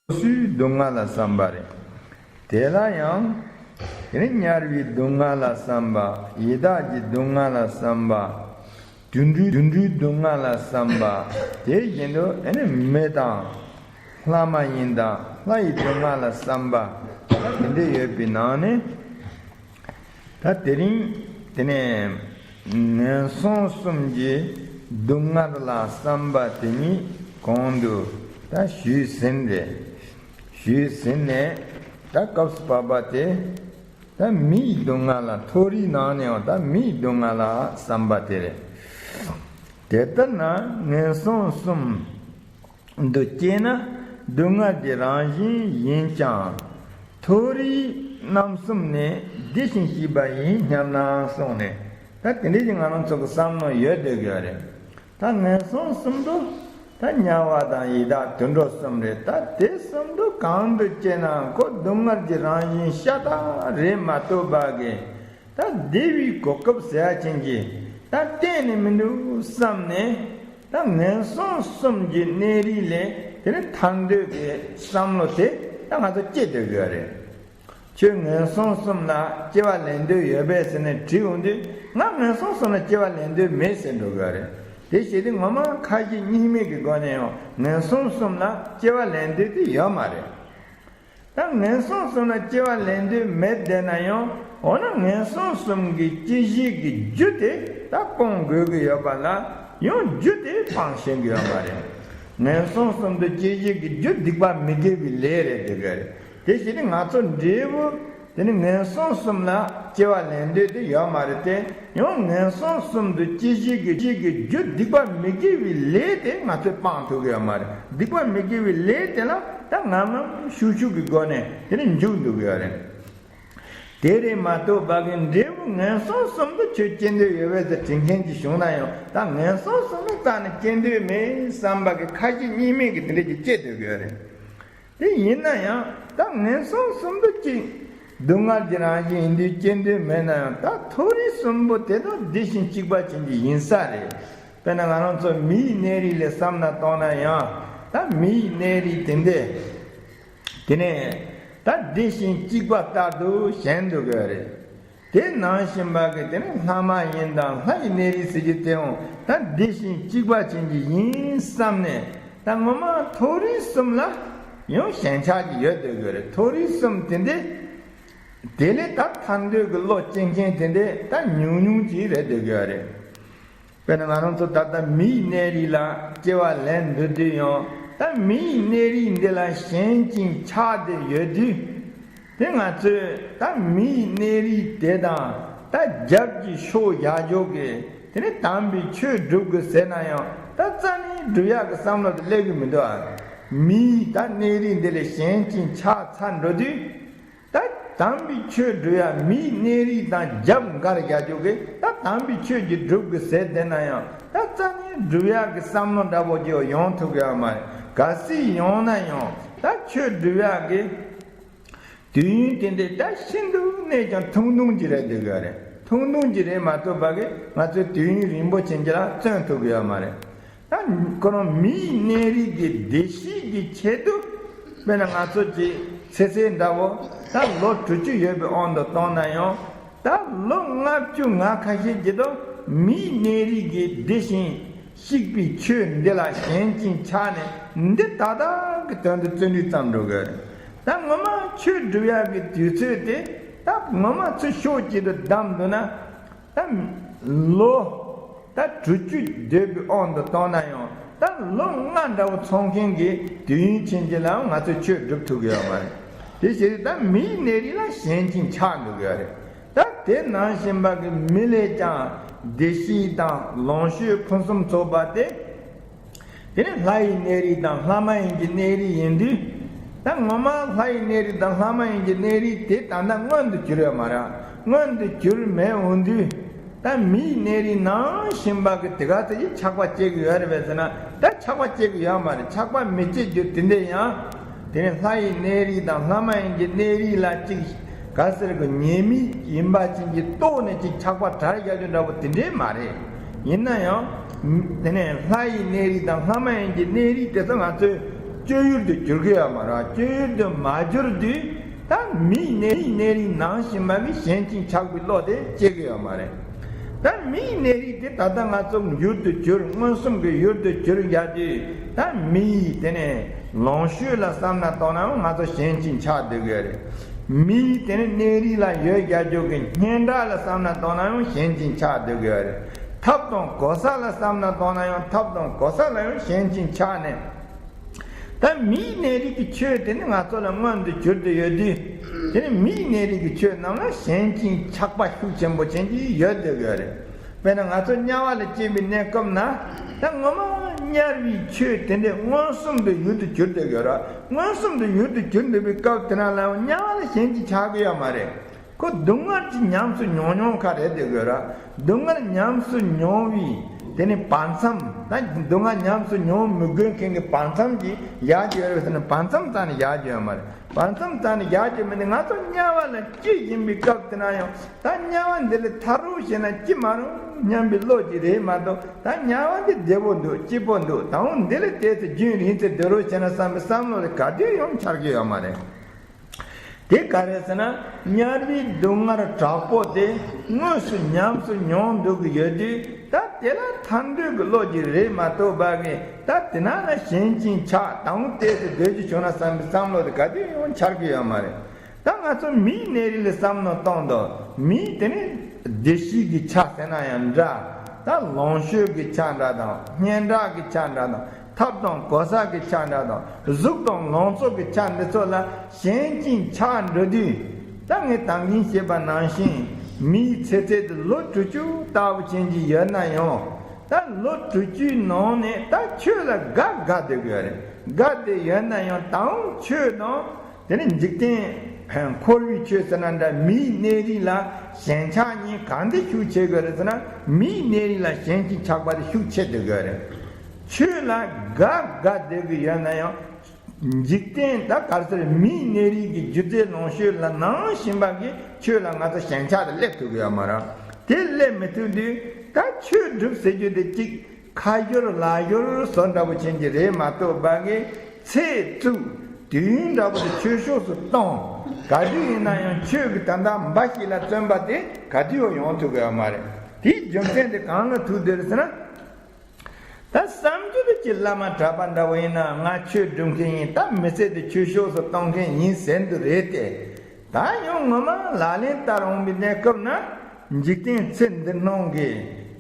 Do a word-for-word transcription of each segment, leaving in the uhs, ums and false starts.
སོ་སོའི་སྡུག་བསྔལ་ལ་བསམ་པ་རེད། དེ་ལ་ཡང་། དེ་ནི་དམྱལ་བའི་སྡུག་བསྔལ་ལ་བསམ་པ། ཡི་དྭགས་ཀྱི་སྡུག་བསྔལ་ལ་བསམ་པ། དུད་འགྲོའི་དུད་འགྲོའི་སྡུག་བསྔལ་ལ་བསམ་པ། དེ་བཞིན་དུ་ཨེ་ནི་མི་དང་། ལྷ་མ་ཡིན་དང་ལྷ་ཡི་སྡུག་བསྔལ་ལ་བསམ་པ། ད་དེ་འདྲ་ཡོད་པའི་ནང་ནས། ད་དེ་རིང་དེ་ནས་ངན་སོང་གསུམ་གྱི་སྡུག་བསྔལ་ལ་བསམ་པ་དེ་ཉིད་གོང་དུ་ད་ཞུས་ཟིན་རེད། ཞུས་ཟིན་ནས་ད་སྐབས་སུ་བབ་པ་དེ། ད་མིའི་སྡུག་བསྔལ་ལ། མཐོ་རིས་ནང་ནས་ཡང་ད་མིའི་སྡུག་བསྔལ་ལ་བསམ་པ་དེ་རེད། དེ་ལྟར་ན་ངན་སོང་གསུམ་དུ་སྐྱེས་ན་སྡུག་བསྔལ་གྱི་རང་བཞིན་ཡིན་ཀྱང་། མཐོ་རིས་རྣམ་གསུམ་ནས་བདེ་ཞིང་སྐྱིད་པ་ཡིན་སྙམ་ན་གསུངས་ནས། ད་དེ་འདྲའི་ཅིག་ང་རང་ཚོ་གི་བསམ་བློ་ཡོད་བསྡད་ཀྱི་ཡོད་རེད། ད་ངན་སོང་གསུམ་དུ་ད་དམྱལ་བ་དང་ཡི་དྭགས་དུད་འགྲོ་གསུམ་རེད། ད་དེ་གསུམ་དུ་གང་དུ་སྐྱེས་ན་ཁོ་སྡུག་བསྔལ་གྱི་རང་བཞིན་ཤ་སྟག་རེད་མ་གཏོགས་པ་གི། ད་བདེ་བའི་གོ་སྐབས་ཟེར་ཡ་ཅན་གྱི་ད་གཏན་ནས་མི་འདུག་བསམ་ནས། ད་ངན་སོང་གསུམ་གྱི་གནས་རིས་ལས་དེ་ནི་ཐར་འདོད་ཀྱི་བསམ་བློ་དེ་ད་ང་ཚོ་སྐྱེ་སྡོད་དགོས་རེད། ཁྱོད་ངན་སོང་གསུམ་ལ་སྐྱེ་བ་ལེན་འདོད་ཡོད་པས་ཟེར་ནས་དྲིས་འོང་དུས། ང་ངན་སོང་གསུམ་ལ་སྐྱེ་བ་ལེན་འདོད་མེད་ཟེར་འགྲོ་དགོས་རེད། དེ་བྱེད་དུས་ངོ་མ་ཁ་ཞེ་གཉིས་མེད་ཀྱི་སྒོ་ནས་ཡང་ངན་སོང་གསུམ་ལ་སྐྱེ་བ་ལེན་འདོད་དེ་ཡོད་མ་རེད། ད་ངན་སོང་གསུམ་ལ་སྐྱེ་བ་ལེན་འདོད་མེད་བསྡད་ན་ཡང་། འོ་ན་ངན་སོང་གསུམ་གྱི་སྐྱེ་གཞི་གི་རྒྱུ་དེ་ད་སྤོང་དགོས་ཀྱི་ཡོད་པ་ལ། ཡང་རྒྱུ་དེ་སྤང་ཤེས་ཀྱི་ཡོད་མ་རེད། ངན་སོང་གསུམ་དུ་སྐྱེ་གཞི་གི་རྒྱུ་སྡིག་པ་མི་དགེ་བའི་ལས་རེད་འདུག་གི་རེད། དེ་བྱས་ནས་ང་ཚོ་འབྲས་བུ་དེ་ནི་ངན་སོང་གསུམ་ལ་སྐྱེ་བ་ལེན་འདོད་དེ་ཡོད་མ་རེད་དེ། ཡང་ངན་སོང་གསུམ་དུ་སྐྱེ་གཞི་གི་གཞི་གི་རྒྱུ་སྡིག་པ་མི་དགེ་བའི་ལས་དེ་ང་ཚོས་སྤང་ཐུབ་ཀྱི་ཡོད་མ་རེད། སྡིག་པ་མི་དགེ་བའི་ལས་དེ་ལ་ད་ངམ་ངམ་ཤུགས་ཤུགས་ཀྱི་སྒོ་ནས་དེ་ནི་འཇུག་འདུག་གི་ཡོད་རེད། དེ་རེད་མ་གཏོགས་པ་གི་འབྲས་བུ་ངན་སོང་གསུམ་དུ་ཁྱོད་སྐྱེ་འདོད་ཡོད་པས་ཟེར་དྲི་མཁན་གྱི་བྱུང་ན་ཡང་། ད་ངན་སོང་གསུམ་དུ་རྩ་ནས་སྐྱེ་འདོད་མེད་བསམ་པ་གི་ཁ་ཞེ་གཉིས་མེད་ཀྱི་དེ་འདྲ་ཅིག་སྐྱེ་སྡོད་ཀྱི་ཡོད་རེད། དེ་ཡིན་ན་ཡང་ད་ངན་སོང་གསུམ་དུ་སྐྱེ། སྡུག་བསྔལ་གྱི་རང་བཞིན་ཡིན་དུས་སྐྱེ་འདོད་མེད་ན་ཡང་། ད་མཐོ་རིས་གསུམ་པོ་དེ་དང་བདེ་ཞིང་སྐྱིད་པ་ཅན་གྱི་ཡིན་ས་རེད། དཔེར་ན་ང་རང་ཚོ་མིའི་གནས་རིས་ལ་བསམ་བློ་གཏོང་ན་ཡང་། ད་མིའི་གནས་རིས་དེ་འདྲ་དེ་ནས་ད་བདེ་ཞིང་སྐྱིད་པ་ལྟར་དུ་ཞེན་འདུག་གི་རེད། དེ་ནང་བཞིན་པ་གི་དེ་ནི་ལྷ་མ་ཡིན་དང་ལྷ་ཡི་གནས་རིས་ཟེར་རྒྱུ་དེའང་ད་བདེ་ཞིང་སྐྱིད་པ་ཅན་གྱི་ཡིན་བསམ་ནས། ད་ངོ་མ་མཐོ་རིས་གསུམ་ལ་ཡང་ཞེན་ཆགས་ཀྱི་ཡོད་སྡོད་དགོས་རེད། མཐོ་རིས་གསུམ་དེ་འདི་དེ་ལས་ད་ཐར་འདོད་ཀྱི་བློ་སྐྱེ་མཁན་དེ་འདི་ད་ཉུང་ཉུང་ཅིག་རེད་སྡོད་དགོས་རེད། དཔེར་ན་ང་རང་ཚོ་ད་ལྟ་མིའི་གནས་རིས་ལ་སྐྱེ་བ་ལེན་འདོད་དུས་ཡང་། ད་མིའི་གནས་རིས་འདི་ལ་ཞེན་ཅིང་ཆགས་ཏེ་ཡོད་དུས། དེ་ང་ཚོས་ད་མིའི་གནས་རིས་དེ་དང་ད་རྒྱབ་ཀྱི་ཕྱོགས་བཞག་འཇོག་གི་དེ་ནི་དམ་པའི་ཆོས་སྒྲུབ་དགོས་ཟེར་ན་ཡང་ད་རྩ་ནས་སྒྲུབ་ཡག་གི་བསམ་བློ་དེ་སླེབས་ཀྱི་མི་འདུག་ཨ། མིའི་ད་གནས་རིས་འདི་ལ་ཞེན་ཅིང་ཆགས་ཚར་འགྲོ་དུས། ད་དམ་པའི་ཆོས་སྒྲུབ་ཡག་མིའི་གནས་རིས་དང་རྒྱབ་འགལ་རྒྱག་རྒྱུ་གི་ད་དམ་པའི་ཆོས་ཀྱི་སྒྲུབ་དགོས་ཟེར་བསྡད་ན་ཡང་། ད་རྩ་ནས་སྒྲུབ་ཡག་གི་བསམ་བློ་འདྲ་པོ་ཅིག་ཡོང་ཐུབ་ཀྱི་ཡོད་མ་རེད། གལ་སྲིད་ཡོང་ན་ཡང་ད་ཆོས་སྒྲུབ་ཡག་གི་དུས་ཡུན་དེ་འདྲ་ད་ཤིན་ཏུ་ནས་ཀྱང་ཐུང་ཐུང་ཅིག་རེད་འདུག་གི་རེད། ཐུང་ཐུང་ཅིག་རེད་མ་གཏོགས་པ་གི་ང་ཚོས་དུས་ཡུན་རིང་པོ་ཕྱིན་ཅི་ལ་བརྩོན་ཐུབ་ཀྱི་ཡོད་མ་རེད། ད་ཁོ་རང་མིའི་གནས་རིས་ཀྱི་བདེ་སྐྱིད་ཀྱི་ཆེད་དུ། དཔེར་ན་ང་ཚོ་གི་ཚེ་ཚད་འདྲ་བོ་ད་ལོ་དྲུག་ཅུ་ཡོད་པའི་དབང་དུ་བཏང་ན་ཡང་། ད་ལོ་ལྔ་བཅུ་ང་ཁ་ཤས་ཀྱི་དུ་མིའི་གནས་རིས་ཀྱི་བདེ་ཞིང་སྐྱིད་པའི་ཆོས་འདི་ལ་ཞེན་ཅིང་ཆགས་ནས། འདི་ད་ལྟ་གི་དོན་དུ་བརྩོན་འགྲུས་བརྩམས་འགྲོ་དགོས། ད་ངོ་མ་ཆོས་སྒྲུབ་ཡག་གི་དུས་ཚོད་དེ་ད་ངོ་མ་ཚུར་ཕྱོགས་གཅིག་ཏུ་བསྡམས་འདུག་ན། ད་ལོ་ད་དྲུག་ཅུ་སྡོད་པའི་དབང་དུ་བཏང་ན་ཡང་། ད་ལོ་ལྔ་འདྲ་བོ་འཚོ་མཁན་གྱི་དུས་ཡུན་ཕྱིན་ཅི་ལའང་ང་ཚོས་ཆོས་སྒྲུབ་ཐུབ་ཀྱི་ཡོད་མ་རེད། དེ་བྱས་ད་མིའི་གནས་རིས་ལ་ཞེན་ཅིང་ཆགས་འདུག་གི་རེད། ད་དེ་ནང་བཞིན་པ་གི་མི་ལས་ཀྱང་བདེ་སྐྱིད་དང་ལོངས་སྤྱོད་ཕུན་སུམ་ཚོགས་པ་དེ། དེ་ནི་ལྷ་ཡི་གནས་རིས་དང་ལྷ་མ་ཡིན་གྱི་གནས་རིས་ཡིན་དུས། ད་ངོ་མ་ལྷ་ཡི་གནས་རིས་དང་ལྷ་མ་ཡིན་གྱི་གནས་རིས་དེ་ད་ལྟ་མངོན་དུ་གྱུར་ཡོད་མ་རེད། མངོན་དུ་གྱུར་མེད་འོང་དུས། ད་མིའི་གནས་རིས་ནང་བཞིན་པ་གི་དེ་ག་ཚོད་ཀྱི་ཆགས་པ་སྐྱེ་གི་ཡོད་རེད་པས་ཟེར་ན། ད་ཆགས་པ་སྐྱེ་གི་ཡོད་མ་རེད། ཆགས་པ་མི་སྐྱེ་རྒྱུ་དེ་འདྲ་ཡང་། དེ་ནི་ལྷ་ཡི་གནས་རིས་དང་ལྷ་མ་ཡིན་གྱི་གནས་རིས་ལ་གཅིག་ག་ཟེར་གི་ཉེས་དམིགས་ཡིན་པ་ཅན་གྱི་རྟོགས་ནས་ཅིག་ཆགས་པ་དྲར་བཞག་རྒྱུ་འདྲ་པོ་དེ་འདྲས་མ་རེད། ཡིན་ན་ཡང་། དེ་ནས་ལྷ་ཡི་གནས་རིས་དང་ལྷ་མ་ཡིན་གྱི་གནས་རིས་དེ་ཚོ་ང་ཚོས་ སྤྱོད་ཡུལ་དུ་འགྱུར་གྱི་ཡོད་མ་རེད། སྤྱོད་ཡུལ་དུ་མ་གྱུར་དུས་ད་མིའི་གནས་རིགས་གནས་རིགས་ནང་བཞིན་པ་གི་གཞན་གཅིག་ཆགས་པའི་བློ་དེ་སྐྱེ་གི་ཡོད་མ་རེད། ད་མིའི་གནས་རིགས་དེ་ད་ལྟ་ང་ཚོ་ཡུལ་དུ་གྱུར། མངོན་སུམ་གྱི་ཡུལ་དུ་གྱུར་ཡ་དུས་ད་མིའི་དེ་ནས་ལོངས་སྤྱོད་ལ་བསམ་ན་གཏོང་ན་ཡང་ང་ཚོ་གཞན་གཅིག་ཆགས་སྡོད་གི་ཡོད་རེད། མིའི་དེ་ནས་གནས་རིགས་ལ་ཡོད་རྒྱ་རྒྱུ་གི་སྙན་གྲགས་ལ་བསམ་ན་གཏོང་ན་ཡང་གཞན་གཅིག་ཆགས་སྡོད་གི་ཡོད་རེད། ཐབས་དང་གོ་ས་ལ་བསམ་ན་གཏོང་ན་ཡང་ཐབས་དང་གོ་ས་ལ་ཡང་གཞན་གཅིག་ཆགས་ནས། ད་མིའི་གནས་རིགས་ཀྱི་ཆོས་དེ་ནི་ང་ཚོ་ལ་མངོན་དུ་གྱུར་ཏེ་ཡོད་དུས། དེ་ནི་མིའི་གནས་རིགས་ཀྱི་ཆོས་རྣམས་ལ་གཞན་གཅིག་ཆགས་པ་ཤུགས་ཆེན་པོ་ཅན་གྱི་ཡོད་བསྡད་ཡོད་རེད། དཔེར་ན་ང་ཚོ་དམྱལ་བ་ལ་སྐྱེས་པའི་གནས་སྐབས་ན། ད་ངོ་མ་དམྱལ་བའི་ཆོས་དེ་འདྲའི་མངོན་སུམ་དུ་ཡུལ་དུ་གྱུར་བསྡད་ཡོད་ར། མངོན་སུམ་དུ་ཡུལ་དུ་གྱུར་འདུག་པའི་སྐབས་དེ་ན་ལའང་དམྱལ་བ་ལ་གཞན་གཅིག་ཆགས་ཀྱི་ཡོད་མ་རེད། ཁོ་སྡུག་བསྔལ་གྱི་ཉམས་སུ་མྱོང་མྱོང་ཁ་རེད་བསྡད་ཡོད་ར། སྡུག་བསྔལ་ཉམས་སུ་མྱོང་བའི་དེ་ནི་བར་མཚམས། ད་སྡུག་བསྔལ་ཉམས་སུ་མྱོང་མི་དགོས་མཁན་གྱི་བར་མཚམས་ཀྱི་ཡར་རྒྱས་རེད་ཟེར་ན་བར་མཚམས་རྩ་ནས་ཡར་རྒྱས་ཡོད་མ་རེད། བར་མཚམས་རྩ་ནས་ཡར་རྒྱས་མི་འདི་ང་ཚོ་དམྱལ་བ་ལ་སྐྱེ་བཞིན་པའི་སྐབས་དེ་ན་ཡང་ད་དམྱལ་བ་འདི་ལས་ཐར་རོགས་བྱས་ན་ཅི་མ་རུང་སྙམ་པའི་བློ་ཅིག་རེད་མ་གཏོགས། ད་དམྱལ་བ་འདི་བདེ་པོ་འདུག་སྐྱིད་པོ་འདུག་ད་འོ་འདི་ལས་དེ་ཚེ་རྒྱུན་རིང་ཚེ་སྡོད་རོགས་བྱས་ན་བསམ་པའི་བསམ་བློ་དེ་ག་དུས་ཡང་འཆར་གྱི་ཡོད་མ་རེད། དེ་ག་རེ་ཟེར་ན། དམྱལ་བའི་སྡུག་བསྔལ་དྲག་པོ་དེ་དངོས་སུ་ཉམས་སུ་མྱོང་འདུག་གི་ཡོད་དུས། ད་དེ་ལ་ཐར་འདོད་ཀྱི་བློ་ཅིག་རེད་མ་གཏོགས་པ་གི་ད་དེ་ན་ལ་གཞན་གཅིག་ཆགས་དང་བལྟས་ཏེ་སྡོད་རྒྱུ་བྱུང་ན་བསམ་པའི་བསམ་བློ་དེ་ག་དུས་ཡང་འཆར་གི་ཡོད་མ་རེད། ད་ང་ཚོ་མིའི་གནས་རིགས་ལ་བསམ་བློ་གཏོང་དུས། མིའི་དེ་ནི་བདེ་སྐྱིད་ཀྱི་ཆ་ཟེར་ན་ཡང་འདྲ། ད་ལོངས་སྤྱོད་ཀྱི་ཆ་འདྲ་དང་། སྙན་གྲགས་ཀྱི་ཆ་འདྲ་དང་། ཐབས་དང་གོ་ས་གི་ཆ་འདྲ་དང་། གཟུགས་དང་ལང་ཚོ་གི་ཆ་འདི་ཚོ་ལ་གཞན་གཅིག་ཆགས་འགྲོ་དུས། ད་ངས་ད་གིན་བཤད་པ་ནང་བཞིན། མིའི་ཚེ་ཚད་དེ་ལོ་དྲུག་ཅུ་ལྟ་བུ་ཅན་གྱི་ཡོད་ན་ཡང་། ད་ལོ་དྲུག་ཅུའི་ནང་ནས་ད་ཆོས་ལ་དགའ་དགའ་བསྡད་ཡོད་རེད། དགའ་བསྡད་ཡོད་ན་ཡང་དང་ཆོས་དང་། དེ་ནི་འཇིག་རྟེན་འཁོར་བའི་ཆོས་ཟེར་ན་འདྲ། མིའི་གནས་རིགས་ལ་ཞེན་ཆགས་གཉིས་གང་དེ་ཤུགས་ཆེ་གི་རེད་ཟེར་ན། མིའི་གནས་རིགས་ལ་ཞེན་གྱིན་ཆགས་པ་དེ་ཤུགས་ཆེ་བསྡད་ཡོད་རེད། ཆོས་ལ་དགའ་དགའ་བསྡད་ཀྱི་ཡོད་ན་ཡང་། འཇིག་རྟེན་ད་ག་རེ་ཟེར། མིའི་གནས་རིགས་ཀྱི་རྒྱུ་རྫས་ལོངས་སྤྱོད་ལ་ནང་བཞིན་པ་གི་ཆོས་ལ་ང་ཚོ་ཞེན་ཆགས་དེ་སླེབས་ཐུབ་ཀྱི་ཡོད་མ་རེད། དེ་སླེབས་མི་ཐུབ་དུས་ད་ཆོས་སྒྲུབ་ཟེར་རྒྱུ་དེ་གཅིག་ཁ་སྦྱོར་ལག་སྦྱོར་བཟོ་འདྲ་པོ་ཅན་གྱི་རེད་མ་གཏོགས་པ་གི། ཚེ་བཙུགས། དུས་ཡུན་འདྲ་པོ་དེ་ཆོས་ཕྱོགས་སུ་གཏོང་། ག་དུས་ཡིན་ན་ཡང་ཆོས་ཀྱི་ད་ལྟ་འབའ་ཞིག་ལ་བརྩོན་པ་དེ་ག་དུས་ཡང་ཡོང་ཐུབ་ཀྱི་ཡོད་མ་རེད། དེའི་རྒྱུ་མཚན་དེ་གང་ལ་ཐུག་བསྡད་རེད་ཟེར་ན། ད་བསམ་རྒྱུ་དེ་ཅི། བླ་མ་གྲྭ་པ་འདྲ་པོ་ཡིན་ན་ང་ཆོས་སྒྲུབ་མཁན་ཡིན། ད་མི་ཚེ་དེ་ཆོས་ཕྱོགས་སུ་གཏོང་མཁན་ཡིན་ཟེར་འདུག་རེད་དེ། ད་ཡང་ངོ་མ་ལག་ལེན་བསྟར་འོང་བའི་གནས་སྐབས་ན། འཇིག་རྟེན་ཚེ་འདི་སྣང་གི།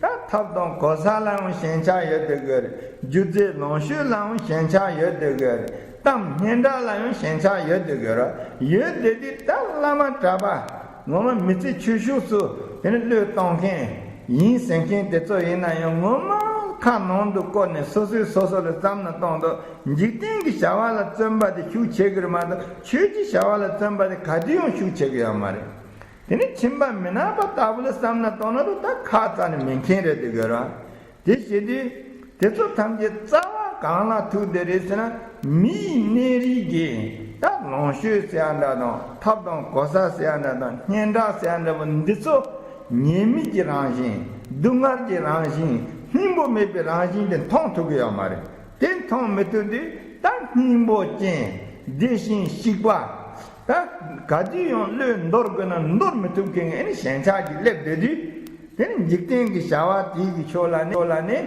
ད་ཐབས་དང་གོ་ས་ལའང་ཞེན་ཆགས་ཡོད་བསྡད་ཡོད་རེད། རྒྱུ་རྫས་ལོངས་སྤྱོད་ལའང་ཞེན་ཆགས་ཡོད་བསྡད་ཡོད་རེད། གཏམ་སྙན་གྲགས་ལའང་ཞེན་ཆགས་ཡོད་བསྡད་ཡོད་རེད། ཡོད་བསྡད་དུས་ད་བླ་མ་གྲྭ་པ། ངོ་མ་མི་ཚེ་ཆོས་ཕྱོགས་སུ་དེ་ནི་བློས་གཏོང་མཁན་ཡིན་ཟེར་མཁན་དེ་ཚོ་ཡིན་ན་ཡང་ངོ་མ་ཁ་ནང་དུ་བསྐོར་ནས་སོ་སོས་སོ་སོ་ལ་བསམ་བློ་གཏོང་དུས། འཇིག་རྟེན་གྱི་བྱ་བ་ལ་བརྩོན་པ་དེ་ཤུགས་ཆེ་གི་རེད་མ་གཏོགས། ཆོས་ཀྱི་བྱ་བ་ལ་བརྩོན་པ་དེ་ག་དུས་ཡང་ཤུགས་ཆེ་གི་ཡོད་མ་རེད། དེ་ནི་ཁྱིམ་པ་མི་ནག་པ་ལྟ་བུ་ལ་བསམ་བློ་གཏོང་ན་རུང་ད་ཁ་རྩ་ནས་མེད་མཁན་རེད་བསྡད་ཡོད་རེད། དེ་བྱེད་དུས་དེ་ཚོ་ཐམས་ཅད་རྩ་བ་གང་ལ་ཐུག་བསྡད་རེད་ཟེར་ན། མིའི་གནས་རིགས་ཀྱི་ད་ལོངས་སྤྱོད་ཟེར་ཡ་འདྲ་དང་། ཐབས་དང་གོ་ས་ཟེར་ཡ་འདྲ་དང་། སྙན་གྲགས་ཟེར་ཡ་འདྲ་པོ་འདི་ཚོ་ཉེས་དམིགས་ཀྱི་རང་བཞིན། སྡུག་བསྔལ་གྱི་རང་བཞིན། སྙིང་པོ་མེད་པའི་རང་བཞིན་དེ་མཐོང་ཐུབ་ཀྱི་ཡོད་མ་རེད། དེ་མཐོང་མི་ཐུབ་དུས་ད་སྙིང་པོ་ཅན། དེ་བཞིན་གཤེགས་པ། ད་ག་དུས་ཡང་བློས་འདོར་དགོས་ན་འདོར་མི་ཐུབ་མཁན་གྱི་ཨེ་ནི་ཞེན་ཆགས་ཀྱིས་སླེབས་བསྡད་དུས། དེ་ནི་འཇིག་རྟེན་གྱི་བྱ་བ་དེའི་གི་ཕྱོགས་ལ་ནི། ཕྱོགས་ལ་ནི།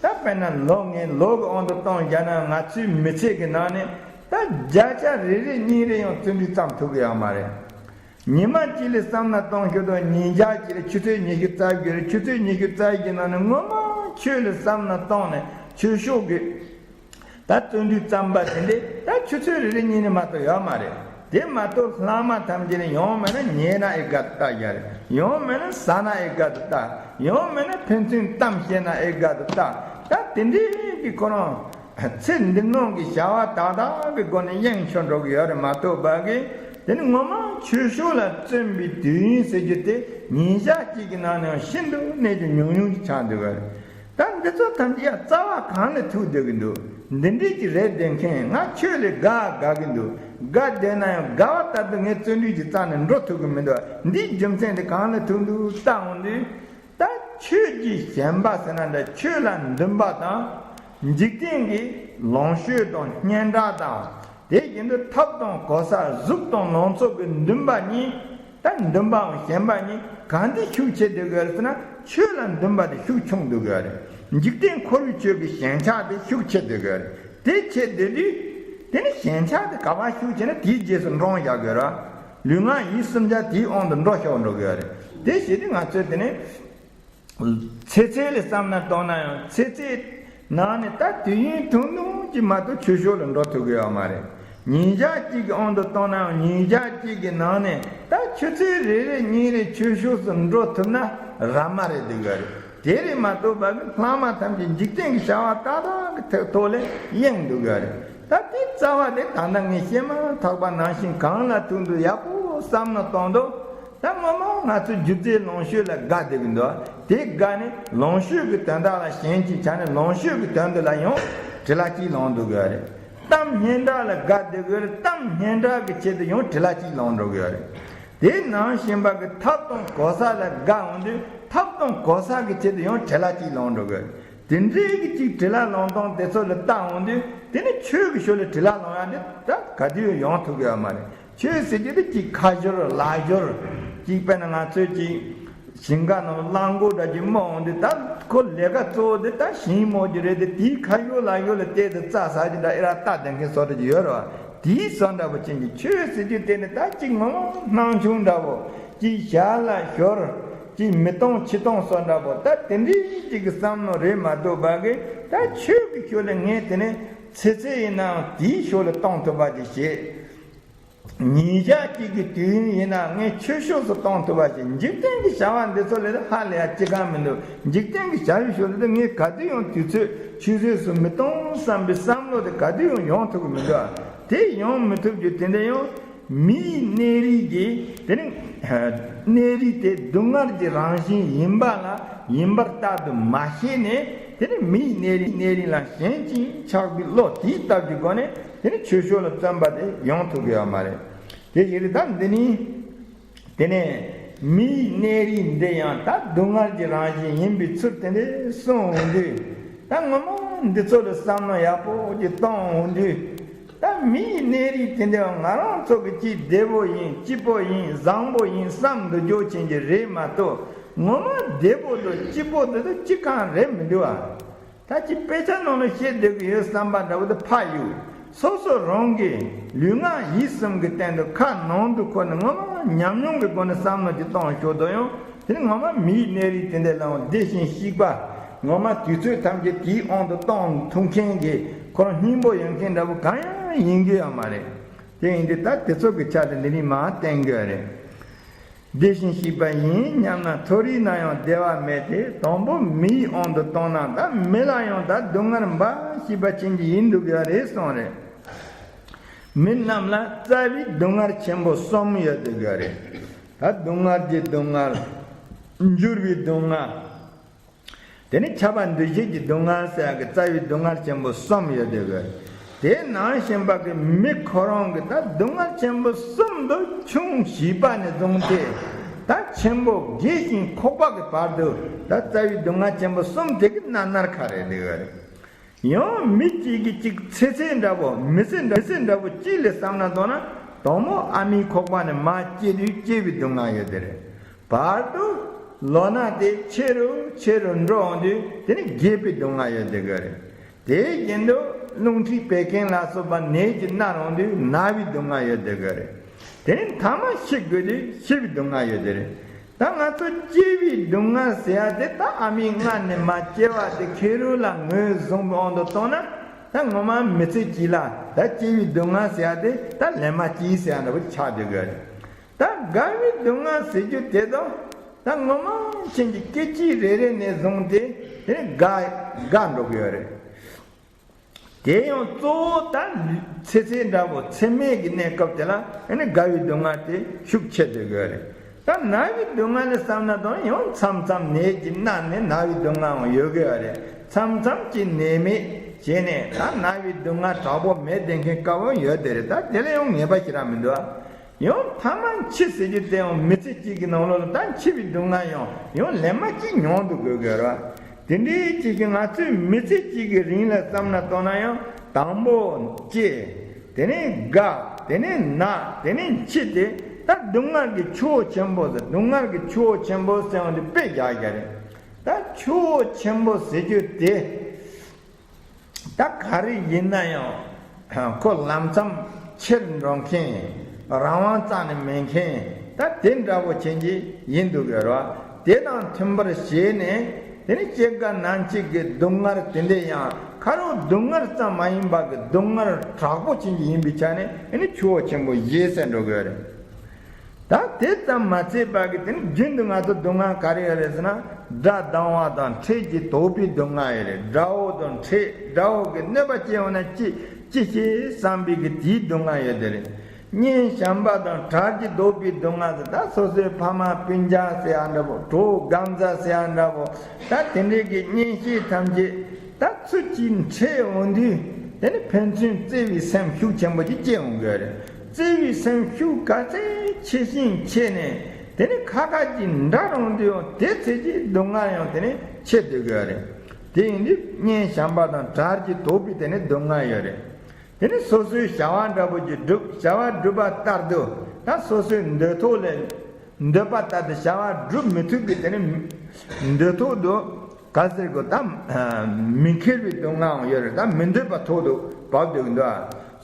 ད་དཔེར་ན་ལོ་ངས་ལོ་གི་དབང་དུ་གཏོང་བཞག་ན། ང་ཚོའི་མི་ཚེ་གི་ནང་ནས་ད་བརྒྱ་ཆ་རེ་རེ་གཉིས་རེ་ཡང་བརྩོན་འགྲུས་བརྩམས་ཐུབ་ཀྱི་ཡོད་མ་རེད། ཉི་མ་གཅིག་ལ་བསམ་བློ་གཏོང་ཤོག་དང་། ཉིན་ཞག་གཅིག་ལ་ཆུ་ཚོད་ཉི་ཤུ་རྩ་བཞི་རེད། ཆུ་ཚོད་ཉི་ཤུ་རྩ་བཞི་གི་ནང་ནས་ངོ་མ་ཆོས་ལ་བསམ་བློ་གཏོང་ནས་ཆོས་ཕྱོགས་ཀྱི་ད་བརྩོན་འགྲུས་བརྩམས་པ་དེ་འདྲས་ད་ཆུ་ཚོད་རེ་རེ་གཉིས་ནས་མ་གཏོགས་ཡོད་མ་རེད། དེ་མ་གཏོགས་ལྷག་མ་ཐམས་ཅད་ནི་ཡང་མིན་ན་ཉལ་ན་ཨེ་དགའ་དུ་ལྟ་ཡ་རེད། ཡང་མིན་ན་ཟ་ན་ཨེ་དགའ་དུ་ལྟ། ཡང་མིན་ན་ཕན་ཚུན་གཏམ་བཤད་ན་ཨེ་དགའ་དུ་ལྟ། ད་དེ་འདྲས་ཀྱི་ཁོ་རང་ཚེ་འདི་སྣང་གི་བྱ་བ་དག་དག་གི་སྒོ་ནས་གཡེང་ཤོར་འགྲོ་གི་ཡོད་རེད་མ་གཏོགས་པ་གི། དེ་ནི་ངོ་མ་ཆོས་ཕྱོགས་ལ་བརྩོན་པའི་དུས་ཡུན་ཟེར་རྒྱུ་དེ་ཉིན་ཞག་གཅིག་གི་ནང་ནས་ཤིན་ཏུ་ནས་ཀྱང་ཉུང་ཉུང་ཅིག་ཆགས་འདུག་ག་རེད། ད་འདི་ཚོ་ཐམས་ཅད་ཡང་རྩ་བ་གང་ལ་ཐུག་བསྡད་ཀྱི་འདུག་འདི་འདྲས་ཀྱི་རེད་བསྡད་མཁན། ང་ཆོས་ལ་དགའ་དགའ་གི་འདུག་དགའ་བསྡད་ན་ཡང་དགའ་བ་ལྟར་དུ་ངས་བརྩོན་འགྲུས་ཀྱི་རྩ་ནས་འགྲོ་ཐུབ་ཀྱི་མི་འདུག་འདིའི་རྒྱུ་མཚན་དེ་གང་ལ་ཐུག་འདུག་བལྟ་འོང་དུས། ད་ཆོས་ཀྱི་ཞེན་པ་ཟེར་ན་འདྲ། ཆོས་ལ་འདུན་པ་དང་། འཇིག་རྟེན་གྱི་ལོངས་སྤྱོད་དང་སྙན་གྲགས་དང་། དེ་བཞིན་དུ་ཐབས་དང་གོ་ས་གཟུགས་དང་ལང་ཚོ་གི་འདུན་པ་གཉིས། ད་འདུན་པའམ་ཞེན་པ་གཉིས་ག་འདི་ཤུགས་ཆེ་སྡོད་ཀྱི་ཡོད་རེད་ཟེར་ན། ཆོས་ལ་འདུན་པ་དེ་ཤུགས་ཆུང་སྡོད་ཀྱི་ཡོད་རེད། འཇིག་རྟེན་འཁོར་བའི་ཆོས་ཀྱི་ཞེན་ཆགས་དེ་ཤུགས་ཆེ་སྡོད་ཀྱི་ཡོད་རེད། དེ་ཆེ་སྡོད་དུས། དེ་ནི་ཞེན་ཆགས་དེ་ག་པར་ཤུགས་ཆེ་ན་དེའི་རྗེས་སུ་འབྲང་བཞག་དགོས་ར། ལུས་ངག་ཡིད་གསུམ་ཆ་དེའི་དབང་དུ་འགྲོ་ཤོར་འགྲོ་གི་ཡོད་རེད། དེ་བྱས་ཏེ་ང་ཚོས་དེ་ནི་ཚེ་ཚད་ལ་བསམ་བློ་གཏོང་ན་ཡང་ཚེ་ཚད་ནང་ནས་ད་དུས་ཡུན་ཐུང་ཐུང་ཅིག་མ་གཏོགས་ཆོས་ཕྱོགས་ལ་འགྲོ་ཐུབ་ཀྱི་ཡོད་མ་རེད། ཉིན་ཞག་གཅིག་གི་དབང་དུ་བཏང་ན་ཡང་ཉིན་ཞག་གཅིག་གི་ནང་ནས་ད་ཆུ་ཚོད་རེ་རེ་གཉིས་རེ་ཆོས་ཕྱོགས་སུ་འགྲོ་ཐུབ་ན་ར་མ་རེད་འདུག་ག་རེད། དེ་རེད་མ་གཏོགས་པ་གི་ལྷག་མ་ཐམས་ཅད་འཇིག་རྟེན་གྱི་བྱ་བ་ཏག་ཏག་གི་ཐོག་ལ་གཡེང་འདུག་ག་རེད། ད་དེའི་རྩ་བ་དེ་ད་ལྟ་ངས་བཤད་མ་ཐག་པ་ནང་བཞིན་གང་ལ་ཐུག་འདུག་ཡག་པོ་བསམ་བློ་གཏོང་དུས། ད་ངོ་མ་ང་ཚོ་སྒྱུ་རྩལ་ལོངས་སྤྱོད་ལ་དགའ་བསྡད་ཀྱི་འདུག་དེ་དགའ་ནས་ལོངས་སྤྱོད་ཀྱི་དོན་དག་ལ་ཞེན་ཅིང་ཆགས་ནས་ལོངས་སྤྱོད་ཀྱི་དོན་དུ་ལ་ཡང་བྲེལ་བ་གཅིག་ལངས་འདུག་གི་རེད། གཏམ་སྙན་གྲགས་ལ་དགའ་བསྡད་ཀྱི་རེད། གཏམ་སྙན་གྲགས་ཀྱི་ཆེད་དུ་ཡང་བྲེལ་བ་གཅིག་ལངས་འགྲོ་གི་རེད། དེ་ནང་བཞིན་པ་གི་ཐབས་དང་གོ་ས་ལ་དགའ་འོང་དུས་ཐབས་དང་གོ་ས་གི་ཆེད་དུ་ཡང་བྲེལ་བ་གཅིག་ལངས་འགྲོ་གི་རེད། དེ་འདྲའི་གི་གཅིག་བྲེལ་བ་ལངས་སྟངས་དེ་ཚོ་ལ་བལྟ་འོང་དུས་དེ་ནི་ཆོས་ཀྱི་ཕྱོགས་ལ་བྲེལ་བ་ལངས་ཡ་དེ་ད་ག་དུས་ཡང་ཡོང་ཐུབ་ཀྱི་ཡོད་མ་རེད། ཆོས་ཟེར་རྒྱུ་དེ་གཅིག་ཁ་སྦྱོར་ལག་སྦྱོར། གཅིག་དཔེར་ན་ང་ཚོས་གཅིག་ཞིང་ཁ་ནང་གླང་མགོ་འདྲ་གཅིག་རྨོ་འོང་དུས་ད་ཁོ་ལས་ཀ་གཙོ་བོ་དེ་ད་ཞིང་རྨོ་རྒྱུ་རེད་དེ། དེའི་ཁ་སྦྱོར་ལག་སྦྱོར་ལ་བལྟས་ཏེ་རྩྭ་ཟ་རྒྱུ་འདྲ་ཨེ་ར་རྟ་འདེད་མཁན་བཟོ་འདྲ་གཅིག་ཡོད་རེད་བ། དེའི་བཟོ་འདྲ་པོ་ཅན་གྱི་ཆོས་ཟེར་རྒྱུ་དེ་ནི་ད་གཅིག་ངོ་མ་སྣང་ཆུང་འདྲ་པོ། གཅིག་ཞར་ལ་ཤོར། གཅིག་མི་གཏོང་ཕྱི་གཏོང་བཟོ་འདྲ་པོ། ད་དེ་འདྲའི་གཅིག་གི་བསམ་བློ་རེད་མ་གཏོགས་པ་གི་ད་ཆོས་ཀྱི་ཕྱོགས་ལ་ངས་དེ་ནི་ཚེ་ཚད་ཡིན་ནའང་དེའི་ཕྱོགས་ལ་གཏོང་ཐུབ་པ་ཅིག་བྱེད། ཉིན་ཞག་གཅིག་གི་དུས་ཡུན་ཡིན་ན་ངས་ཆོས་ཕྱོགས་སུ་གཏོང་ཐུབ་པ་ཞིག་འཇིག་རྟེན་གྱི་བྱ་བ་འདི་ཚོ་ལས་ཧ་ལས་ཡ་ཅི་གང་མི་འདུག་འཇིག་རྟེན་གྱི་བྱ་བའི་ཕྱོགས་ལ་ངས་ག་དུས་ཡང་དུས་ཚོད་ཆུད་ཟོས་སུ་མི་གཏོང་བསམ་པའི་བསམ་བློ་དེ་ག་དུས་ཡང་ཡོང་ཐུབ་ཀྱི་མི་འདུག་དེ་ཡོང་མི་ཐུབ་རྒྱུ་དེ་འདྲ་ཡང་མིའི་གནས་རིགས་ཀྱི་དེ་ནི་གནས་རིགས་དེ་སྡུག་བསྔལ་གྱི་རང་བཞིན་ཡིན་པ་ལ་ཡིན་པར་རྟག་ཏུ་མ་ཤེས་ནས། དེ་ནི་མིའི་གནས་རིགས་གནས་རིགས་ལ་ཞེན་ཅིང་ཆགས་པའི་བློ་དེའི་སྟབས་ཀྱི་སྒོ་ནས། དེ་ནི་ཆོས་ཕྱོགས་ལ་བརྩོན་པ་དེ་ཡོང་ཐུབ་ཀྱི་ཡོད་མ་རེད། དེ་ཡིན་དུས་ད་འདི་ནི། དེ་ནས་མིའི་གནས་རིགས་འདི་ཡང་ད་སྡུག་བསྔལ་གྱི་རང་བཞིན་ཡིན་པའི་ཚུལ་དེ་འདྲ་གསུངས་འོང་དུས། ད་ངོ་མ་འདི་ཚོ་ལ་བསམ་བློ་ཡག་པོ་ཅིག་གཏོང་འོང་དུས། ད་མིའི་གནས་རིགས་དེ་འདྲ་ང་རང་ཚོ་གི་ཅིག་བདེ་པོ་ཡིན་སྐྱིད་པོ་ཡིན་བཟང་པོ་ཡིན་བསམ་འདོད་རྒྱུ་ཅན་གྱི་རེད་མ་གཏོགས། ངོ་མ་བདེ་པོ་དང་སྐྱིད་པོ་དེ་ཚོ་ཅི་གང་རེད་མི་འདུག་ཨ། ད་ཅི་དཔེ་ཆ་ནང་ལ་བཤད་བསྡད་ཀྱི་ཡོད་བསམ་པ་འདྲ་བོ་དེ་ཕར་གཡུག་སོ་སོ་རང་གི་ལུས་ངག་ཡིད་གསུམ་གྱི་སྟེང་དུ་ཁ་ནང་དུ་འཁོར་ནས་ངོ་མ་ཉམས་མྱོང་གི་སྒོ་ནས་བསམ་བློ་ཅིག་གཏོང་ཞོར་དུ་ཡང་དེ་ནི་ངོ་མ་མིའི་གནས་རིགས་དེ་འདྲ་ལའང་བདེ་ཞིང་སྐྱིད་པ། ངོ་མ་དུས་ཚོད་ཐམས་ཅད་དེའི་དབང་དུ་གཏོང་ཐུབ་མཁན་གྱི་ཁོ་རང་སྙིང་པོ་ཡོད་མཁན་འདྲ་བོ་གང་ཡང་ཡིན་རྒྱུ་ཡོད་མ་རེད། དེ་ཡིན་དུས་ད་དེ་ཚོ་གི་ཆ་དེ་འདི་ནས་མར་བསྟན་དགོས་རེད། བདེ་ཞིང་སྐྱིད་པ་ཡིན་སྙམ་ན་མཐོ་རིས་ན་ཡང་བདེ་བ་མེད་དེ། དང་པོ་མིའི་དབང་དུ་བཏང་ན་ད་མི་ལ་ཡང་ད་སྡུག་བསྔལ་འབའ་ཞིག་པ་ཅན་གྱི་ཡིན་འདུག་ཡ་རེད་གསུངས་རེད། མི་རྣམས་ལ་རྩ་བའི་སྡུག་བསྔལ་ཆེན་པོ་གསུམ་ཡོད་འདུག་ཡ་རེད། ད་སྡུག་བསྔལ་གྱི་སྡུག་བསྔལ། འགྱུར་བའི་སྡུག་བསྔལ། དེ་ནི་ཁྱབ་པ་འདུ་བྱེད་ཀྱི་སྡུག་བསྔལ་ཟེར་ཡག་གི་རྩ་བའི་སྡུག་བསྔལ་ཆེན་པོ་གསུམ་ཡོད་དེ། དེ་ནང་བཞིན་པ་གི་མི་ཁོ་རང་གི་ད་སྡུག་བསྔལ་ཆེན་པོ་གསུམ་དུ་ཆུང་བྱིས་པ་ནས་བཟུང་སྟེ་ད་ཆེན་པོ་རྒས་ཤིང་ཁོག་པ་གི་བར་དུ་ད་རྩ་བའི་སྡུག་བསྔལ་ཆེན་པོ་གསུམ་དེ་གི་སྣ་ནར་ཁ་རེ་འདུག་ཡོད་རེད། ཡང་མི་གཅིག་གིས་གཅིག་ཚེ་ཚད་འདྲ་བོ་མི་ཚེ་འདྲ་ཚེ་འདྲ་བོ་གཅིག་ལས་བསམ་ན་མདོར་ན་དང་པོ་ཨ་མའི་ཁོག་པ་ནས་མར་སྐྱེས་དུས་སྐྱེས་པའི་སྡུག་བསྔལ་ཡོད་དེ་རེད། བར་དུ་ལོ་ན་དེ་ཆེ་རུ་ཆེ་རུ་འགྲོ་འོང་དུས་དེ་ནི་རྒས་པའི་སྡུག་བསྔལ་ཡོད་དེ་གི་རེད། དེའི་རྒྱུན་དུ་རླུང་མཁྲིས་བད་ཀན་ལ་སོགས་པ་ནད་ཀྱིས་མནར་འོང་དུས་ན་བའི་སྡུག་བསྔལ་ཡོད་དེ་གི་རེད། དེ་ནི་མཐའ་མ་ཤི་དགོས་དུས་ཤི་བའི་སྡུག་བསྔལ་ཡོད་དེ་རེད། ད་ང་ཚོ་སྐྱེ་བའི་སྡུག་བསྔལ་ཟེར་ཡ་དེ་ད་ཨ་མའི་མངལ་ནས་མར་སྐྱེ་བ་དེ་ཁེར་རོ་ལ་ངོས་བཟུང་བའི་དབང་དུ་བཏང་ན། ད་ངོ་མ་མི་ཚེ་གཅིག་ལ་ད་སྐྱེ་བའི་སྡུག་བསྔལ་ཟེར་ཡ་དེ་ད་ལན་མ་གཅིག་ཟེར་ཡ་འདྲ་བོ་ཆགས་བསྡད་ཀྱི་ཡོད་རེད། ད་རྒ་བའི་སྡུག་བསྔལ་ཟེར་རྒྱུ་དེ་དང་ད་ངོ་མ་ཁྱེད་ཀྱི་སྐད་ཅིག་རེ་རེ་ནས་བཟུང་སྟེ་དེ་རྒ་རྒ་འགྲོ་གི་ཡོད་རེད། དེ་ཡང་གཙོ་བོ་ད་ཚེ་ཚད་འདྲ་བོ་ཚེ་སྨད་ཀྱི་གནས་སྐབས་དེ་ལ་ཨ་ནི་རྒ་བའི་སྡུག་བསྔལ་དེ་ཤུགས་ཆེ་སྡོད་ཀྱི་ཡོད་རེད། ད་ན་བའི་སྡུག་བསྔལ་ལ་བསམ་ན་དང་ཡང་མཚམས་མཚམས་ནད་ཀྱིས་མནར་ནས་ན་བའི་སྡུག་བསྔལ་ཡང་ཡོད་ཀྱི་ཡོད་རེད། མཚམས་མཚམས་ཀྱི་ནད་མེད་བྱས་ནས་ད་ན་བའི་སྡུག་བསྔལ་དྲག་པོ་མེད་བསྡད་མཁན་སྐབས་ཡང་ཡོད་དེ་རེད། ད་དེ་ལ་ཡང་ངེས་པ་ཞེ་དྲག་མི་འདུག་ཨ། ཡང་མཐའ་མ་འཆི་ཟེར་རྒྱུ་དེ་ཡང་མི་ཚེ་གཅིག་གི་ནང་ལོགས་ལ་ད་འཆི་བའི་སྡུག་བསྔལ་ཡང་ཡང་ལན་མ་གཅིག་མྱོང་འདུག་དགོས་དགོས་ར། དེ་འདྲའི་ཅིག་གི་ང་ཚོས་མི་ཚེ་གཅིག་གི་རིང་ལ་བསམ་ན་བཏང་ན་ཡང་དང་པོ་ལྕེ། དེ་ནས་སྒ། དེ་ནས་ན། དེ་ནས་མཆུ། དེ་ད་སྡུག་བསྔལ་གྱི་ཆུ་བོ་ཆེན་པོ་ཟེར། སྡུག་བསྔལ་གྱི་ཆུ་བོ་ཆེན་པོ་ཟེར་བ་འདི་དཔེ་རྒྱག་རྒྱག་རེད། ད་ཆུ་བོ་ཆེན་པོ་ཟེར་རྒྱུ་དེ། ད་ག་རེ་ཡིན་ན་ཡང་ཁོ་ལམ་མཚམས་ཕྱིར་འགྲོ་མཁན། རང་དབང་རྩ་ནས་མེད་མཁན། ད་དེ་འདྲ་བོ་ཅན་ཅིག་ཡིན་འདུག་ཡོད་རེད་བ། དེ་དང་མཐུན་པར་བྱས་ནས་དེ་ནི་སྐྱེ་རྒ་ན་འཆི་གི་སྡུག་བསྔལ་དེ་འདྲ་ཡང་ཁ་རོག་སྡུག་བསྔལ་ཙམ་མ་ཡིན་པ་གི་སྡུག་བསྔལ་དྲག་པོ་ཅན་ཅིག་ཡིན་པའི་ཆ་ནས་དེ་ནི་ཆུ་བོ་ཆེན་པོ་བཞི་ཟེར་འགྲོ་གི་ཡོད་རེད། ད་དེ་ཙམ་མ་ཚད་པ་གི་དེ་ནི་རྒྱུན་དུ་ང་ཚོ་སྡུག་བསྔལ་ག་རེ་ཡོད་རེད་ཟེར་ན། དགྲ་སྡང་བ་དང་འཕྲད་ཀྱིས་དོགས་པའི་སྡུག་བསྔལ་ཡོད་རེད། དགྲ་བོ་དང་འཕྲད། དགྲ་བོ་གི་གནོད་པ་སྐྱེལ་འོང་ན་ཅི་ཅི་བྱེད་བསམ་པའི་གི་དེའི་སྡུག་བསྔལ་ཡོད་དེ་རེད། གཉེན་བྱམས་པ་དང་བྲལ་གྱིས་དོགས་པའི་སྡུག་བསྔལ་ཟེར། ད་སོ་སོའི་ཕ་མ་སྤུན་ཀྱག་ཟེར་ཡ་འདྲ་པོ། གྲོགས་རྒན་གཞོན་ཟེར་ཡ་འདྲ་པོ། ད་དེ་འདྲའི་གི་གཉེན་བཤེས་ཐམས་ཅད་ད་ཚུར་ཅིག་འཕྲད་འོང་དུས་དེ་ནི་ཕན་ཚུན་བརྩེ་བའི་སེམས་ཤུགས་ཆེན་པོ་ཅིག་སྐྱེ་འོང་གི་རེད། བརྩེ་བའི་སེམས་ཤུགས་ག་ཚད་ཆེ་ཞིང་ཆེ་ནས་དེ་ནི་ཁ་ཁ་ཅིག་འདྲ་རུང་དུས་ཡང་དེ་ཚེ་ཅིག་སྡུག་བསྔལ་ཡང་དེ་ནི་ཆེ་སྡོད་གི་རེད། དེ་ཡིན་དུས་གཉེན་བྱམས་པ་དང་བྲལ་གྱིས་དོགས་པའི་དེ་ནི་སྡུག་བསྔལ་ཡོད་རེད། དེ་ནི་སོ་སོའི་བྱ་བ་འདྲ་པོ་ཅིག་སྒྲུབ། བྱ་བ་སྒྲུབ་པ་ལྟར་དུ་ད་སོ་སོའི་འདོད་ཐོག་ལས། འདོད་པ་ལྟར་དུ་བྱ་བ་སྒྲུབ་མི་ཐུབ་པའི་དེ་ནི་འདོད་ཐོག་ཏུ་ག་ཟེར་དགོས། ད་མི་འཁྱེར་བའི་སྡུག་བསྔལ་ཡང་ཡོད་རེད། ད་མི་འདོད་པ་ཐོག་ཏུ་བབས་འདུག་འདུག་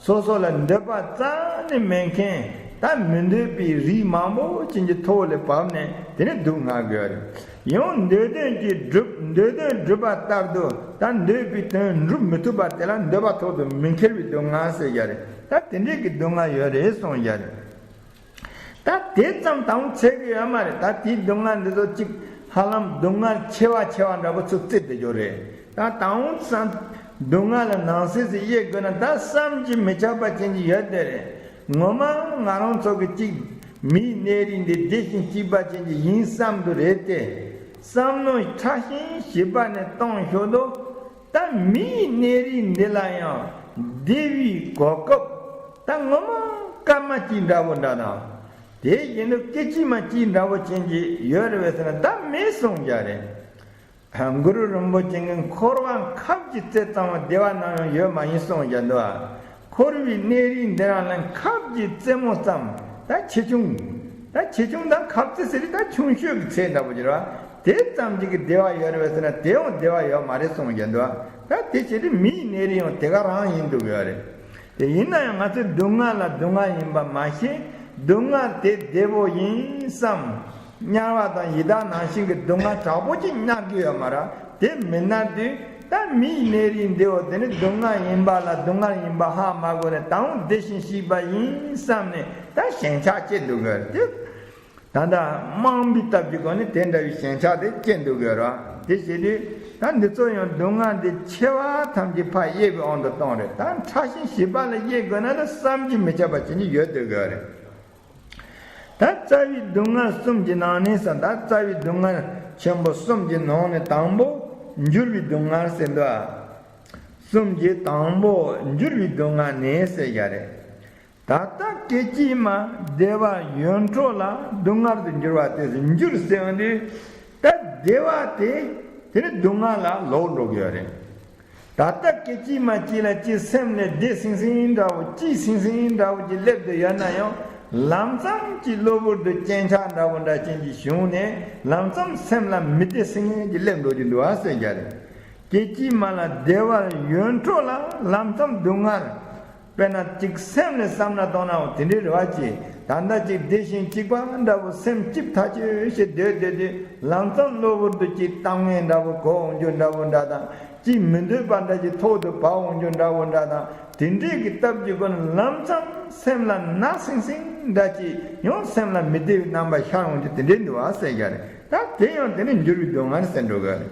སོ་སོ་ལ་འདོད་པ་རྩ་ནས་མེད་མཁན། ད་མི་འདོད་པའི་རིགས་མང་པོ་ཅན་གྱི་ཐོག་ལས་བབས་ནས་དེ་ནི་སྡུག་བསྔལ་དགོས་རེད། ཡང་འདོད་དོན་གྱི་སྒྲུབ། འདོད་དོན་སྒྲུབ་པ་ལྟར་དུ་ད་འདོད་པའི་དོན་སྒྲུབ་མི་ཐུབ་པ་དེ་ལ་འདོད་པ་ཐོག་ཏུ་མི་འཁྱེར་བའི་སྡུག་བསྔལ་ཟེར་ཡ་རེད། ད་དེ་འདྲའི་གི་སྡུག་བསྔལ་ཡོད་རེད་གསུངས་ཡ་རེད། ད་དེ་ཙམ་དང་ཚད་ཀྱི་ཡོད་མ་རེད། ད་དེའི་སྡུག་བསྔལ་འདི་ཚོ་གཅིག་ཧ་ལམ་སྡུག་བསྔལ་ཆེ་བ་ཆེ་བ་འདྲ་པོ་ཚུར་བརྩི་བསྡད་རྒྱུ་རེད། ད་དང་པོ་བསམ། སྡུག་བསྔལ་ལ་ནང་གསེས་སུ་དབྱེ་དགོས་ན་ད་བསམ་གྱིས་མི་ཁྱབ་པ་ཅན་གྱི་ཡོད་དེ་རེད། ངོ་མ་ང་རང་ཚོ་གི་གཅིག་མིའི་གནས་རིགས་འདི་བདེ་ཞིང་སྐྱིད་པ་ཅན་གྱི་ཡིན་བསམ་དུ་རེད་དེ། བསམ་མནོ་ཕྲ་ཞིང་ཞིབ་པ་ནས་གཏོང་ཞོར་དུ། ད་མིའི་གནས་རིགས་འདི་ལ་ཡང་བདེ་བའི་གོ་སྐབས་ད་ངོ་མ་སྐར་མ་གཅིག་འདྲ་བོ་འདྲ་དང་། དེ་བཞིན་དུ་སྐད་ཅིག་མ་གཅིག་འདྲ་བོ་ཅན་གྱི་ཡོད་རེད་པས་ཟེར་ན་ད་མེད་གསུངས་ཀྱང་རེད། གུ་རུ་རིན་པོ་ཆེ་གིས་འཁོར་བ་ཁབ་ཀྱི་རྩེ་ཙམ་བདེ་བ་ནམ་ཡང་ཡོད་མ་ཡིན་གསུངས་ཀྱང་འདུག་འཁོར་བའི་གནས་རིགས་འདི་རང་ལ་ཁབ་ཀྱི་རྩེ་མོ་ཙམ་ད་ཆེ་ཆུང་། ད་ཆེ་ཆུང་དང་ཁབ་རྩེ་ཟེར་དེ་ད་ཆུང་ཤོས་ཀྱི་ཚད་འདྲ་པོ་ཅིག་རེད་བ། དེ་ཙམ་ཅིག་གི་བདེ་བ་ཡོད་རེད་པས་ཟེར་ན་དེ་ཡང་བདེ་བ་ཡོད་མ་རེད་གསུངས་ཀྱང་འདུག་ད་དེ་བྱས་ཏེ་མིའི་གནས་རིགས་ཡང་དེ་ག་རང་ཡིན་འདུག་ཡོད་རེད། དེ་ཡིན་ན་ཡང་ང་ཚོས་སྡུག་བསྔལ་ལ་སྡུག་བསྔལ་ཡིན་པ་མ་ཤེས། སྡུག་བསྔལ་དེ་བདེ་བོ་ཡིན་བསམ། དམྱལ་བ་དང་ཡི་དྭགས་ནང་བཞིན་གྱི་སྡུག་བསྔལ་དྲག་པོ་ཅིག་མྱངས་ཀྱི་ཡོད་མ་རེད། དེ་མིན་ན་དུས་ད་མིའི་གནས་རིགས་འདིའོ་དེ་ནི་སྡུག་བསྔལ་ཡིན་པ་ལ་སྡུག་བསྔལ་ཡིན་པ་ཧ་མ་གོ་ནས་དང་བདེ་ཞིང་སྐྱིད་པ་ཡིན་བསམ་ནས་ད་ཞེན་ཆགས་སྐྱེ་འདུག་གི་རེད། ད་ལྟ་རྨོངས་པའི་སྟབས་ཀྱི་སྒོ་ནས་དེ་འདྲ་བའི་ཞེན་ཆགས་དེ་སྐྱེ་འདུག་གི་རེད། དེ་བྱེད་དུས་ད་འདི་ཚོ་ཡང་སྡུག་བསྔལ་འདི་ཆེ་བ་ཐམས་ཅད་ཕར་དབྱེ་བའི་དབང་དུ་གཏོང་རེད། ད་ཕྲ་ཞིང་ཞིབ་པ་ལ་དབྱེ་དགོས་ན་ད་བསམ་གྱིས་མི་ཁྱབ་པ་ཅན་གྱི་ཡོད་འདུག་གི་རེད། ད་རྩ་བའི་སྡུག་བསྔལ་གསུམ་གྱི་ནང་ནས་ཟེར། ད་རྩ་བའི་སྡུག་བསྔལ་ཆེན་པོ་གསུམ་གྱི་ནང་ནས་དང་པོ་འགྱུར་བའི་སྡུག་བསྔལ་ཟེར་འདུག་གསུམ་གྱི་དང་པོ་འགྱུར་བའི་སྡུག་བསྔལ་ནི་ཟེར་ཡ་རེད། ད་ལྟ་སྐད་ཅིག་མ་བདེ་བ་ཡོད་འཕྲོ་ལ་སྡུག་བསྔལ་དུ་འགྱུར་བ་དེ་འགྱུར་ཟེར་བ་འདི་ད་བདེ་བ་དེ་དེ་ནི་སྡུག་བསྔལ་ལ་ལོག་འགྲོ་གི་ཡོད་རེད། ད་ལྟ་སྐད་ཅིག་མ་གཅིག་ལ་གཅིག་སེམས་ལ་བདེ་སིང་སིང་འདྲ་བོ་སྐྱིད་སིང་སིང་འདྲ་བོ་ཅིག་སླེབས་བསྡད་ཡོད་ན་ཡང་ལམ་སང་གཅིག་གློ་བུར་དུ་སྐྱེན་ཆག་འདྲ་བོ་འདྲ་ཅན་ཅིག་བྱུང་ནས་ལམ་སང་སེམས་ལ་མི་བདེ་སིང་སིང་ཅིག་སླེབས་འགྲོ་གི་འདུག་ཨ་ཟེར་རྒྱུ་རེད། སྐད་ཅིག་མ་ལ་བདེ་བ་ཡོད་འཕྲོ་ལ་ལམ་སང་སྡུག་བསྔལ། དཔེར་ན་གཅིག་སེམས་ལ་བསམ་ན་གཏོང་ནའང་དེ་འདྲའི་རེ་བ་ཅིག་ད་ལྟ་གཅིག་བདེ་ཞིང་སྐྱིད་པ་འདྲ་བོ་སེམས་སྐྱིད་ཐག་ཆོད་ཞིག་སྡོད་སྡོད་དུས་ལམ་སང་གློ་བུར་དུ་གཅིག་གཏམ་ངན་འདྲ་བོ་གོ་འོང་རྒྱུ་འདྲ་བོ་འདྲ་དང་། གཅིག་མི་འདོད་པ་འདྲ་ཅིག་ཐོག་ཏུ་བབས་འོང་རྒྱུ་འདྲ་བོ་འདྲ་དང་། དེ་འདྲའི་གི་སྟབས་ཀྱི་སྒོ་ནས་ལམ་སང་སེམས་ལ་ན་སིང་སིང་འདྲ་ཅིག་ཡང་སེམས་ལ་མི་བདེ་བའི་རྣམ་པ་ཤར་འོང་རྒྱུ་དེ་འདྲའི་འདུག་ཨ་ཟེར་རྒྱུ་རེད། ད་དེ་ཡང་དེ་ནི་འགྱུར་བའི་སྡུག་བསྔལ་ཟེར་འགྲོ་གི་རེད།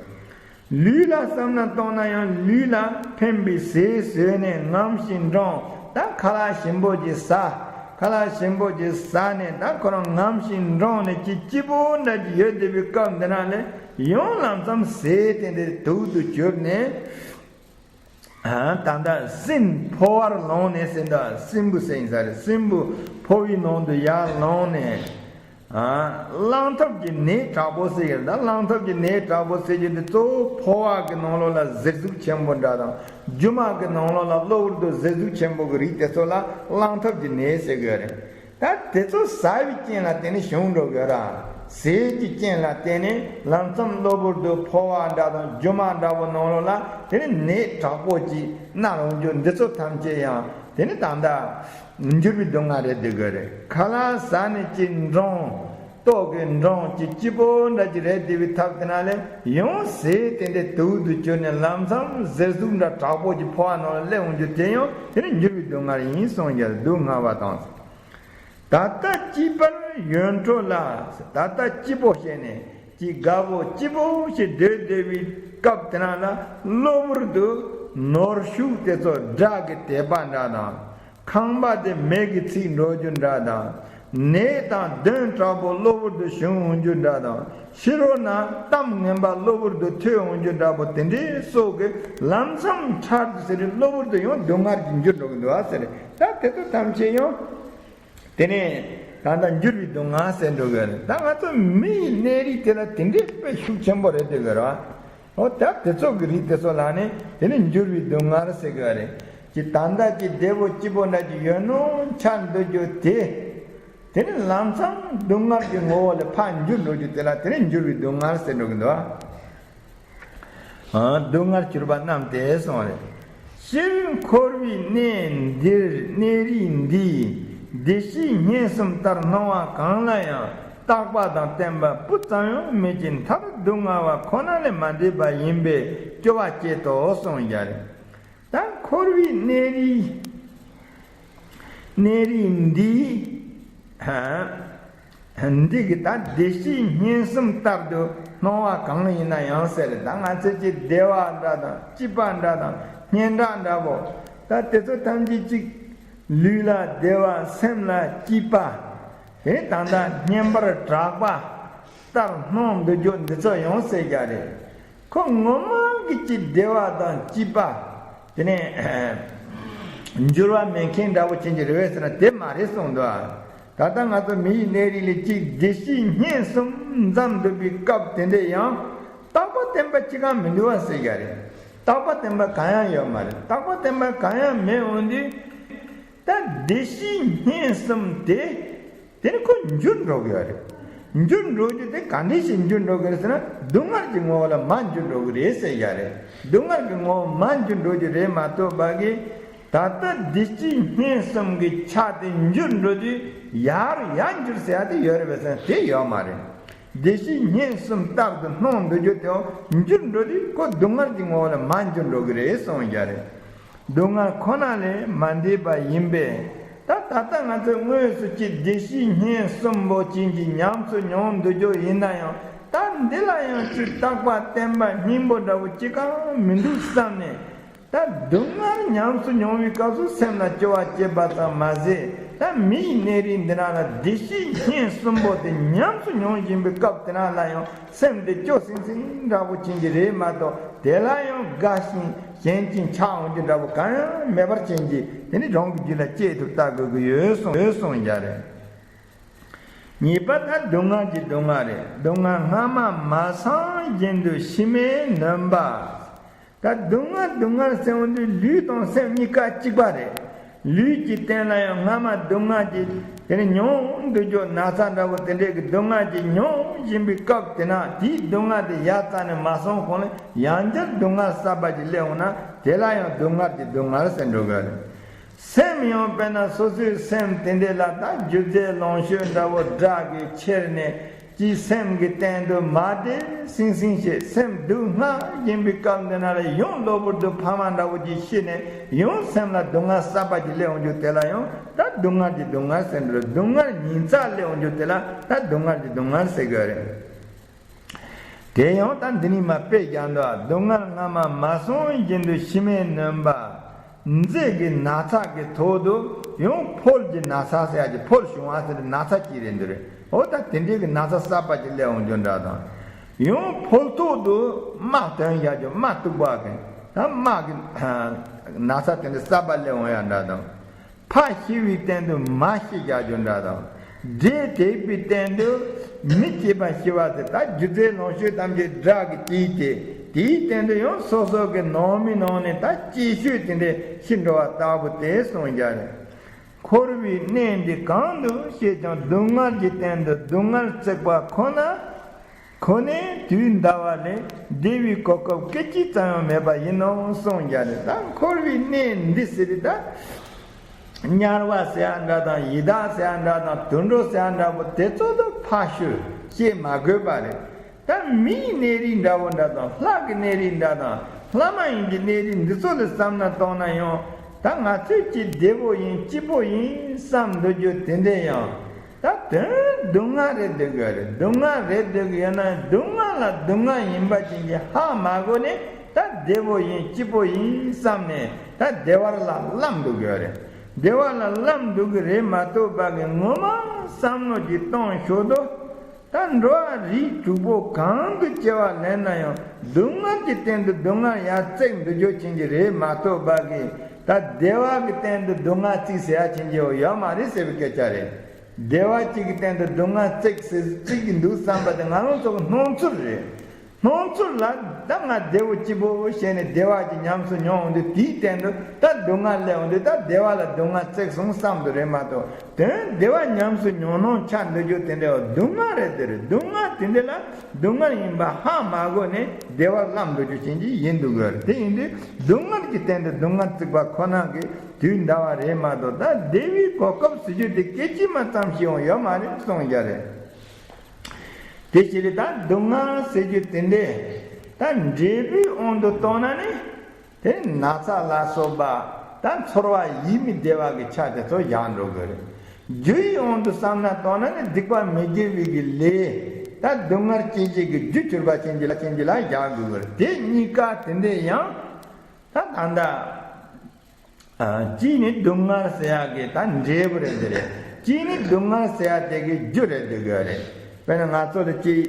ལུས་ལ་བསམ་ན་གཏོང་ན་ཡང་ལུས་ལ་ཕན་པའི་ཟས་ཟོས་ནས་ངམ་ཞིང་འགྲངས། ད་ཁ་ལག་ཞིམ་པོ་ཅིག་ཟ། ཁ་ལག་ཞིམ་པོ་ཅིག་ཟ་ནས་ད་ཁོ་རང་ངམ་ཞིང་འགྲངས་ནས་ཅིག་སྐྱིད་པོ་འདྲ་ཅིག་ཡོད་བསྡད་པའི་སྐབས་འདི་ན་ལས་ཡང་ལམ་སང་ཟས་དེ་འདྲ་དུག་ཏུ་གྱུར་ནས། ད་ལྟ་སྲིན་ཕོ་བར་ལངས་ནས་ཟེར་འདུག་སྲིན་པོ་ཟེར་ཡིན་ས་རེད། སྲིན་པོ་ཕོ་བའི་ནང་དུ་ཡར་ལངས་ནས། ཨ། གླང་ཐབས་ཀྱི་ནད་དྲག་པོ་ཟེར་གྱི་རེད། ད་གླང་ཐབས་ཀྱི་ནད་དྲག་པོ་ཟེར་རྒྱུ་འདི་གཙོ་བོ་ཕོ་བ་གི་ནང་ལོགས་ལ་གཟེར་ཟུག་ཆེན་པོ་འདྲ་དང་། རྒྱུ་མ་གི་ནང་ལོགས་ལ་གློ་བུར་དུ་གཟེར་ཟུག་ཆེན་པོ་གི་རིགས་དེ་ཚོ་ལ་གླང་ཐབས་ཀྱི་ནད་ཟེར་གྱི་རེད། ད་དེ་ཚོ་ཟ་བའི་རྐྱེན་ལ་བརྟེན་ནས་བྱུང་འགྲོ་གི་ར། ཟས་ཀྱི་རྐྱེན་ལ་བརྟེན་ནས་ལམ་མཚམས་གློ་བུར་དུ་ཕོ་བ་འདྲ་དང་རྒྱུ་མ་འདྲ་བོ་ནང་ལོགས་ལ་དེ་ནི་ནད་དྲག་པོ་ཅིག་ན་རུང་རྒྱུ་འདི་ཚོ་ཐམས་ཅད་ཡང་དེ་ནི་ད་ལྟ་འགྱུར་བའི་སྡུག་བསྔལ་རེད་འདུག་གི་རེད། ཁ་ལག་ཟ་ནས་ཅི་འབྲོང་ལྟོགས་གི་འབྲོང་ཅི་སྐྱིད་པོ་འདྲ་ཅིག་རེད་བསྡད་པའི་ཐབས་དེ་ན་ལས་ཡང་ཟས་དེ་འདྲའི་དུག་ཏུ་གྱུར་ནས་ལམ་མཚམས་གཟེར་ཟུག་འདྲ་དྲག་པོ་ཅིག་ཕོ་བ་ནང་ལ་སླེབས་འོང་རྒྱུ་དེ་ཡང་དེ་ནི་འགྱུར་བའི་སྡུག་བསྔལ་ཡིན་གསུངས་ཀྱང་སྡུག་བསྔལ་བ་དང་། ད་ལྟ་སྐྱིད་པར་ཡོན་ཁྲོད་ལ། ད་ལྟ་སྐྱིད་པོ་བྱས་ནས་ཅིག་དགའ་པོ་སྐྱིད་པོ་ཞིག་སྡོད་བསྡད་པའི་སྐབས་དེ་ན་ལ་གློ་བུར་དུ་ནོར་ཕྱུགས་དེ་ཚོ་དགྲ་གི་དད་པ་འདྲ་དང་། ཁང་པ་དེ་མེ་གི་ཚིག་འགྲོ་རྒྱུ་འདྲ་དང་། ནད་དང་གདོན་དྲག་པོ་གློ་བུར་དུ་བྱུང་འོང་རྒྱུ་འདྲ་དང་། ཕྱི་རོལ་ན་གཏམ་ངན་པ་གློ་བུར་དུ་ཐོས་འོང་རྒྱུ་འདྲ་པོ་དེ་འདྲའི་སོགས་ཀྱི་ལམ་མཚམས་ཁྲར་དུ་ཟེར་རེ་གློ་བུར་དུ་ཡང་སྡུག་བསྔལ་གྱི་འགྱུར་འགྲོ་གི་འདུག་ཟེར། ད་དེ་ཚོ་ཐམས་ཅད་ཡང་དེ་ནས་ད་ལྟ་འགྱུར་བའི་སྡུག་བསྔལ་ཟེར་འགྲོ་གི་རེད། ད་ང་ཚོ་མི་ཡི་གནས་རིགས་དེ་ལ་དེ་འདྲའི་དཔེ་ཤུགས་ཆེན་པོ་རེད་འདོད་གི་རེད་བ། འོ་ད་དེ་ཚོ་གི་རིགས་དེ་ཚོ་ལ་ནི་དེ་ནི་འགྱུར་བའི་སྡུག་བསྔལ་ཟེར་གི་རེད། ཅི་ད་ལྟ་ཅི་བདེ་པོ་སྐྱིད་པོ་འདྲ་ཅིག་ཡོད་ནོ་ཆགས་འདུག་རྒྱུ་དེ། དེ་ནི་ལམ་མཚམས་སྡུག་བསྔལ་གྱི་ངོ་བོ་ལ་ཕར་འགྱུར་འགྲོ་རྒྱུ་དེ་ལ་དེ་ནི་འགྱུར་བའི་སྡུག་བསྔལ་ཟེར་འགྲོ་གི་འདུག་བ། སྡུག་བསྔལ་གྱུར་པ་རྣམས་ཏེ་གསུངས་རེད། སྤྱིར་འཁོར་བའི་གནས་འདིར་གནས་རིགས་འདིས་བདེ་སྐྱིད་སྙན་གསུམ་ལྟར་སྣང་བ་གང་ལ་ཡང་རྟག་པ་དང་བརྟན་པ་སྤུ་ཙམ་ཡང་མེད་ཅིང་མཐར་སྡུག་བསྔལ་བ་ཁོ་ན་ལས་མ་འདས་པ་ཡིན་པས་སྐྱོ་བ་སྐྱེད་དོ་གསུངས་ཀྱང་རེད། ད་འཁོར་བའི་གནས་རིགས། གནས་རིགས་འདིས། འདི་གི་ད་བདེ་སྐྱིད་སྙན་གསུམ་ལྟར་དུ་སྣང་བ་གང་ཡིན་ན་ཡང་ཟེར། ད་ང་ཚོས་ཀྱི་བདེ་བ་འདྲ་དང་སྐྱིད་པ་འདྲ་དང་སྙན་གྲགས་འདྲ་པོ། ད་དེ་ཚོ་ཐམས་ཅད་ཅིག་ལུས་ལ་བདེ་བ་སེམས་ལ་སྐྱིད་པ། དེ་ད་ལྟ་སྙན་པར་གྲགས་པ་ལྟར་སྣང་འདུག་རྒྱུ་འདི་ཚོ་ཡང་ཟེར་རྒྱུ་རེད། ཁོ་ངོ་མ་གི་ཅིག་བདེ་བ་དང་སྐྱིད་པ། དེ་ནས་འགྱུར་བ་མེད་མཁན་འདྲ་པོ་ཅན་གྱི་རེད་བས་ཟེར་ན་དེ་མ་རེད་གསུངས་འདུག། ད་ལྟ་ང་ཚོ་མི་ཡི་གནས་རིགས་ལས་ཅིག་བདེ་སྐྱིད་སྙན་གསུམ་འཛོམས་འདུག་པའི་སྐབས་དེ་འདྲ་ཡང་རྟག་པ་བརྟན་པ་ཅི་གང་མི་འདུག་བ་ཟེར་རྒྱུ་རེད། རྟག་པ་བརྟན་པ་གང་ཡང་ཡོད་མ་རེད། རྟག་པ་བརྟན་པ་གང་ཡང་མེད་འོང་དུས། ད་བདེ་སྐྱིད་སྙན་གསུམ་དེ། དེ་ནི་ཁོ་འགྱུར་འགྲོ་གི་ཡོད་རེད། འགྱུར་འགྲོ་རྒྱུ་དེ་ག་འདྲ་ཞིག་འགྱུར་འགྲོ་གི་རེད་ཟེར་ན་སྡུག་བསྔལ་གྱི་ངོ་བོ་ལ་མར་འགྱུར་འགྲོ་གི་རེད་ཟེར་ཡ་རེད། སྡུག་བསྔལ་གྱི་ངོ་བོ་མར་འགྱུར་འགྲོ་རྒྱུ་རེད་མ་གཏོགས་པ་གི། ད་ལྟ་བདེ་སྐྱིད་སྙན་གསུམ་གྱི་ཆ་དེ་འགྱུར་འགྲོ་དུས་ཡར་ཡར་འགྱུར་ཟེར་ཡ་དེ་ཡོད་རེད་པས་ཟེར་ན་དེ་ཡོད་མ་རེད། བདེ་སྐྱིད་སྙན་གསུམ་ལྟར་དུ་སྣང་འདུག་རྒྱུ་དེའང་འགྱུར་འགྲོ་དུས་ཁོ་སྡུག་བསྔལ་གྱི་ངོ་བོ་ལ་མར་འགྱུར་འགྲོ་གི་རེད་གསུངས་ཡ་རེད། སྡུག་བསྔལ་ཁོ་ན་ལས་མ་འདས་པ་ཡིན་པས། ད་ད་ལྟ་ང་ཚོས་དངོས་སུ་ཅིག་བདེ་སྐྱིད་སྙན་གསུམ་པོ་ཅན་གྱི་ཉམས་སུ་མྱོང་འདུག་རྒྱུ་ཡིན་ན་ཡང་ད་འདི་ལ་ཡང་ཅིག་རྟག་པ་བརྟན་པ་སྙིང་པོ་འདྲ་བོ་ཅི་གང་མི་འདུག་བསམ་ནས། ད་སྡུག་བསྔལ་ཉམས་སུ་མྱོང་བའི་སྐབས་སུ་སེམས་ལ་སྐྱོ་བ་སྐྱེས་པ་ཙམ་མ་ཟད། ད་མིའི་གནས་རིགས་འདི་ན་ལ་བདེ་སྐྱིད་སྙན་གསུམ་པོ་དེ་ཉམས་སུ་མྱོང་བཞིན་པའི་སྐབས་དེ་ན་ལ་ཡང་སེམས་དེ་སྐྱོ་སིང་སིང་འདྲ་བོ་ཅན་གྱི་རེད་མ་གཏོགས་དེ་ལ་ཡང་དགའ་ཞིང་ཞེན་ཅིང་ཆགས་འོང་རྒྱུ་འདྲ་བོ་གང་ཡང་མེད་པར་ཅན་གྱི་དེ་ནི་རང་གི་རྒྱུད་ལ་སྐྱེས་ཐུབ་ལྟ་དགོས་ཀྱི་ཡོད་གསུངས་ཡོད་གསུངས་ཡ་རེད། གཉིས་པ་ད་སྡུག་བསྔལ་གྱི་སྡུག་བསྔལ་རེད། སྡུག་བསྔལ་སྔ་མ་མ་སངས་བཞིན་དུ་ཕྱི་མའི་ནོན་པ། ད་སྡུག་བསྔལ་སྡུག་བསྔལ་ཟེར་འོང་དུས་ལུས་དང་སེམས་གཉིས་ཀ་གཅིག་པ་རེད། ལུས་ཀྱི་སྟེང་ལ་ཡང་སྔ་མ་སྡུག་བསྔལ་གྱི་དེ་ནི་མྱོང་འདུག་རྒྱུ་ན་ཚ་འདྲ་བོ་དེ་འདྲས་ཀྱི་སྡུག་བསྔལ་གྱི་མྱོང་བཞིན་པའི་སྐབས་དེ་ན་དེའི་སྡུག་བསྔལ་དེ་ཡར་བཙལ་ནས་མ་སོང་གོང་ལ་ཡང་བསྐྱར་སྡུག་བསྔལ་གསར་པ་ཅིག་སླེབས་འོང་ན་དེ་ལ་ཡང་སྡུག་བསྔལ་གྱི་སྡུག་བསྔལ་ཟེར་འགྲོ་གི་རེད། སེམས་ཡང་དཔེར་ན་སོ་སོའི་སེམས་དེ་འདྲས་ལ་ད་སྒྱུ་རྩལ་ལོངས་སྤྱོད་འདྲ་བོ་དགྲ་གིས་ཁྱེར་ནས། ཀྱི་སེམས་ཀྱི་སྟེང་དུ་མ་བདེ་སིང་སིང་བྱེད་སེམས་སྡུག་བསྔལ་ཡིན་པའི་སྐབས་འདི་ན་ལ་ཡང་གློ་བུར་དུ་ཕ་མ་འདྲ་བོ་ཅིག་ཤི་ནས་ཡང་སེམས་ལ་སྡུག་བསྔལ་གསར་པ་ཅིག་སླེབས་འོང་རྒྱུ་དེ་ལ་ཡང་ད་སྡུག་བསྔལ་གྱི་སྡུག་བསྔལ་ཟེར་འགྲོ། སྡུག་བསྔལ་ཉིས་བརྩེགས་སླེབས་འོང་རྒྱུ་དེ་ལ་ད་སྡུག་བསྔལ་གྱི་སྡུག་བསྔལ་ཟེར་དགོས་རེད། དེ་ཡང་ད་འདི་ནི་མ་དཔེ་རྒྱག་འདུག་སྡུག་བསྔལ་སྔ་མ་མ་སོང་བཞིན་དུ་ཕྱི་མའི་ནོན་པ། མཛེ་གི་ན་ཚ་གི་ཐོག་ཏུ་ཡང་ཕོལ་གྱི་ན་ཚ་ཟེར་ཡ་གི་ཕོལ་བྱུང་བ་ཟེར་ན་ཚ་གཅིག་རེད་འདུག་རེད། འོ་ད་དེ་འདྲའི་གི་ན་ཚ་གསར་པ་ཅིག་སླེབས་འོང་རྒྱུ་འདྲ་དང་། ཡང་ཕོལ་ཐོག་ཏུ་རྨ་ཐོན་ཡ་གི་རྨ་སྟུག་པ་གི་ད་རྨ་གི་ན་ཚ་དེ་འདྲ་གསར་པ་སླེབས་འོང་ཡ་འདྲ་དང་། ཕ་ཤི་བའི་སྟེང་དུ་མ་ཤི་ཡ་གི་འདྲ་དང་། འབྲས་དེག་པའི་སྟེང་དུ་མི་སྐྱེད་པ་ཞི་བ་ཟེར། ད་རྒྱུ་རྫས་ལོངས་སྤྱོད་ཐམས་ཅད་དགྲ་གིས་བཅིངས་ཏེ། དེའི་སྟེང་དུ་ཡང་སོ་སོ་གི་ནང་མི་ནང་ནས་ད་སྐྱེད་ཤོས་དེ་འདྲས་ཤི་འགྲོ་བ་ལྟ་བུ་སྟེ་གསུངས་བཞག་རེད། འཁོར་བའི་གནས་འདི་གང་དུ་ཞེས་ཀྱང་སྡུག་བསྔལ་གྱི་སྟེང་དུ་སྡུག་བསྔལ་བརྩེགས་པ་ཁོ་ན། ཁོ་ནས་དུས་འདའ་བ་ལས་བདེ་བའི་གོ་སྐབས་སྐད་ཅིག་ཙམ་ཡང་མེད་པ་ཡིན་ནོ་གསུངས་བཞག་རེད། ད་འཁོར་བའི་གནས་འདི་ཟེར་ད། དམྱལ་བ་ཟེར་ཡ་འདྲ་དང་ཡི་དྭགས་ཟེར་ཡ་འདྲ་དང་དུད་འགྲོ་ཟེར་ཡ་འདྲ་པོ་དེ་ཚོ་ལ་ཕར་ཞོག་ཞེས་མ་དགོས་པ་རེད། ད་མིའི་གནས་རིགས་འདྲ་བོ་འདྲ་དང་ལྷ་གི་གནས་རིགས་འདྲ་དང་ལྷ་མ་ཡིན་གྱི་གནས་རིགས་འདི་ཚོ་ལ་བསམ་ན་གཏོང་ན་ཡང་ད་ང་ཚོས་ཅིག་བདེ་བོ་ཡིན་སྐྱིད་པོ་ཡིན་བསམ་འདོད་རྒྱུ་དེ་འདྲས་ཡང་། ད་དོན་སྡུག་བསྔལ་རེད་འདོད་གི་རེད། སྡུག་བསྔལ་རེད་འདོད་གི་ཡོད་ན་སྡུག་བསྔལ་ལ་སྡུག་བསྔལ་ཡིན་པ་ཅན་གྱི་ཧ་མ་གོ་ནས་ད་བདེ་བོ་ཡིན་སྐྱིད་པོ་ཡིན་བསམ་ནས་ད་བདེ་བ་ལ་སླེབས་འདོད་གི་ཡོད་རེད། བདེ་བ་ལ་སླེབས་འདོད་གི་རེད་མ་གཏོགས་པ་གི་ངོ་མ་བསམ་བློ་ཅིག་གཏོང་ཞོར་དུ་ད་འགྲོ་བ་རིགས་དྲུག་པོ་གང་དུ་སྐྱེ་བ་ལེན་ན་ཡང་སྡུག་བསྔལ་གྱི་སྟེང་དུ་སྡུག་བསྔལ་ཡར་བརྩེགས་འདོད་རྒྱུ་ཅན་གྱི་རེད་མ་གཏོགས་པ་གི་ད་བདེ་བ་གི་སྟེང་དུ་སྡུག་བསྔལ་བརྩེགས་ཟེར་ཡ་ཅན་གྱི་ཡོད་མ་རེད་ཟེར་བའི་སྐད་ཆ་རེད། བདེ་བ་གཅིག་གི་སྟེང་དུ་སྡུག་བསྔལ་བརྩེགས་སྲིད་བརྩེགས་ཀྱི་འདུག་བསམ་པ་དེ་ང་རང་ཚོ་གི་སྣང་ཚུལ་རེད། སྣང་ཚུལ་ལ་ད་ང་བདེ་བོ་སྐྱིད་པོ་བྱས་ནས་བདེ་བ་ཅིག་ཉམས་སུ་མྱོང་འོང་དུས་དེའི་སྟེང་དུ་ད་སྡུག་བསྔལ་སླེབས་འོང་དུས་ད་བདེ་བ་ལ་སྡུག་བསྔལ་བརྩེགས་སོང་བསམ་དུ་རེད་མ་གཏོགས་དོན་བདེ་བ་ཉམས་སུ་མྱོང་སྣང་ཆགས་འདོད་རྒྱུ་དེ་འདྲ་བ་སྡུག་བསྔལ་རེད་དེ་རེད། སྡུག་བསྔལ་དེ་འདྲ་ལ་སྡུག་བསྔལ་ཡིན་པ་ཧ་མ་གོ་ནས་བདེ་བར་སླེབས་འདོད་རྒྱུ་ཅན་གྱི་ཡིན་འདུག་གི་རེད། དེ་ཡིན་དུས་སྡུག་བསྔལ་གྱི་སྟེང་དུ་སྡུག་བསྔལ་བརྩེགས་པ་ཁོ་ན་གི་དུས་འདའ་བ་རེད་མ་གཏོགས་ད་བདེ་བའི་གོ་སྐབས་ཟེར་རྒྱུ་དེ་སྐད་ཅིག་མ་ཙམ་ཞིག་ཡང་ཡོད་མ་རེད་གསུངས་རྒྱུ་རེད། དེ་ཕྱིར་ད་སྡུག་བསྔལ་ཟེར་རྒྱུ་དེ་འདྲས་ད་འབྲས་བུའི་དབང་དུ་བཏང་ན་ནི་དེ་ན་ཚ་ལ་སོགས་པ་ད་ཚོར་བ་ཡིད་མི་བདེ་བ་གི་ཆ་དེ་ཚོ་བཞག་འགྲོ་གི་རེད། རྒྱུ་ཡི་དབང་དུ་བསམ་ན་བཏང་ན་ནི་སྡིག་པ་མི་དགེ་བའི་གི་ལས་ད་སྡུག་བསྔལ་སྐྱེད་བྱེད་ཀྱི་རྒྱུ་གྱུར་པ་ཅན་གྱི་ལ་ཅན་གྱི་ལ་བཞག་དགོས་གི་རེད། དེ་གཉིས་ཀ་དེ་འདྲས་ཡང་ད་ད་ལྟ། གཅིག་ནི་སྡུག་བསྔལ་ཟེར་ཡག་གི་ད་འབྲས་བུ་རེད་འདི་རེད། གཅིག་ནི་སྡུག་བསྔལ་ཟེར་ཡག་དེ་གི་རྒྱུ་རེད་འདི་གི་རེད། དཔེར་ན་ང་ཚོ་ལ་གཅིག་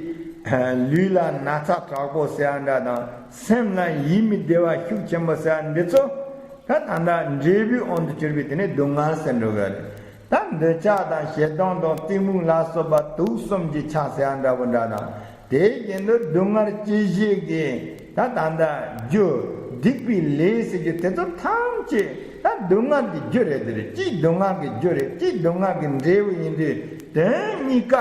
ལུས་ལ་ན་ཚ་དྲག་པོ་ཟེར་ཡག་འདྲ་དང་སེམས་ལ་ཡིད་མི་བདེ་བ་ཤུགས་ཆེན་པོ་ཟེར་ཡག་འདི་ཚོ་ད་ད་ལྟ་འབྲས་བུའི་དབང་དུ་གྱུར་པའི་དེ་ནི་སྡུག་བསྔལ་ཟེར་འགྲོ་གི་རེད། ད་འདོད་ཆགས་དང་ཞེ་སྡང་དང་གཏི་མུག་ལ་སོགས་པ་དུག་གསུམ་གྱི་ཆ་ཟེར་ཡག་འདྲ་བོ་འདྲ་དང་། དེའི་རྐྱེན་དུ་སྡུག་བསྔལ་སྐྱེད་བྱེད་ཀྱི་ད་ད་ལྟ་རྒྱུ་སྡིག་པའི་ལས་ཟེར་རྒྱུ་དེ་ཚོ་ཐམས་ཅད་ད་སྡུག་བསྔལ་གྱི་རྒྱུ་རེད་དེ་རེད། གཅིག་སྡུག་བསྔལ་གྱི་རྒྱུ་རེད། གཅིག་སྡུག་བསྔལ་གྱི་འབྲས་བུ་ཡིན་དུས་དོན་གཉིས་ཀ་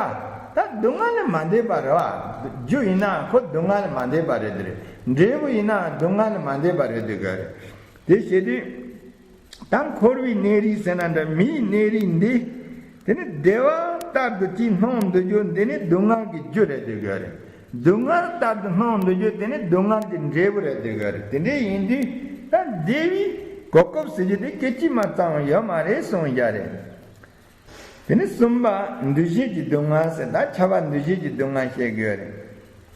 ད་སྡུག་བསྔལ་ལས་མ་འདས་པ་རེད་བ། རྒྱུ་ཡིན་ན་ཁོ་སྡུག་བསྔལ་ལས་མ་འདས་པ་རེད་དེ་རེད། འབྲས་བུ་ཡིན་ན་སྡུག་བསྔལ་ལས་མ་འདས་པ་རེད་དེ་ག་རེད། དེ་བྱེད་དུས། ད་འཁོར་བའི་གནས་རིགས་ཟེར་ན་འདྲ་མིའི་གནས་རིགས་འདི། དེ་ནི་བདེ་བ་ལྟར་དུ་ཅིག་སྣང་འདོད་རྒྱུ་འདི་ནི་སྡུག་བསྔལ་གྱི་རྒྱུ་རེད་འདོད་གི་རེད། སྡུག་བསྔལ་ལྟར་དུ་སྣང་འདོད་རྒྱུ་དེ་ནི་སྡུག་བསྔལ་གྱི་འབྲས་བུ་རེད་འདོད་གི་རེད། དེ་འདྲ་ཡིན་དུས་ད་བདེ་བའི་གོ་སྐབས་ཟེར་རྒྱུ་དེ་སྐད་ཅིག་མ་ཙམ་ཡོད་མ་རེད་གསུངས་བཞག་རེད། དེ་ནི་གསུམ་པ་འདུ་བྱེད་ཀྱི་སྡུག་བསྔལ་ཟེར། ད་ཁྱབ་པ་འདུ་བྱེད་ཀྱི་སྡུག་བསྔལ་བཤད་དགོས་རེད།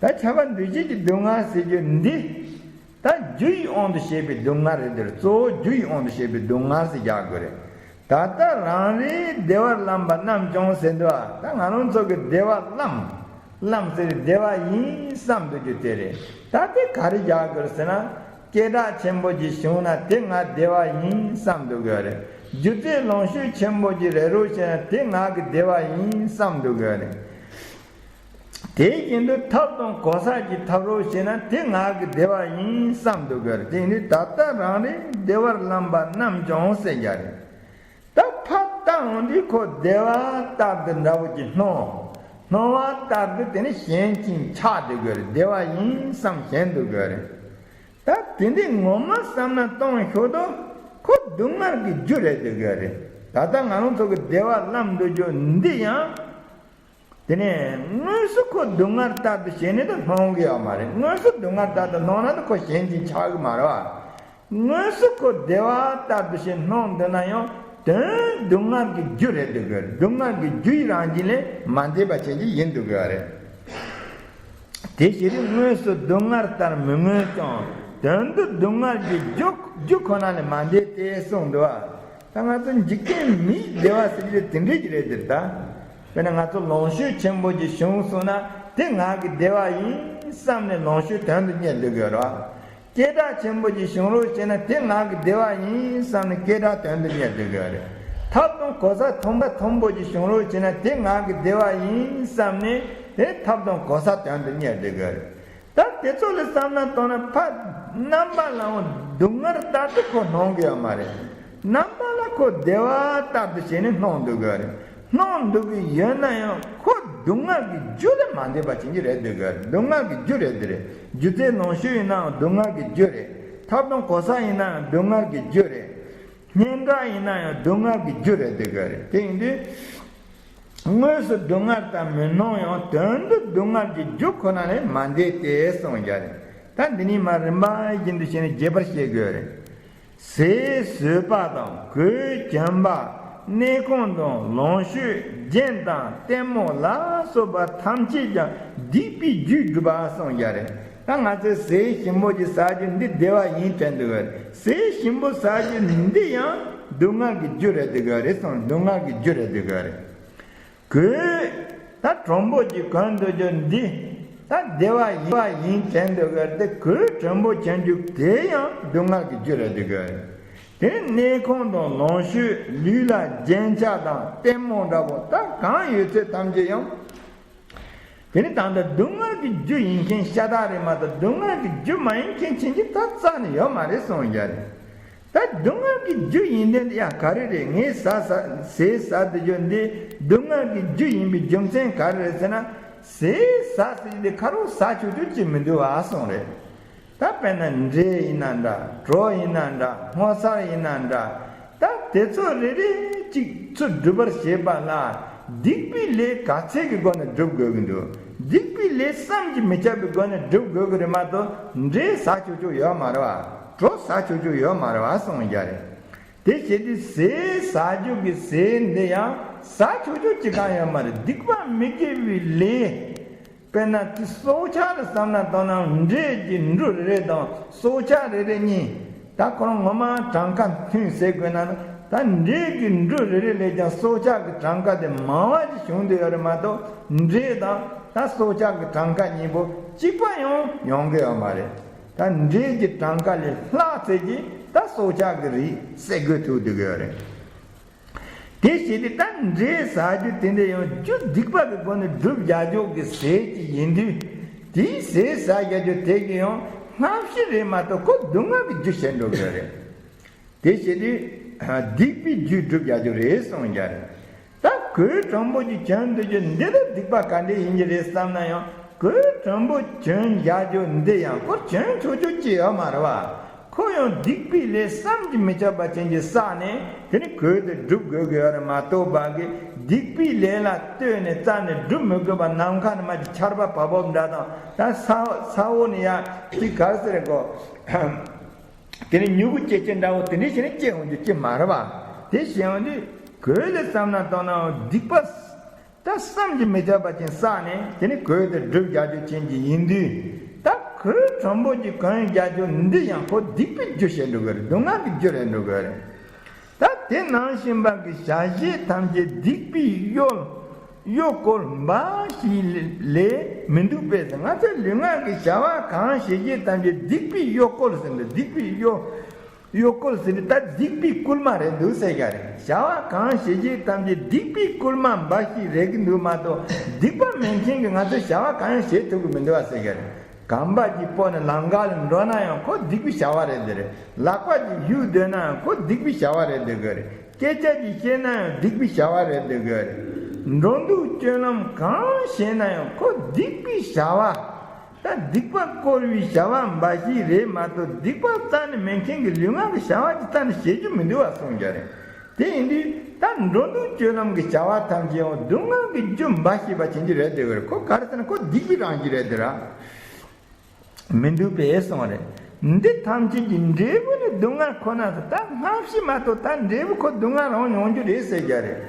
ད་ཁྱབ་པ་འདུ་བྱེད་ཀྱི་སྡུག་བསྔལ་ཟེར་རྒྱུ་འདི། ད་རྒྱུ་ཡི་དབང་དུ་བྱས་པའི་སྡུག་བསྔལ་རེད་འདིར་གཙོ་བོ་རྒྱུ་ཡི་དབང་དུ་བྱས་པའི་སྡུག་བསྔལ་ཟེར་རྒྱག་དགོས་རེད། ད་ལྟ་རང་རེ་བདེ་བར་ལམ་པ་རྣམས་ཀྱང་ཟེར་འདུག་ཨ། ད་ང་རང་ཚོ་གི་བདེ་བ་ལམ། ལམ་ཟེར་བདེ་བ་ཡིན་བསམ་འདོད་རྒྱུ་དེ་རེད། ད་དེ་ག་རེ་རྒྱག་དགོས་རེད་ཟེར་ན། སྐད་གྲགས་ཆེན་པོ་ཅིག་བྱུང་ན་དེ་ང་བདེ་བ་ཡིན་བསམ་འདོད་དགོས་རེད། རྒྱུ་རྫས་ལོངས་སྤྱོད་ཆེན་པོ་ཅིག་རེག་རོགས་བྱས་ན་དེ་ང་གི་བདེ་བ་ཡིན་བསམ་འདོད་དགོས་རེད། དེ་བཞིན་དུ་ཐབས་དང་གོ་ས་ཅིག་ཐོབ་རོགས་བྱས་ན་དེ་ང་གི་བདེ་བ་ཡིན་བསམ་འདོད་དགོས་རེད། དེ་ཡིན་དུས་ད་ལྟ་རང་རེ་བདེ་བར་ལམ་པ་རྣམས་ཀྱང་ཟེར་རྒྱག་རེད། ད་ཕར་བལྟ་འོང་དུས་ཁོ་བདེ་བ་ལྟར་དུ་འདྲ་བོ་ཅིག་སྣང་། སྣང་བ་ལྟར་དུ་དེ་ནི་ཞེན་ཅིང་ཆགས་འདོད་དགོས་རེད། བདེ་བ་ཡིན་བསམ་ཞེན་འདོད་དགོས་རེད། ད་དེ་འདྲའི་ངོ་མ་བསམ་ན་གཏོང་ཞོར་དུ་ཁོ་སྡུག་བསྔལ་གྱི་རྒྱུ་རེད་འདོད་དགོས་རེད། ད་ལྟ་ང་རང་ཚོ་གི་བདེ་བ་ལམ་འདོད་རྒྱུ་འདི་ཡང་། དེ་ནས་དངོས་སུ་ཁོ་སྡུག་བསྔལ་ལྟར་དུ་བྱས་ནས་དུ་སྣང་གི་ཡོད་མ་རེད། དངོས་སུ་སྡུག་བསྔལ་ལྟར་དུ་སྣང་ན་དུ་ཁོ་ཞེན་ཅིང་ཆགས་གི་མ་རེད་བ། དངོས་སུ་ཁོ་བདེ་བ་ལྟར་དུ་ཞིག་སྣང་འདོད་ན་ཡང་དོན་སྡུག་བསྔལ་གྱི་རྒྱུ་རེད་འདོད་གི། སྡུག་བསྔལ་གྱི་རྒྱུ་ཡི་རང་བཞིན་ལས་མ་འདས་པ་ཅན་གྱི་ཡིན་འདོད་གི་རེད། དེ་ཕྱིར་དངོས་སུ་སྡུག་བསྔལ་ལྟར་མི་མངོན་ཀྱང་དོན་དུ་སྡུག་བསྔལ་གྱི་རྒྱུ་རྒྱུ་ཁོ་ན་ལས་མ་འདས་ཏེ་གསུངས་འདུག་བ། ད་ང་ཚོ་འཇིག་རྟེན་མིའི་བདེ་བ་ཟེར་གྱི་དེ་འདྲས་ཀྱི་རེད་འདིར་ད། དཔེར་ན་ང་ཚོ་ལོངས་སྤྱོད་ཆེན་པོ་ཅིག་བྱུང་སོང་ན་དེ་ང་གི་བདེ་བ་ཡིན་བསམ་ནས་ལོངས་སྤྱོད་དོན་དུ་གཉེར་འདོད་གི་རེད་བ། སྐད་གྲགས་ཆེན་པོ་ཅིག་བྱུང་རོགས་བྱས་ན་དེ་ང་གི་བདེ་བ་ཡིན་བསམ་ནས་སྐད་གྲགས་དོན་དུ་གཉེར་འདོད་གི་རེད། ཐབས་དང་གོ་ས་མཐོན་པོ་མཐོན་པོ་ཅིག་བྱུང་རོགས་བྱས་ན་དེ་ང་གི་བདེ་བ་ཡིན་བསམ་ནས་དེ་ཐབས་དང་གོ་ས་དོན་དུ་གཉེར་བསྡད་དགོས་རེད། ད་དེ་ཚོ་ལ་བསམ་བློ་བཏང་ན་ཕར་རྣམ་པ་ལའང་སྡུག་བསྔལ་ལྟར་དུ་ཁོ་སྣང་གི་ཡོད་མ་རེད། རྣམ་པ་ལ་ཁོ་བདེ་བ་ལྟར་དུ་བྱས་ནས་སྣང་འདུག་གི་རེད། སྣང་འདུག་གི་ཡོད་ན་ཡང་ཁོ་སྡུག་བསྔལ་གྱི་རྒྱུ་ལས་མ་འདས་པ་ཅན་གྱི་རེད་འདུག་གི་རེད། སྡུག་བསྔལ་གྱི་རྒྱུ་རེད་འདི་རེད། སྒྱུ་རྩལ་ནང་བཞིན་ཡིན་ནའང་སྡུག་བསྔལ་གྱི་རྒྱུ་རེད། ཐབས་དང་གོ་ས་ཡིན་ནའང་སྡུག་བསྔལ་གྱི་རྒྱུ་རེད། སྙན་གྲགས་ཡིན་ན་ཡང་སྡུག་བསྔལ་གྱི་རྒྱུ་རེད་འདུག་གི་རེད། དེ་ཡིན་དུས། དངོས་སུ་སྡུག་བསྔལ་དང་མི་སྣང་ཡང་དོན་དུ་སྡུག་བསྔལ་གྱི་རྒྱུ་ཁོ་ན་ལས་མ་འདས་ཏེ་གསུངས་ཀྱི་རེད། ད་འདི་ནས་མར་རིམ་པ་བཞིན་དུ་བྱས་ནས་རྒྱས་པར་བཤད་དགོས་རེད། ཟས་ཟོས་པ་དང་གོས་གྱོན་པ། གནས་ཁང་དང་ལོངས་སྤྱོད་རྒྱན་དང་ལྟད་མོ་ལ་སོགས་པ་ཐམས་ཅད་ཀྱང་སྡིག་པའི་རྒྱུས་གྲུབ་པ་གསུངས་ཀྱི་རེད། ད་ང་ཚོས་ཟས་ཞིམ་པོ་ཅིག་ཟ་རྒྱུ་འདི་བདེ་བ་ཡིན་དྲན་འདུག་གི་རེད། ཟས་ཞིམ་པོ་ཟ་རྒྱུ་འདི་ཡང་སྡུག་བསྔལ་གྱི་རྒྱུ་རེད་འདུག་གི་རེད་གསུངས། སྡུག་བསྔལ་གྱི་རྒྱུ་རེད་འདུག་གི་རེད། གོས་ད་དྲོན་པོ་ཅིག་གོན་འདུག་རྒྱུ་འདི་ད་བདེ་བ་ཡིན་པ་ཡིན་དྲན་འདུག་གི་རེད། དེ་གོས་དྲོན་པོ་གྱོན་རྒྱུ་དེ་ཡང་སྡུག་བསྔལ་གྱི་རྒྱུ་རེད་འདུག་གི་རེད། དེ་གནས་ཁང་དང་ལོངས་སྤྱོད་ལུས་ལ་རྒྱན་ཆ་དང་ལྟད་མོ་འདྲ་པོ་ད་གང་ཡོད་ཚད་ཐམས་ཅད་ཡང་། དེ་ནི་ད་ལྟ་སྡུག་བསྔལ་གྱི་རྒྱུ་ཡིན་མཁན་ཤ་སྟག་རེད་མ་གཏོགས་སྡུག་བསྔལ་གྱི་རྒྱུ་མ་ཡིན་མཁན་ཕྱིན་ཅི་ད་རྩ་ནས་ཡོད་མ་རེད་གསུངས་ཀྱི་རེད། ད་སྡུག་བསྔལ་གྱི་རྒྱུ་ཡིན་དེ་ཡང་ག་རེ་རེད། ངས་ཟ་ཟ་ཟས་ཟ་དེ་རྒྱུ་འདི་སྡུག་བསྔལ་གྱི་རྒྱུ་ཡིན་པའི་རྒྱུ་མཚན་ག་རེ་རེད་ཟེར་ན། ཟས་ཟ་ཟེར་དེ་ཁ་རོག་ཟ་ཆོག་ཆོག་ཅིག་མི་འདུག་ཨ་གསུངས་རེད། ད་དཔེར་ན་འབྲས་ཡིན་ན་འདྲ། གྲོ་ཡིན་ན་འདྲ། སྔོ་ཚལ་ཡིན་ན་འདྲ། ད་དེ་ཚོ་རེ་རེ་གཅིག་ཚུར་སྒྲུབ་པར་བྱེད་པ་ལ་སྡིག་པའི་ལས་ག་ཚད་ཀྱི་སྒོ་ནས་སྒྲུབ་དགོས་ཀྱི་འདུག་སྡིག་པའི་ལས་བསམ་གྱིས་མི་ཁྱབ་པའི་སྒོ་ནས་སྒྲུབ་དགོས་ཀྱི་རེད་མ་གཏོགས་འབྲས་ཟ་ཆོག་ཆོག་ཡོད་མ་རེད་བ། གྲོ་ཟ་ཆོག་ཆོག་ཡོད་མ་རེད་བ་གསུངས་ཀྱི་རེད། དེ་བྱས་ཏེ་ཟས་ཟ་རྒྱུ་གི་ཟས་འདི་ཡང་ཟ་ཆོག་ཆོག་ཅིག་གང་ཡོད་མ་རེད། སྡིག་པ་མི་དགེ་བའི་ལས། དཔེར་ན་དེ་སྲོག་ཆགས་ལ་བསམ་ན་ལྟོས་ན་འབྲས་ཀྱི་འབྲུ་རེ་རེ་དང་སྲོག་ཆགས་རེ་རེ་གཉིས། ད་ཁོ་རང་ངོ་མ་གྲངས་ཀ་མཐུན་ཟེར་དགོས་ན་ད་འབྲས་ཀྱི་འབྲུ་རེ་རེ་ལས་ཀྱང་སྲོག་ཆགས་ཀྱི་གྲངས་ཀ་དེ་མང་བ་ཞིག་བྱུང་བསྡད་ཡོད་རེད་མ་གཏོགས་འབྲས་དང་ད་སྲོག་ཆགས་ཀྱི་གྲངས་ཀ་གཉིས་པོ་གཅིག་པ་ཡང་ཡོང་གི་ཡོད་མ་རེད། ད་འབྲས་ཀྱི་གྲངས་ཀ་ལས་ལྷག་ཚད་ཀྱིས་ད་སྲོག་ཆགས་ཀྱི་རིགས་བསད་དགོས་ཐུག་བསྡད་ཀྱི་ཡོད་རེད། དེ་བྱས་ཏེ་ད་འབྲས་ཟ་རྒྱུ་དེ་འདྲ་ཡང་རྒྱུ་སྡིག་པ་གི་སྒོ་ནས་སྒྲུབ་རྒྱག་རྒྱུ་གི་ཟས་ཅིག་ཡིན་དུས། དེའི་ཟས་ཟ་རྒྱག་རྒྱུ་དེ་གི་ཡང་སྔ་ཕྱི་རེད་མ་གཏོགས་ཁོ་སྡུག་བསྔལ་གྱི་རྒྱུ་བྱེད་འགྲོ་གི་རེད། དེ་བྱས་ཏེ་སྡིག་པའི་རྒྱུ་སྒྲུབ་རྒྱག་རྒྱུ་རེད་གསུངས་ཀྱི་རེད། ད་གོས་དྲོན་པོ་ཅིག་གྱོན་འདུག་རྒྱུ་འདི་ལ་སྡིག་པ་ག་འདྲ་ཡིན་གྱི་རེད་བསམ་ན་ཡང་གོས་དྲོན་པོ་གྱོན་རྒྱག་རྒྱུ་འདི་ཡང་ཁོ་གྱོན་ཆོག་ཆོག་ཅིག་ཡོད་མ་རེད་བ། ཁོ་ཡང་སྡིག་པའི་ལས་བསམ་གྱིས་མི་ཁྱབ་པ་ཅན་གྱིས་བསགས་ནས་དེ་ནི་གོས་དེ་སྒྲུབ་དགོས་ཀྱི་ཡོད་རེད་མ་གཏོགས་པ་གི་སྡིག་པའི་ལས་ལ་ལྟོས་ནས་རྩ་ནས་སྒྲུབ་མི་དགོས་པ། ནམ་མཁའ་ནས་མར་གྱི་ཆར་པ་བབས་བབས་འདྲ་དང་ད་ས་ས་འོག་ནས་ཡར་ཅིག་ག་རེ་ཟེར་དགོས། དེ་ནི་མྱུ་གུ་སྐྱེ་སྐྱེ་འདྲ་བོ་དེ་འདྲ་བྱས་ནས་སྐྱེ་འོང་རྒྱུ་ཅིག་མ་རེད་བ། དེ་བྱས་འོང་དུས་གོས་ལ་བསམ་ན་ལྟོས་ན་སྡིག་པ། ད་བསམ་གྱིས་མི་ཁྱབ་པ་ཅན་བསགས་ནས་དེ་ནི་གོས་དེ་སྒྲུབ་རྒྱག་རྒྱུ་ཅན་གྱི་ཡིན་དུས། ད་གོས་དྲོན་པོ་ཅིག་གོན་རྒྱག་རྒྱུ་འདི་ཡང་ཁོ་སྡིག་པའི་རྒྱུ་བྱེད་འགྲོ་གི་རེད། སྡུག་བསྔལ་གྱི་རྒྱུ་རེད་འགྲོ་གི་རེད། ད་དེ་ནང་བཞིན་པ་གི་བྱ་བྱེད་ཐམས་ཅད་སྡིག་པའི་གཡོ་གཡོ་བཀོལ་འབའ་ཞིག་ལས་མི་འདུག་པས། ང་ཚོའི་ལུས་ངག་གི་བྱ་བ་གང་བྱེད་བྱེད་ཐམས་ཅད་སྡིག་པའི་གཡོ་བཀོལ་ཟེར་འདུག་སྡིག་པའི་གཡོ། གཡོ་བཀོལ་ཟེར་དུས་ད་སྡིག་པའི་བསྐུལ་མ་རེད་འདུག་ཟེར་ག་རེད། བྱ་བ་གང་བྱེད་བྱེད་ཐམས་ཅད་སྡིག་པའི་བསྐུལ་མ་འབའ་ཞིག་རེད་ཀྱི་འདུག་མ་གཏོགས་སྡིག་པ་མེད་མཁན་གྱི་ང་ཚོས་བྱ་བ་གང་ཡང་བྱེད་ཐུབ་ཀྱི་མི་འདུག་བ་ཟེར་ག་རེད། གོམ་པ་གཅིག་སྤོས་ནས་ལམ་ཁ་ལ་འགྲོ་ན་ཡང་ཁོ་སྡིག་པའི་བྱ་བ་རེད་འདི་རེད། ལག་པ་གཅིག་གཡུག་སྡོད་ན་ཡང་ཁོ་སྡིག་པའི་བྱ་བ་རེད་འདི་ག་རེད། སྐད་ཆ་གཅིག་བཤད་ན་ཡང་སྡིག་པའི་བྱ་བ་རེད་འདི་ག་རེད། འགྲོ་འདུག་སྤྱོད་ལམ་གང་བྱེད་ན་ཡང་ཁོ་སྡིག་པའི་བྱ་བ། ད་སྡིག་པ་བསྐུལ་བའི་བྱ་བ་འབའ་ཞིག་རེད་མ་གཏོགས་སྡིག་པ་རྩ་ནས་མེད་མཁན་གྱི་ལུས་ངག་གི་བྱ་བ་ཅིག་རྩ་ནས་བྱེད་རྒྱུ་མི་འདུག་བ་གསུངས་ཀྱི་རེད། དེ་ཡིན་དུས་ད་འགྲོ་འདུག་སྤྱོད་ལམ་གྱི་བྱ་བ་ཐམས་ཅད་ཡང་སྡུག་བསྔལ་གྱི་རྒྱུ་འབའ་ཞིག་པ་བྱེད་རྒྱུ་རེད་འདི་ག་རེད། ཁོ་ག་རེ་ཟེར་ན་ཁོ་སྡིག་པའི་རང་བཞིན་རེད་འདི་ར། མི་འདུག་པས་གསུངས་རེད། འདི་ཐམས་ཅད་ཀྱི་འབྲས་བུ་ནི་སྡུག་བསྔལ་ཁོ་ན་ཟེར། ད་སྔ་ཕྱི་མ་གཏོགས་ད་འབྲས་བུ་ཁོ་སྡུག་བསྔལ་རང་མྱོང་རྒྱུ་རེད་ཟེར་རྒྱུ་རེད།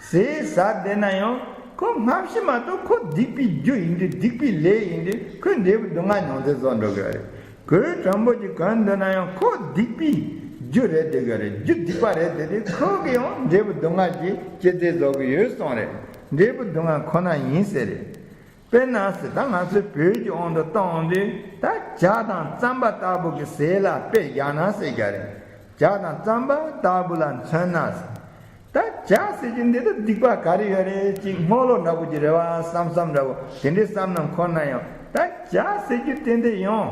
ཟས་ཟ་བསྡད་ན་ཡང་ཁོ་སྔ་ཕྱི་མ་གཏོགས་ཁོ་སྡིག་པའི་རྒྱུ་ཡིན་དུས་སྡིག་པའི་ལས་ཡིན་དུས་ཁོས་འབྲས་བུ་སྡུག་བསྔལ་མྱོང་ཚད་བཟོ་འགྲོ་གི་རེད། གོས་དྲོན་པོ་ཅིག་གོན་འདོད་ན་ཡང་ཁོ་སྡིག་པའི་རྒྱུ་རེད་འདི་ག་རེད། རྒྱུ་སྡིག་པ་རེད་འདི་དུས་ཁོ་གི་ཡང་འབྲས་བུ་སྡུག་བསྔལ་གྱི་སྐྱེད་ཚད་བཟོ་གི་ཡོད་གསུངས་རེད། འབྲས་བུ་སྡུག་བསྔལ་ཁོ་ན་ཡིན་ཟེར་རེད། དཔེར་ན་ཟེར་ད་ང་ཚོའི་བོད་ཀྱི་དབང་དུ་གཏོང་དུས་ད་ཇ་དང་རྩམ་པ་ལྟ་བུ་གི་ཟས་ལ་དཔེ་བཞག་ན་ཟེར་ག་རེད། ཇ་དང་རྩམ་པ་ལྟ་བུ་ལ་མཚོན་ན་ཟེར། ད་ བྱ་ཟེར་རྒྱུ་འདི་ད་སྡིག་པ་ག་རེ་ཡོད་རེད། ཅིག་སྔོ་ལོ་འདྲ་པོ་ཅིག་རེད་བ་བསམ་བསམ་འདྲ་པོ་དེ་འདྲའི་བསམ་ན་ཁོ་ན་ཡང་ད་བྱ་ཟེར་རྒྱུ་དེ་འདྲ་ཡོང་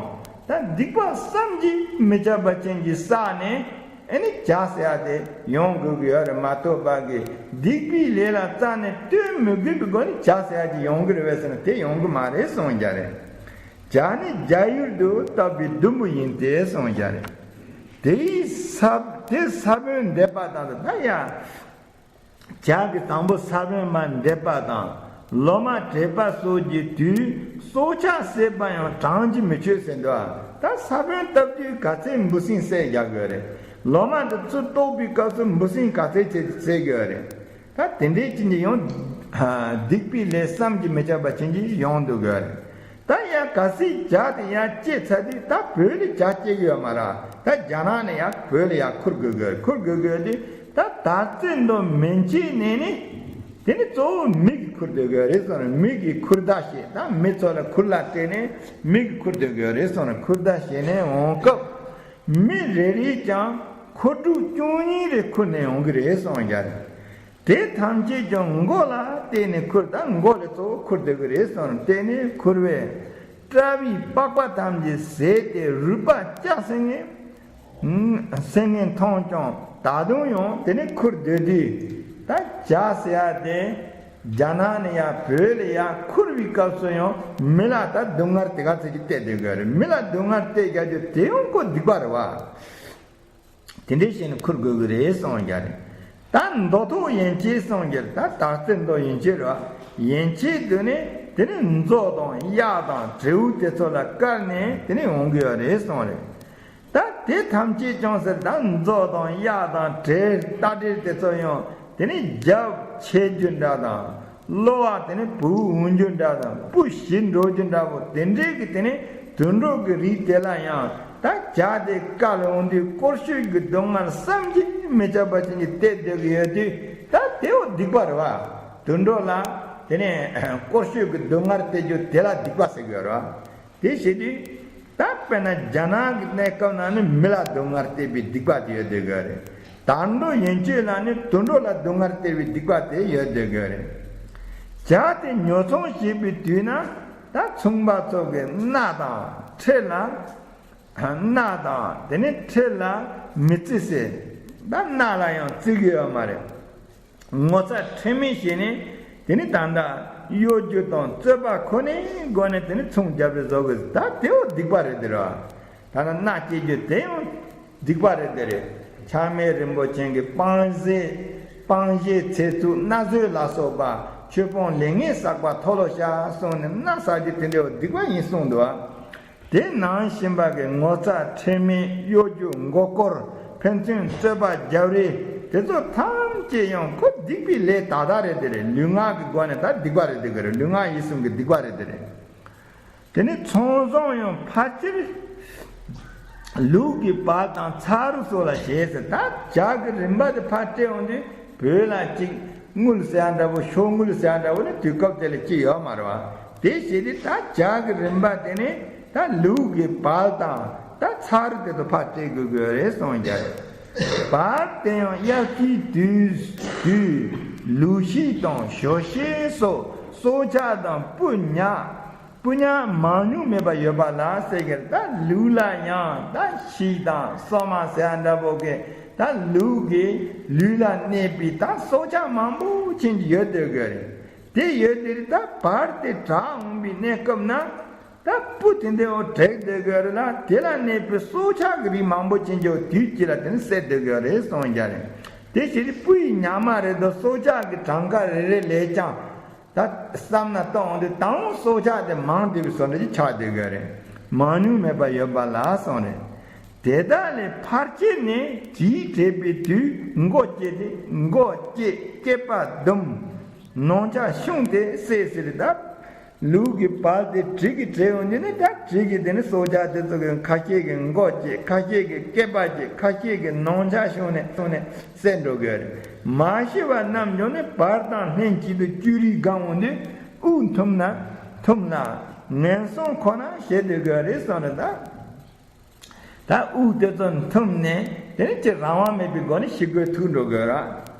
ད་སྡིག་པ་བསམ་གྱིས་མི་ཁྱབ་པ་ཅན་གྱིས་བསགས་ནས། ཨེ་ནི་བྱ་ཟེར་ཡ་དེ་ཡོང་དགོས་ཀྱི་ཡོད་རེད་མ་གཏོགས་པ་གི་སྡིག་པའི་ལས་ལ་རྩ་ནས་ལྟོས་མི་དགོས་པའི་སྒོ་ནས་བྱ་ཟེར་ཡ་ཅིག་ཡོང་གི་རེད་པས་ཟེར་ན་དེ་ཡོང་གི་མ་རེད་གསུངས་ཀྱི་རེད། བྱ་ནི་རྒྱ་ཡུལ་དུ་བཏབ་པའི་ཟླུམ་པོ་ཡིན་ཏེ་གསུངས་ཀྱི་རེད། དེའི་ས་དེ་ས་བོན་འདེབས་པ་དང་ད་ཡ། བྱ་གི་དང་པོ་ས་བོན་མར་འདེབས་པ་དང་ལོ་མ་བྲེག་པ་སོགས་ཀྱི་དུས་སྲོག་ཆགས་བསད་པ་ཡང་གྲངས་ཀྱིས་མི་ཆོད་ཟེར་འདུག་ད་ས་བོན་བཏབ་དུས་ག་ཚད་འབུ་སྲིན་བསད་རྒྱག་དགོས་རེད། ལོ་མ་དེ་ཚུར་བཏོག་པའི་སྐབས་སུ་འབུ་སྲིན་ག་ཚད་ཅིག་བསད་དགོས་རེད། ད་དེ་འདྲའི་ཅན་གྱི་ཡང་སྡིག་པའི་ལས་བསམ་གྱིས་མི་ཁྱབ་པ་ཅན་གྱི་ཡོང་འདུག་དགོས་རེད། ད་ཡ་གལ་སྲིད་བྱ་དེ་ཡ་སྐྱེས་ཚར་དུས་ད་བོད་ལ་བྱ་སྐྱེ་གི་ཡོད་མ་རེད། ད་རྒྱ་ནག་ནས་ཡ་བོད་ལ་ཡ་ཁུར་དགོས་དགོས་ཁུར་དགོས་དགོས་དུས་ད་དར་རྩེ་མདོ་མན་ཆད་ནས་ནི་དེ་ནི་གཙོ་བོ་མི་གིས་ཁུར་སྡོད་དགོས་རེད་གསུངས་ནས། མི་གིས་ཁུར་མདའ་བཤེད་ད་མི་ཚོ་ལ་ཁུར་ལ་སྤྲད་ནས་མི་གིས་ཁུར་སྡོད་དགོས་རེད་གསུངས་ནས། ཁུར་མདའ་བཤེད་ནས་འོང་སྐབས་མི་རེ་རེས་ཀྱང་མཁོ་འགྲུབ་བཅུ་གཉིས་རེ་ཁུར་ནས་ཡོང་གི་རེད་གསུངས་ཀྱི་རེད། དེ་ཐམས་ཅད་ཀྱང་མགོ་ལ་བརྟེན་ནས་ཁུར་ད་མགོ་ལ་གཙོ་བོ་ཁུར་སྡོད་ཀྱི་རེད་གསུངས་ནས་བརྟེན་ནས་ཁུར་བས་སྐྲ་བའི་པགས་པ་ཐམས་ཅད་ཟད་དེ་རུས་པ་སྐྱ་སེར་ངན། སེམས་ངན་མཐོང་ཀྱང་ད་དུང་ཡང་དེ་ནས་ཁུར་སྡོད་དུས་ད་བྱ་ཟེར་ཡ་དེ་རྒྱ་ནག་ནས་ཡ་བོད་ལ་ཡ་ཁུར་བའི་སྐབས་སུ་ཡང་མི་ལ་ད་སྡུག་བསྔལ་དེ་ག་ཚོད་ཀྱི་སྟེར་སྡོད་དགོས་རེད། མི་ལ་སྡུག་བསྔལ་སྟེར་རྒྱག་རྒྱུ་དེ་ཡང་ཁོ་སྡིག་པ་རེད་བ། དེ་འདྲའི་བྱས་ནས་ཁུར་དགོས་ཀྱི་རེད་གསུངས་ཀྱི་རེད། ད་མདོ་ཐོག་ཡན་ཆད་གསུངས་ཀྱི་རེད། ད་དར་རྩེ་མདོ་ཡན་ཆད་རེད་བ། ཡན་ཆད་དུ་ནས་དེ་ནས་མཛོ་དང་གཡག་དང་དྲེའུ་དེ་ཚོ་ལ་བཀར་ནས་དེ་ནས་འོང་གི་ཡོད་རེད་གསུངས་རེད། ད་དེ་ཐམས་ཅད་ཀྱང་ཟེར་ད་མཛོ་དང་གཡག་དང་དྲེལ་རྟ་དྲེལ་དེ་ཚོ་ཡང་དེ་ནས་རྒྱབ་ཆད་རྒྱུ་འདྲ་དང་གློ་བ་དེ་ནས་བུ་འོང་རྒྱུ་འདྲ་དང་སྤུ་ཞིག་འགྲོ་རྒྱུ་འདྲ་པོ་དེ་འདྲའི་གི་དེ་ནས་དུད་འགྲོ་གི་རིགས་དེ་ལ་ཡང་ད་བྱ་དེ་བཀལ་འོང་དུས་བཀོལ་སྤྱོད་ཀྱི་སྡུག་བསྔལ་བསམ་གྱིས་མི་ཁྱབ་པ་ཅན་གྱིས་སྟེར་སྡོད་ཀྱི་ཡོད་དུས་ད་དེའོ་སྡིག་པ་རེད་བ། དུད་འགྲོ་ལ་དེ་ནས་བཀོལ་སྤྱོད་ཀྱི་སྡུག་བསྔལ་སྟེར་རྒྱུ་དེ་ལ་སྡིག་པ་ཟེར་གྱི་ཡོད་རེད་བ། དེ་བྱེད་དུས་ད་དཔེར་ན་རྒྱ་ནག་གི་གནས་སྐབས་ན་ནི་མི་ལ་སྡུག་བསྔལ་སྟེར་བའི་སྡིག་པ་དེ་ཡོད་སྡོད་ཀྱི་རེད། དར་མདོ་ཡན་ཆད་ལ་ནི་དུད་འགྲོ་ལ་སྡུག་བསྔལ་སྟེར་བའི་སྡིག་པ་དེ་ཡོད་སྡོད་ཀྱི་རེད། བྱ་དེ་ཉོ་ཚོང་བྱེད་པའི་དུས་ན་ད་ཚོང་པ་ཚོ་གི་སྣ་དང་ཁྲི་ལ་སྣ་དང་དེ་ནི་ཁྲི་ལ་མི་བརྩི་ཟེར། ད་སྣ་ལ་ཡང་བརྩི་གི་ཡོད་མ་རེད། ངོ་ཚ་ཁྲེལ་མེད་བྱས་ནས་དེ་ནི་ད་ལྟ་གཡོ་སྒྱུ་དང་རྩོད་པ་ཁོ་ནའི་སྒོ་ནས་དེ་ནི་ཚོང་རྒྱབ་རེས་བཟོ་དགོས། ད་དེའོ་སྡིག་པ་རེད་དེ་ར། ད་ལྟ་མནའ་སྐྱེལ་རྒྱུ་དེ་ཡང་སྡིག་པ་རེད་དེ་རེད། ཆགས་མེད་རིན་པོ་ཆེ་གི་སྤང་བྱའི་སྤང་བྱའི་ཚེ་བཙུགས་མནའ་ཟོས་ལ་སོགས་པ་ཆོས་སྤོང་ལེགས་ཉེས་བསགས་པ་མཐོལ་ལོ་བཤགས་གསུངས་ནས་མནའ་བསགས་རྒྱུ་དེ་འདྲའི་སྡིག་པ་ཡིན་གསུངས་འདུག་ཨ། དེ་ནང་བཞིན་པ་གི་ངོ་ཚ་ཁྲེལ་མེད་གཡོ་སྒྱུ་མགོ་སྐོར་ཕན་ཚུན་རྩོད་པ་རྒྱབ་རེས་དེ་ཚོ་ཐམས་ཅད་ཡང་ཁོ་སྡིག་པའི་ལས་དག་དག་རེད་དེ་རེད། ལུས་ངག་གི་སྒོ་ནས་ད་སྡིག་པ་རེད་དེ་གི་རེད། ལུས་ངག་ཡིད་གསུམ་གི་སྡིག་པ་རེད་དེ་རེད། དེ་ནས་ཚོང་ཟོང་ཡང་ཕལ་ཆེར་ལུག་གི་བལ་དང་ཚ་རུ་སོགས་ལ་བྱེད་ཟེར། ད་བྱ་གི་རིམ་པ་དེ་ཕར་སྤྲད་འོང་དུས་བོད་ལ་གཅིག་དངུལ་ཟེར་ཡ་འདྲ་པོ་ཤོག་དངུལ་ཟེར་ཡ་འདྲ་པོ་ནི་དུས་སྐབས་དེ་ལ་གཅིག་ཡོད་མ་རེད་བ། དེ་བྱས་ཏེ་ད་བྱ་གི་རིམ་པ་དེ་ནི་ད་ལུག་གི་བལ་དང་ད་ཚ་རུ་དེ་ཚོ་ཕར་སྤྲད་དགོས་ཀྱི་ཡོད་རེད་གསུངས་ཀྱི་རེད། བལ་དེ་ཡང་དབྱར་ཁའི་དུས་དུས་ལུག་ཤིག་དང་ཞོ་ཤིག་སོགས་སྲོག་ཆགས་དང་སྤུ་ཉག་སྤུ་ཉག་མང་ཉུང་མེད་པ་ཡོད་པ་ལ་ཟེར་གི། ད་ལུག་ལ་ཡང་ད་ཤིག་དང་སོ་མ་ཟེར་ཡ་འདྲ་པོ་གི་ད་ལུག་གི་ལུས་ལ་གནས་པའི་ད་སྲོག་ཆགས་མང་པོ་ཅན་གྱི་ཡོད་སྡོད་གི་རེད། དེ་ཡོད་དེ་རེད། ད་བལ་དེ་དྲག་འོང་པའི་གནས་སྐབས་ན་ད་སྤུ་དེ་འདྲའི་འོ་བྲེག་སྡོད་གི་རེད་ལ། དེ་ལ་གནས་པའི་སྲོག་ཆགས་ཀྱི་རིགས་མང་པོ་ཅན་གྱི་འོ་དུས་གཅིག་ལ་དེ་ནི་བསད་སྡོད་གི་རེད་གསུངས་ཀྱི་རེད། དེ་ཕྱིར་སྤུ་ཡི་ཉག་མ་རེད་དོ། སྲོག་ཆགས་ཀྱི་གྲངས་ཀ་རེ་རེ་ལས་ཀྱང་། ད་བསམ་ན་གཏོང་འོང་དུས་དང་སྲོག་ཆགས་དེ་མང་བསྡུས་པའི་བཟོ་འདྲ་ཅིག་ཆགས་བསྡད་དགོས་རེད། མང་ཉུང་མེད་པ་ཡོད་པ་ལ་གསུངས་རེད། དེ་དག་ལས་ཕར་ཆེར་ནི་དྲིས་བྲེགས་པའི་དུས་མགོ་བཅད་དེ་མགོ་བཅད་སྐེད་པ་བརྡུམས། ནང་ཆ་བཤུམས་ཏེ་བསད་ཟེར་ད། ལུག་གི་བལ་དེ་གྲི་གིས་བྲེགས་འོང་དུས་ནི་ད་གྲི་གིས་དེ་ནི་སྲོག་ཆགས་དེ་ཚོ་གི་ཁ་ཤས་ཀྱི་མགོ་བཅད། ཁ་ཤས་ཀྱི་སྐེད་པ་བཅད། ཁ་ཤས་ཀྱི་ནང་ཆ་བཤུམས་ནས་བཤུམས་ནས་བསད་འགྲོ་གི་རེད། མ་ཤི་བ་རྣམས་ཀྱང་ནི་བལ་དང་ལྷན་ཅིག་ཏུ་བཅུད་རིས་བསྒང་འོང་དུས་དབུགས་འཐུམ་ན་འཐུམ་ལ་ངན་སོང་ཁོ་ན་བྱེད་སྡོད་དགོས་རེད་གསུངས་རེད་ད། ད་དབུགས་དེ་ཚོ་འཐུམ་ནས་དེ་ནི་ཅི་རང་དབང་མེད་པའི་སྒོ་ནས་ཤི་དགོས་ཐུག་འགྲོ་དགོས་ར།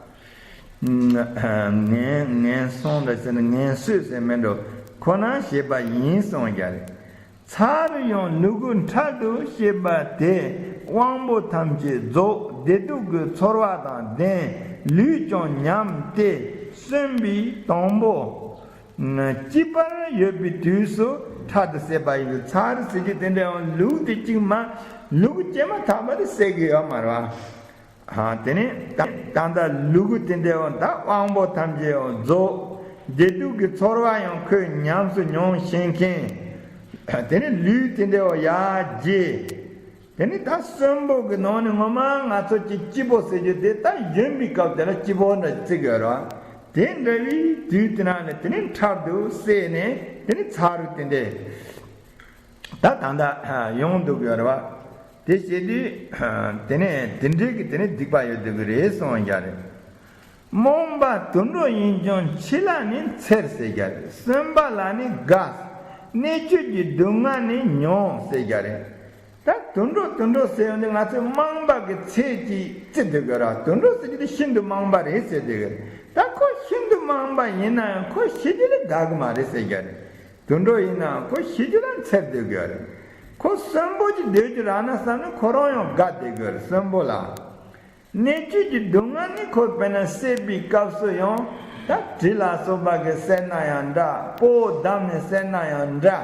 ངན་ངན་སོང་འདྲ་ཟེར་ན་ངན་སོང་ཟེར་མིན་འགྲོ། ཁོ་ན་ཞེས་པ་ཡིན་གསུངས་ཀྱང་། ཚར་ཡང་ལུ་གུ་འཕྲལ་དུ་ཞེས་པ་དེ་དབང་པོ་ཐམས་ཅད་རྫོགས་བདེ་སྡུག་གི་ཚོར་བ་དང་ལྡན། ལུས་ཀྱང་ཉམས་ཏེ་གསོན་པའི་དང་པོ། གཅིག་པར་ཡོད་པའི་དུས་སུ་འཕྲལ་དུ་ཟད་པ་ཡིན། ཚར་ཟེར་རྒྱུ་དེ་འདྲའི་ལུགས་དེ་གཅིག་མ་ལུ་གུ་སྐྱེས་མ་ཐག་པ་དེ་ཟད་གི་ཡོད་མ་རེད་བ། དེ་ནས་ད་ད་ལྟ་ལུ་གུ་དེ་འདྲའི་ད་དབང་པོ་ཐམས་ཅད་རྫོགས། བདེ་སྡུག་གི་ཚོར་བ་ཡང་ཁོས་ཉམས་སུ་མྱོང་ཤེས་མཁན། དེ་ནས་ལུས་དེ་འདྲའི་ཡར་རྒྱས། དེ་ནི་ད་གསོན་པོ་གི་ནང་ནས་ངོ་མ་ང་ཚོ་གཅིག་སྐྱིད་པོ་ཟེར་རྒྱུ་དེ་ད་གཞོན་པའི་སྐབས་དེ་ལ་སྐྱིད་པོ་འདྲ་བརྩི་དགོས་ར། དེ་འདྲ་བའི་དུས་དེ་ན་ནི་དེ་ནི་འཕྲལ་དུ་ཟད་ནས་དེ་ནི་ཚར་རུ་དེ་འདྲས་ད་ད་ལྟ་ཡོང་འདུག་ཡོད་ར་བ། དེ་བྱེད་དུས་དེ་ནས་དེ་འདྲའི་གི་དེ་ནི་སྡིག་པ་ཡོད་འདུག་གི་རེད་གསུངས་ཡ་རེད། རྨོངས་པ་དུད་འགྲོ་ཡིན་ཀྱང་འཆི་ལ་ནི་འཚེར་ཟེར་རྒྱ་རེད། གསོན་པ་ལ་ནི་དགའ། གནད་གཅོད་ཀྱི་སྡུག་བསྔལ་ནི་མྱོང་ཟེར་རྒྱ་རེད། ད་དུད་འགྲོ་དུད་འགྲོ་ཟེར་ཡོང་དུས་ང་ཚོས་རྨོངས་པ་གི་ཚད་ཀྱིས་བརྩི་འདུག་གི་ར། དུད་འགྲོ་ཟེར་རྒྱུ་དེ་ཤིན་ཏུ་རྨོངས་པ་རེད་ཟེར་འདུག་གི། ད་ཁོ་ཤིན་ཏུ་རྨོངས་པ་ཡིན་ན་ཡང་ཁོ་ཤི་རྒྱུ་ལ་དགའ་གི་མ་རེད་ཟེར་རྒྱ་རེད། དུད་འགྲོ་ཡིན་ན་ཁོ་ཤི་རྒྱུ་ལ་འཚེར་འདུག་གི་རེད། ཁོ་གསོན་པོ་ཅིག་སྡོད་རྒྱུ་རག་ན་བསམ་ན་ཁོ་རང་ཡང་དགའ་བསྡད་གི་རེད་གསོན་པོ་ལ། གནད་གཅོད་ཀྱི་སྡུག་བསྔལ་ནི་ཁོ་དཔེར་ན་བསད་པའི་སྐབས་སུ་ཡང་ད་གྲི་ལ་སོགས་པ་གིས་བསད་ན་ཡང་འདྲ། སྤོ་བོ་བསྡམས་ནས་བསད་ན་ཡང་འདྲ།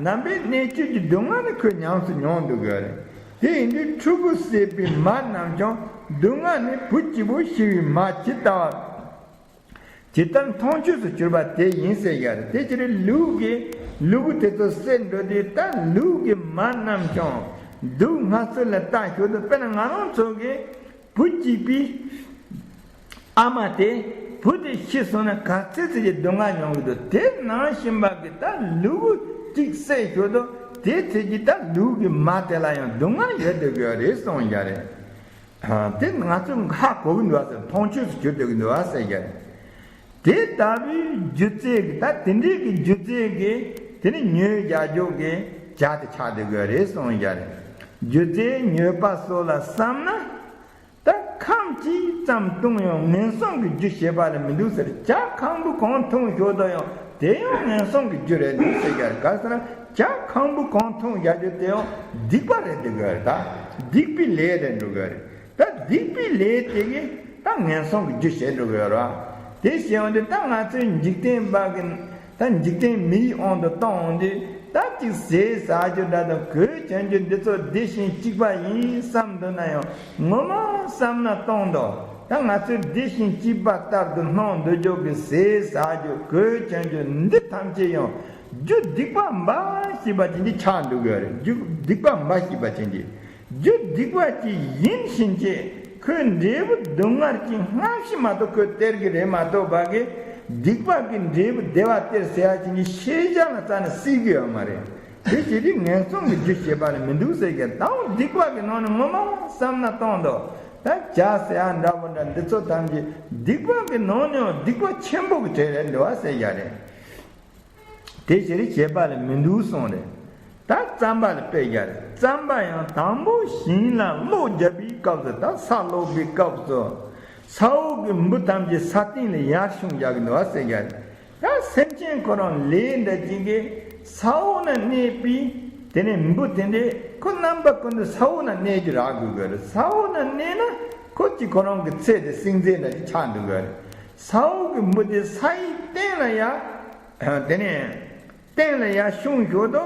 རྣམ་པའི་གནད་གཅོད་ཀྱི་སྡུག་བསྔལ་ནི་ཁོས་ཉམས་སུ་མྱོང་འདུག་གི་རེད། དེ་ཡིན་དུས་ཕྲུ་གུ་བསད་པའི་མ་རྣམས་ཀྱང་སྡུག་བསྔལ་ནི་བུ་གཅིག་པུ་ཤི་བའི་མ་ཇི་ལྟ་བ། ཇི་ལྟར་མཐོང་ཆོས་སུ་གྱུར་པ་དེ་ཡིན་ཟེར་ཡ་རེད། དེ་ཕྱིར་ལུག་གི་ལུ་གུ་དེ་ཚོ་བསད་འགྲོ་དུས་ད་ལུག་གི་མ་རྣམས་ཀྱང་སྡུག་བསྔལ་ཚུལ་ལ་ལྟ་ཞོར་དུ་དཔེར་ན་ང་རང་ཚོ་གི་བུ་གཅིག་པའི་ཨ་མ་དེ་བུ་དེ་ཤི་སོང་ན་ག་ཚོད་ཚོད་ཀྱི་སྡུག་བསྔལ་མྱོང་གི་འདུག་དེ་ནང་བཞིན་པ་གི་ད་ལུ་གུ་གཅིག་བསད་ཞོར་དུ་དེ་ཚོད་ཀྱི་ད་ལུག་གི་མ་དེ་ལ་ཡང་སྡུག་བསྔལ་ཡོད་འདུག་གི་རེད་གསུངས་ཡ་རེད། དེ་ང་ཚོས་ཧ་གོ་གི་འདུག་བ་ཟེར། མཐོང་ཆོས་སུ་གྱུར་བསྡད་ཀྱི་འདུག་བ་ཟེར་རྒྱུ་རེད། དེ་ལྟ་བུའི་སྒྱུ་རྩལ་གྱི་ད་དེ་འདྲའི་གི་སྒྱུ་རྩལ་གྱི་དེ་ནི་ཉོས་རྒྱག་རྒྱུ་གི་བྱ་དེ་ཆགས་བསྡད་དགོས་རེད་གསུངས་རྒྱུ་རེད། སྒྱུ་རྩལ་ཉོས་པ་སོགས་ལ་བསམ་ན། ད་ཁམས་ཅིག་ཙམ་བཏུང་ཡང་ངན་སོང་གི་རྒྱུ་བྱེད་པ་ལ་མི་འདུག་ཟེར། ཇ་ཁམ་བུ་གང་འཐུང་ཞོར་དུ་ཡང་དེ་ཡང་ངན་སོང་གི་རྒྱུ་རེད་འདུག་ཟེར་རྒྱུ་རེད། ག་ཟེར་ན་ཇ་ཁམ་བུ་གང་འཐུང་རྒྱག་རྒྱུ་དེ་ཡང་སྡིག་པ་རེད་འདུག་གི་རེད། ད་སྡིག་པའི་ལས་རེད་འགྲོ་གི་རེད། ད་སྡིག་པའི་ལས་དེ་གིས་ད་ངན་སོང་གི་རྒྱུ་བྱེད་འགྲོ་གི་ཡོད་རེད། དེ་བྱས་འོང་དུས་ད་ང་ཚོའི་འཇིག་རྟེན་པ་གི་ད་འཇིག་རྟེན་མིའི་དབང་དུ་བཏང་འོང་དུས་ད་ཅིག་ཟས་ཟ་རྒྱུ་འདྲ་དང་གོས་གྱོན་རྒྱུ་འདི་ཚོ་བདེ་ཞིང་སྐྱིད་པ་ཡིན་བསམ་འདུག་ན་ཡང་ངོ་མ་བསམ་ན་སྟོང་དོ། ད་ང་ཚོའི་བདེ་ཞིང་སྐྱིད་པ་ལྟར་དུ་སྣང་འདོད་རྒྱུ་གི་ཟས་ཟ་རྒྱུ་གོས་གྱོན་རྒྱུ་འདི་ཐམས་ཅད་ཡང་རྒྱུ་སྡིག་པ་འབའ་ཞིག་པ་ཅན་གྱི་ཆགས་འགྲོ་གི་ཡོད་རེད། རྒྱུ་སྡིག་པ་འབའ་ཞིག་པ་ཅན་གྱི། རྒྱུ་སྡིག་པ་ཅིག་ཡིན་ཕྱིན་ཆད་ཁོའི་འབྲས་བུ་སྡུག་བསྔལ་གྱི་སྔ་ཕྱི་མ་གཏོགས་ཁོས་སྟེར་གི་རེད་མ་གཏོགས་པ་གི་སྡིག་པ་གི་འབྲས་བུ་བདེ་བ་སྟེར་ཟེར་ཡ་ཅིག་གི་ཤེས་བྱ་ལ་རྩ་ནས་སྲིད་གི་ཡོད་མ་རེད། དེ་བྱེད་དུས་ངན་སོང་གི་རྒྱུ་བྱེད་པ་ལ་མི་འདུག་ཟེར་གི། ད་འོ་སྡིག་པ་གི་ནང་ནས་ངོ་མ་བསམ་ན་སྟོང་དོ། ད་ཇ་ཟེར་ཡ་འདྲ་པོ་འདྲ་འདི་ཚོ་ཐམས་ཅད་སྡིག་པ་གི་ནང་ནས་སྡིག་པ་ཆེན་པོ་གི་གྲས་རེད་འདུག་བ་ཟེར་ཡ་རེད། དེ་ཕྱིར་བྱེད་པ་ལ་མི་འདུག་གསུངས་རེད། ད་རྩམ་པ་ལ་དཔེ་རྒྱག་རེད། རྩམ་པ་ཡང་དང་པོ་ཞིང་ལ་གློག་བརྒྱབ་པའི་སྐབས་སུ་ད་ས་སློག་པའི་སྐབས་སུ་ས་འོག་གི་འབུ་ཐམས་ཅད་ས་སྟེང་ལ་ཡར་ཤོང་རྒྱག་གི་འདུག་བ་ཟེར་རྒྱག་རེད། ད་སེམས་ཅན་ཁོ་རང་ལས་འདྲ་ཅིག་གིས་ས་འོག་ན་གནས་པའི་དེ་ནས་འབུ་དེ་འདྲས་ཁོ་རྣམ་པ་ཀུན་ཏུ་ས་འོག་ན་གནས་རྒྱུ་རག་དགོས་དགོས་རེད། ས་འོག་ན་གནས་ན་ཁོ་གཅིག་ཁོ་རང་གི་ཚེ་དེ་སྲིད་རྩེ་འདྲ་ཅིག་ཆགས་འདུག་དགོས་རེད། ས་འོག་གི་འབུ་དེ་ས་ཡི་སྟེང་ལ་ཡ། དེ་ནས་སྟེང་ལ་ཡར་ཤོང་ཞོར་དུ་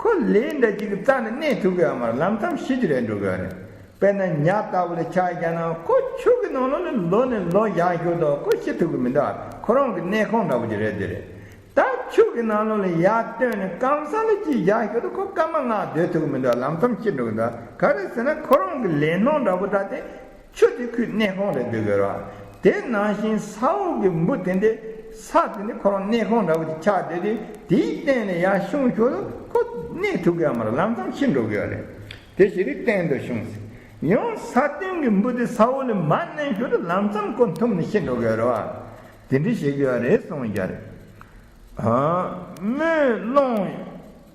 ཁོ་ལས་འདྲ་ཅིག་གི་རྩ་ནས་གནས་ཐུབ་ཀྱི་ཡོད་མ་རེད། ལམ་སང་ཤི་རྒྱུ་རེད་འགྲོ་གི་ཡོད་རེད། དཔེར་ན་ཉ་ལྟ་བུ་ལ་ཆ་བཞག་ན་ཁོ་ཆུ་གི་ནང་ལོགས་ལ་ལོ་ནས་ལོ་བཞག་ཞོར་དུ་ཁོ་ཤི་ཐུབ་ཀྱི་མི་འདུག་ཁོ་རང་གི་གནས་ཁང་འདྲ་བོ་ཅིག་རེད་དེ་རེད། ད་ཆུ་གི་ནང་ལོགས་ལ་ཡར་བཏོན་ནས་སྐམ་ས་ལ་ཅིག་བཞག་ཞོར་དུ་ཁོ་སྐར་མ་ལྔ་སྡོད་ཐུབ་ཀྱི་མི་འདུག་ལམ་སང་ཤི་འགྲོ་གི་འདུག་ག་རེ་ཟེར་ན་ཁོ་རང་གི་ལས་སྣང་འདྲ་བོ་འདྲ་དེ། ཆུ་དེ་ཁོའི་གནས་ཁང་རེད་འདུག་གི་ར། དེ་ནང་བཞིན་ས་འོག་གི་འབུ་དེ་འདྲས་ས་དེ་ནི་ཁོ་རང་གནས་ཁང་འདྲ་བོ་ཅིག་ཆགས་བསྡད་དེ་དེའི་སྟེང་ནས་ཡར་ཤོང་ཞོར་དུ་ཁོ་གནས་ཐུབ་ཀྱི་ཡོད་མ་རེད། ལམ་སང་ཤི་འགྲོ་གི་ཡོད་རེད། དེ་ཞིག་རིགས་སྟེང་དུ་ཤོང་ཟེར། ཡང་ས་སྟེང་གི་འབུ་དེ་ས་འོག་ལ་མར་མནན་ཞོར་དུ་ལམ་སང་ཁོ་འཐུམ་ནས་ཤི་འགྲོ་གི་ཡོད་རེད་བ། དེ་འདྲ་ཞིག་ཡོད་རེད་གསུངས་ཀྱི་རེད། ཨ། སྨོན་ལམ་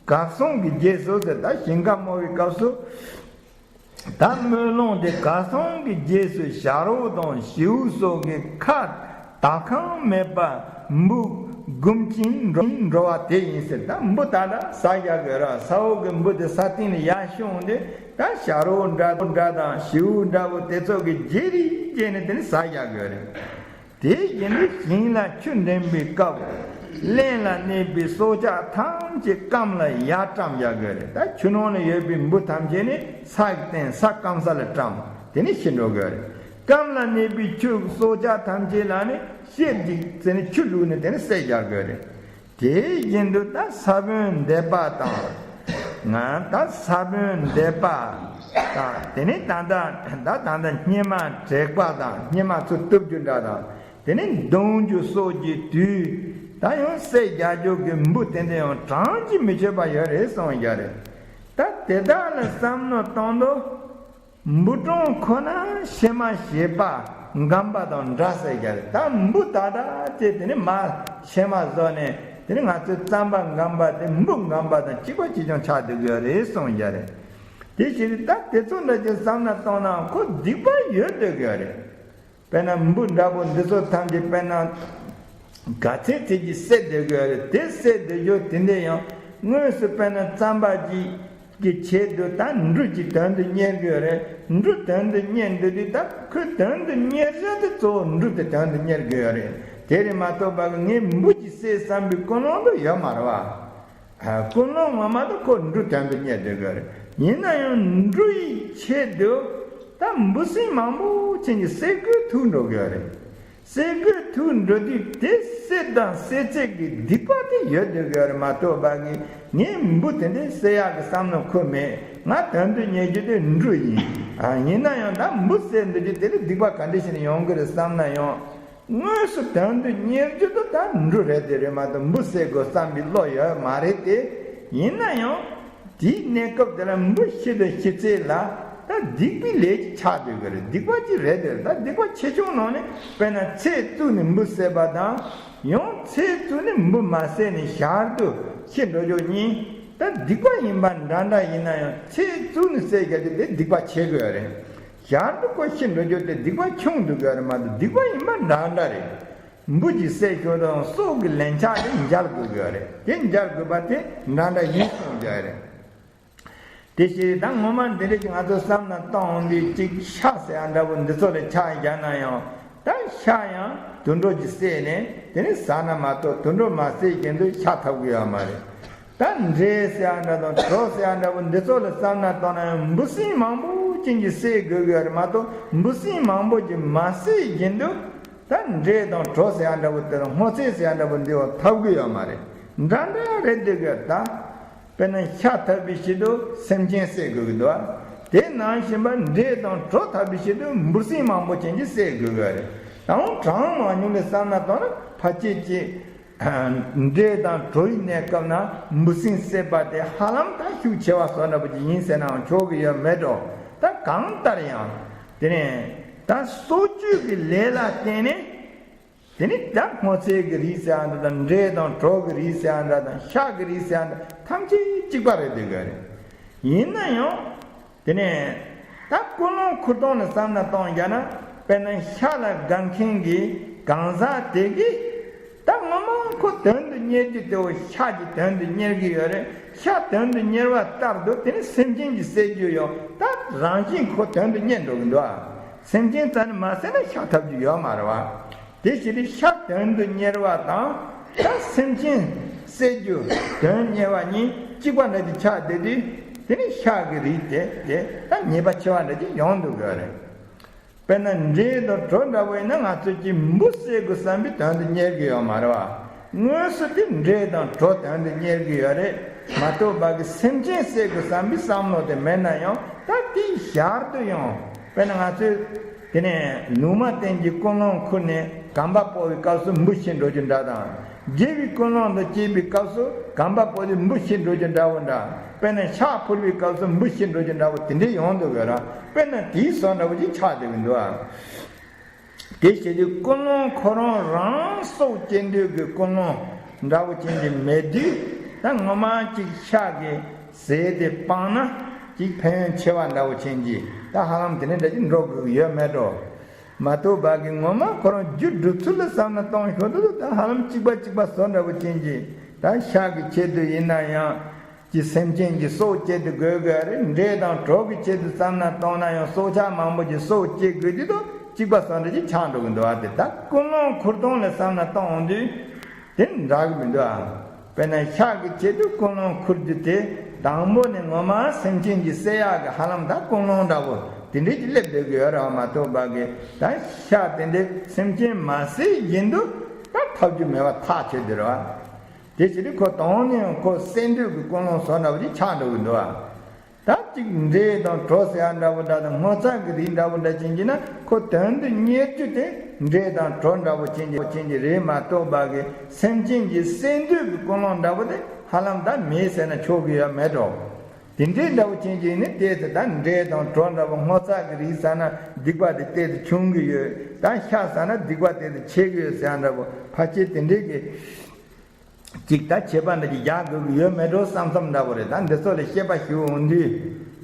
གར་སོང་གི་རྗེས་སུ་ཟེར། ད་ཞིང་ཁ་རྨོ་བའི་སྐབས་སུ། ད་སྨོན་ལམ་དེ་གར་སོང་གི་རྗེས་སུ་བྱ་རོག་དང་བྱིའུ་སོགས་ཀྱི་ཁ་ དག་ཁང་མེད་པ་འབུ་སྒོམ་ཅིང་འགྲོ་བ་དེ་ཡིན་ཟེར། ད་འབུ་ད་ལྟ་ཟ་རྒྱག་དགོས་ར། ས་འོག་གི་འབུ་དེ་ས་སྟེང་ལ་ཡར་ཤོང་དུས་ད་བྱ་རོག་འདྲ་འདྲ་དང་བྱིའུ་འདྲ་བོ་དེ་ཚོ་གི་བརྗེ་རེས་བྱས་ནས་དེ་ནི་ཟ་རྒྱག་དགོས་རེད། དེ་བཞིན་དུ་ཞིང་ལ་ཆུ་འདྲེན་པའི་སྐབས་རླན་ལ་གནས་པའི་སྲོག་ཆགས་ཐམས་ཅད་སྐམ་ལ་ཡར་བཀྲམ་རྒྱག་དགོས་རེད། ད་ཆུ་ནང་ལ་ཡོད་པའི་འབུ་ཐམས་ཅད་ནི་ས་གི་སྟེང་ས་སྐམ་ས་ལ་བཀྲམ། དེ་ནི་ཤི་འགྲོ་དགོས་རེད། སྐམ་ལ་གནས་པའི་ཆུ་སྲོག་ཆགས་ཐམས་ཅད་ལ་ནི་གཤེར་འཇིག་ཟེར་ནས་ཆུ་བླུགས་ནས་དེ་ནི་བསད་རྒྱག་དགོས་རེད། དེ་བཞིན་དུ་ད་ས་བོན་འདེབས་པ་དང་། ང་ད་ས་བོན་འདེབས་པ་དང་། དེ་ནི་ད་ལྟ་ད་ད་ལྟ་སྙེ་མ་བྲེག་པ་དང་། སྙེ་མ་ཚུར་གཏུབ་རྒྱུ་འདྲ་དང་། དེ་ནི་རྡུང་རྒྱུ་གསོག་རྒྱུའི་དུས་ད་ཡང་བསད་རྒྱག་རྒྱུ་གི་འབུ་དེ་འདྲ་ཡང་གྲངས་ཀྱིས་མི་ཆོད་པ་ཡོད་རེད་གསུངས་ཡོད་རེད། ད་དེ་དག་ལ་བསམ་བློ་གཏོང་དུས། འབུ་གྲོང་ཁོ་ན་ཕྱེ་མ་ཞེས་པ་འགམ་པ་དང་འདྲ་ཟེར་གྱི་རེད། ད་འབུ་དག་དག་ཅེས་དེ་ནི་མ་ཕྱེ་མ་བཟོ་ནས་དེ་ནི་ང་ཚོའི་རྩམ་པ་འགམ་པ་དེ་འབུ་འགམ་པ་དང་གཅིག་པ་གཅིག་རྐྱང་ཆགས་བསྡད་ཀྱི་ཡོད་རེད་གསུངས་ཀྱི་རེད། དེ་ཕྱིར་ད་དེ་ཚོ་འདྲ་ཅིག་བསམ་ན་གཏོང་ན་ཁོ་སྡིག་པ་ཡོད་བསྡད་ཀྱི་ཡོད་རེད། དཔེར་ན་འབུ་འདྲ་པོ་འདི་ཚོ་ཐམས་ཅད་དཔེར་ན་ག་ཚད་ཚད་ཀྱིས་བསད་བསྡད་དགོས་རེད། དེ་བསད་བསྡད་རྒྱུ་དེ་འདྲ་ཡང་དངོས་སུ་དཔེར་ན་རྩམ་པ་ཅིག་གི་ཆེད་དུ་ད་འབྲུ་ཅིག་དོན་དུ་གཉེར་དགོས་རེད། འབྲུ་དོན་དུ་གཉེར་འདོད་དུས་ད་ཁོས་དོན་དུ་གཉེར་བྱ་དེ་གཙོ་བོ་འབྲུ་དེ་དོན་དུ་གཉེར་དགོས་རེད། དེ་རེད་མ་གཏོགས་པ་གི་ངས་འབུ་ཅིག་བསད་བསམ་པའི་ཀུན་སློང་དུ་ཡོད་མ་རེད་བ། ཀུན་སློང་ངོ་མ་དུ་ཁོ་འབྲུ་དོན་དུ་གཉེར་འདོད་དགོས་རེད། ཡིན་ན་ཡང་འབྲུ་ཡི་ཆེད་དུ་ད་འབུ་སྲིན་མང་པོ་ཅན་གྱི་བསད་དགོས་ཐུག་འགྲོ་དགོས་རེད། བསད་དགོས་ཐུག་འགྲོ་དུས་དེ་བསད་དང་བསད་ཚད་ཀྱི་སྡིག་པ་དེ་ཡོད་འདོད་དགོས་རེད་མ་གཏོགས་པ་གི་ངས་འབུ་དེ་འདྲ་བསད་ཡག་གི་བསམ་བློ་ཁོ་མེད། ང་དོན་དུ་གཉེར་རྒྱུ་དེ་འབྲུ་ཡིན། ཡིན་ན་ཡང་ད་འབུ་བསད་འདོད་རྒྱུ་དེ་ལ་སྡིག་པ་ག་འདྲ་ཞིག་ཡོང་གི་རེད་བསམ་ན་ཡང་། དངོས་སུ་དོན་དུ་གཉེར་རྒྱུ་དུ་ད་འབྲུ་རེད་དེ་རེད་མ་གཏོགས་འབུ་བསད་དགོས་བསམ་པའི་བློ་ཡོད་མ་རེད་དེ། ཡིན་ན་ཡང་དེའི་གནས་སྐབས་དེ་ལ་འབུ་ཤི་དང་ཤི་ཚད་ལ་ད་སྡིག་པའི་ལས་ཀྱི་ཆགས་སྡོད་དགོས་རེད། སྡིག་པ་ཅིག་རེད་དེ་རེད། ད་སྡིག་པ་ཆེ་ཆུང་ནང་ནས་དཔེར་ན་ཚེ་བཙུགས་ནས་འབུ་བསད་པ་དང་། ཡང་ཚེ་བཙུགས་ནས་འབུ་མ་བསད་ནས་ཞར་དུ་ཤི་འགྲོ་རྒྱུ་གཉིས་ད་སྡིག་པ་ཡིན་པ་འདྲ་འདྲ་ཡིན་ན་ཡང་ཚེ་བཙུགས་ནས་བསད་རྒྱུ་དེ་དེ་སྡིག་པ་ཆེ་དགོས་རེད། ཞར་དུ་ཁོ་ཤི་འགྲོ་རྒྱུ་དེ་སྡིག་པ་ཆུང་དུ་དགོས་རེད་མ་གཏོགས་སྡིག་པ་ཡིན་པ་འདྲ་འདྲ་རེད། འབུ་གྱི་བསད་ཤོག་དང་སྲོག་གི་ལན་ཆགས་དེ་འཇལ་དགོས་དགོས་རེད། དེ་འཇལ་དགོས་པ་དེ་འདྲ་འདྲ་ཡིན་གསུངས་རྒྱུ་རེད། དེ་བཞིན་ད་ངོ་མ་འདི་འདྲ་ཅིག་ང་ཚོ་བསམ་ན་གཏོང་འོང་དུས་གཅིག་ཤ་ཟེར་ཡ་འདྲ་པོ་འདི་ཚོ་ལ་ཆ་བཞག་ན་ཡང་ད་ཤ་ཡང་དུད་འགྲོ་གྱིས་བསད་ནས་དེ་ནི་ཟ་ན་མ་གཏོགས་དུད་འགྲོ་མ་བསད་བཞིན་དུ་ཤ་འཐབ་གི་ཡོད་མ་རེད། ད་འདྲེ་ཟེར་ཡ་འདྲ་དང་གྲོ་ཟེར་ཡ་འདྲ་པོ་འདི་ཚོ་ལ་བསམ་ན་གཏོང་ན་ཡང་འབུ་སྲིན་མང་པོ་ཅན་གྱིས་བསད་དགོས་ཀྱི་ཡོད་རེད་མ་གཏོགས་འབུ་སྲིན་མང་པོ་ཅིག་མ་བསད་བཞིན་དུ་ད་འདྲེ་དང་གྲོ་ཟེར་ཡ་འདྲ་པོ་དེ་དང་སྔོ་ཚལ་ཟེར་ཡ་འདྲ་པོ་འདི་བ་འཐབ་གི་ཡོད་མ་རེད། འདྲ་འདྲ་རེད་འདུག་གི་ད། དཔེར་ན་ཤ་འཐབ་པའི་ཆེད་དུ་སེམས་ཅན་བསད་དགོས་ཀྱི་འདུག་ཨ། དེ་ནང་བཞིན་པ་འདྲེ་དང་གྲོ་འཐབ་པའི་ཆེད་དུ་འབུ་སྲིན་མང་པོ་ཅན་གྱིས་བསད་དགོས་ཀྱི་རེད། ད་འོང་གྲངས་མང་ཉུང་ལས་བསམ་ན་དང་ན་ཕལ་ཆེར་གྱི་འདྲེ་དང་གྲོ་ཡི་གནས་སྐབས་ན་འབུ་སྲིན་བསད་པ་དེ་ཧ་ལམ་ད་ཤུགས་ཆེ་བ་བཟོ་འདྲ་པོ་ཅིག་ཡིན་ཟེར་ནའང་ཆོག་གི་ཡོད་མེད་འགྲོ། ད་གང་ལྟར་ཡང་དེ་ནས་ད་སྲོག་གཅོད་ཀྱི་ལས་ལ་བརྟེན་ནས། དེ་ནི་ད་སྔོ་ཚལ་གྱི་རིགས་ཟེར་ཡ་འདྲ་དང་འབྲས་དང་གྲོ་གི་རིགས་ཟེར་ཡ་འདྲ་དང་ཤ་གི་རིགས་ཟེར་ཡ་འདྲ་ཐམས་ཅད་གཅིག་པ་རེད་འདུག་གི་རེད། ཡིན་ན་ཡང་དེ་ནས་ད་ཀུན་སློང་ཁུར་སྟངས་ལ་བསམ་ན་གཏོང་བྱས་ན་དཔེར་ན་ཤ་ལ་དགའ་མཁན་གྱི་གང་ཟག་དེ་གིས་ད་ངོ་མ་ཁོ་དོན་དུ་གཉེར་རྒྱུ་དེ་བོ་ཤ་གྱི་དོན་དུ་གཉེར་གྱི་ཡོད་རེད། ཤ་དོན་དུ་གཉེར་བ་ལྟར་དུ་དེ་ནི་སེམས་ཅན་གྱི་བསད་རྒྱུ་ཡང་ད་རང་བཞིན་ཁོ་དོན་དུ་གཉེར་འགྲོ་གི་འདུག་ཨ། སེམས་ཅན་རྩ་ནས་མ་བསད་ན་ཤ་འཐབ་རྒྱུ་ཡོད་མ་རེད་བ། དེ་ཕྱིར་ཤ་དོན་དུ་གཉེར་བ་དང་ད་སེམས་ཅན་བསད་རྒྱུ་དོན་གཉེར་བ་གཉིས་གཅིག་པ་འདྲ་ཅིག་ཆགས་བསྡད་དུས་དེ་ནི་ཤ་གི་རིགས་དེ་དེ་ད་ཉེས་པ་ཆེ་བ་འདྲ་ཅིག་ཡོང་འདུག་གི་རེད། དཔེར་ན་འབྲས་དང་གྲོ་འདྲ་བོ་ཡིན་ན་ང་ཚོས་ཀྱིས་འབུ་བསད་དགོས་བསམ་པའི་དོན་དུ་གཉེར་གི་ཡོད་མ་རེད་བ། དངོས་སུ་དེ་འབྲས་དང་གྲོ་དོན་དུ་གཉེར་གི་ཡོད་རེད་མ་གཏོགས་པ་གི་སེམས་ཅན་བསད་དགོས་བསམ་པའི་བསམ་བློ་དེ་མེད་ན་ཡང་ད་དེའི་ཞར་དུ་ཡང་དཔེར་ན་ང་ཚོས་དེ་ནས་ལུང་མ་བསྟན་གྱི་ཀུན་སློང་ཁུར་ནས་གོམ་པ་སྤོ་བའི་སྐབས་སུ་འབུ་ཤི་འགྲོ་རྒྱུ་འདྲ་དང་། དགེ་བའི་ཀུན་སློང་དང་བཅས་པའི་སྐབས་སུ་གོམ་པ་སྤོ་དུས་འབུ་ཤི་འགྲོ་རྒྱུ་འདྲ་བོ་འདྲ། དཔེར་ན་ཕྱག་ཕུལ་བའི་སྐབས་སུ་འབུ་ཤི་འགྲོ་རྒྱུ་འདྲ་བོ་དེ་འདྲའི་ཡོང་འདུག་གི་ར། དཔེར་ན་དེའི་བཟོ་འདྲ་བོ་ཅིག་ཆགས་བསྡད་ཀྱི་འདུག་ཨ། དེ་བྱེད་དུས་ཀུན་སློང་ཁོ་རང་རང་སྲོག་སྐྱེལ་འདོད་ཀྱི་ཀུན་སློང་འདྲ་བོ་ཅན་གྱི་མེད་དུས་ད་ངོ་མ་ཅིག་ཕྱག་གི་ཟས་དེ་སྤངས་ན་ཅིག་ཕན་ཡོན་ཆེ་བ་འདྲ་བོ་ཅན་གྱི་ད་ཧ་ལམ་དེ་འདྲ་འདྲ་ཅིག་འགྲོ་དགོས་ཀྱི་ཡོད་མེད་འགྲོ། མ་གཏོགས་པ་གི་ངོ་མ་ཁོ་རང་རྒྱུ་སྒྲུབ་ཚུལ་ལ་བསམ་ན་གཏོང་ཤོར་དུས་ད་ཧ་ལམ་གཅིག་པ་གཅིག་པ་བཟོ་འདྲ་པོ་ཅན་གྱི། ད་ཤ་གི་ཆེད་དུ་ཡིན་ན་ཡང་། ཀྱི་སེམས་ཅན་གྱི་སྲོག་བཅད་དུ་དགོས་དགོས་རེད། འབྲས་དང་གྲོ་གི་ཆེད་དུ་བསམ་ན་གཏོང་ན་ཡང་སྲོག་ཆགས་མང་པོ་ཀྱི་སྲོག་བཅད་དགོས་དུས་དང་གཅིག་པ་བཟོ་འདྲ་ཅིག་ཆགས་འགྲོ་གི་འདུག་ཨ། དེ་ད་ཀུན་སློང་ཁུར་སྟངས་ལ་བསམ་ན་གཏོང་འོང་དུས་དེ་འདྲ་གི་མི་འདུག་ཨ། དཔེར་ན་ཤ་གི་ཆེད་དུ་ཀུན་སློང་ཁུར་རྒྱུ་དེ་དང་པོ་ནས་ངོ་མ་སེམས་ཅན་གྱི་བསད་ཡག་གི་ཧ་ལམ་ད་ཀུན་སློང་འདྲ་པོ་དེ་འདྲས་ཀྱི་སླེབས་བསྡད་ཀྱི་ཡོད་རེད་བ། མ་གཏོགས་པ་གི་ད་ཤ་དེ་འདྲས་སེམས་ཅན་མ་བསད་བཞིན་དུ་ད་ཐབས་རྒྱུ་མེད་པ་ཐག་ཆོད་དེ་རེད་བ། དེ་ཕྱིར་ཁོ་དོན་ནས་ཁོ་བསད་འདོད་ཀྱི་ཀུན་སློང་བཟོ་འདྲ་པོ་ཅིག་ཆགས་འགྲོ་གི་འདུག་ཨ། ད་གཅིག་འབྲས་དང་གྲོ་ཟེར་ཡག་འདྲ་པོ་འདྲ་དང་སྔོ་ཚལ་གྱི་རིགས་འདྲ་པོ་འདྲ་ཅན་གྱི་ན་ཁོ་དོན་དུ་གཉེར་རྒྱུ་དེ་འབྲས་དང་གྲོ་འདྲ་པོ་ཅན་གྱི་ཅན་གྱི་རེད་མ་གཏོགས་པ་གི་སེམས་ཅན་གྱི་བསད་འདོད་ཀྱི་ཀུན་སློང་འདྲ་པོ་དེ་ཧ་ལམ་ད་མེད་ཟེར་ན་ཆོག་གི་ཡོད་མེད་འགྲོ། དེ་འདྲའི་འདྲ་པོ་ཅན་གྱི་ནི་ཏོག་ཙམ་ད་འབྲས་དང་གྲོ་འདྲ་པོ་སྔོ་ཚལ་གྱི་རིགས་ཟ་ན་སྡིག་པ་དེ་ཏོག་ཙམ་ཆུང་གི་ཡོད། ད་ཤ་ཟ་ན་སྡིག་པ་ཏོག་ཙམ་ཆེ་གི་ཡོད་ཟེར་ཡག་འདྲ་པོ་ཕལ་ཆེར་དེ་འདྲའི་གི་ཅིག་ད་ཁྱད་པར་འདྲ་ཅིག་རྒྱག་དགོས་ཀྱི་ཡོད་མེད་འགྲོ་བསམ་བསམ་འདྲ་པོ་རེད། ད་འདི་ཚོ་ལ་དཔྱད་པ་ཞུ་འོང་དུས།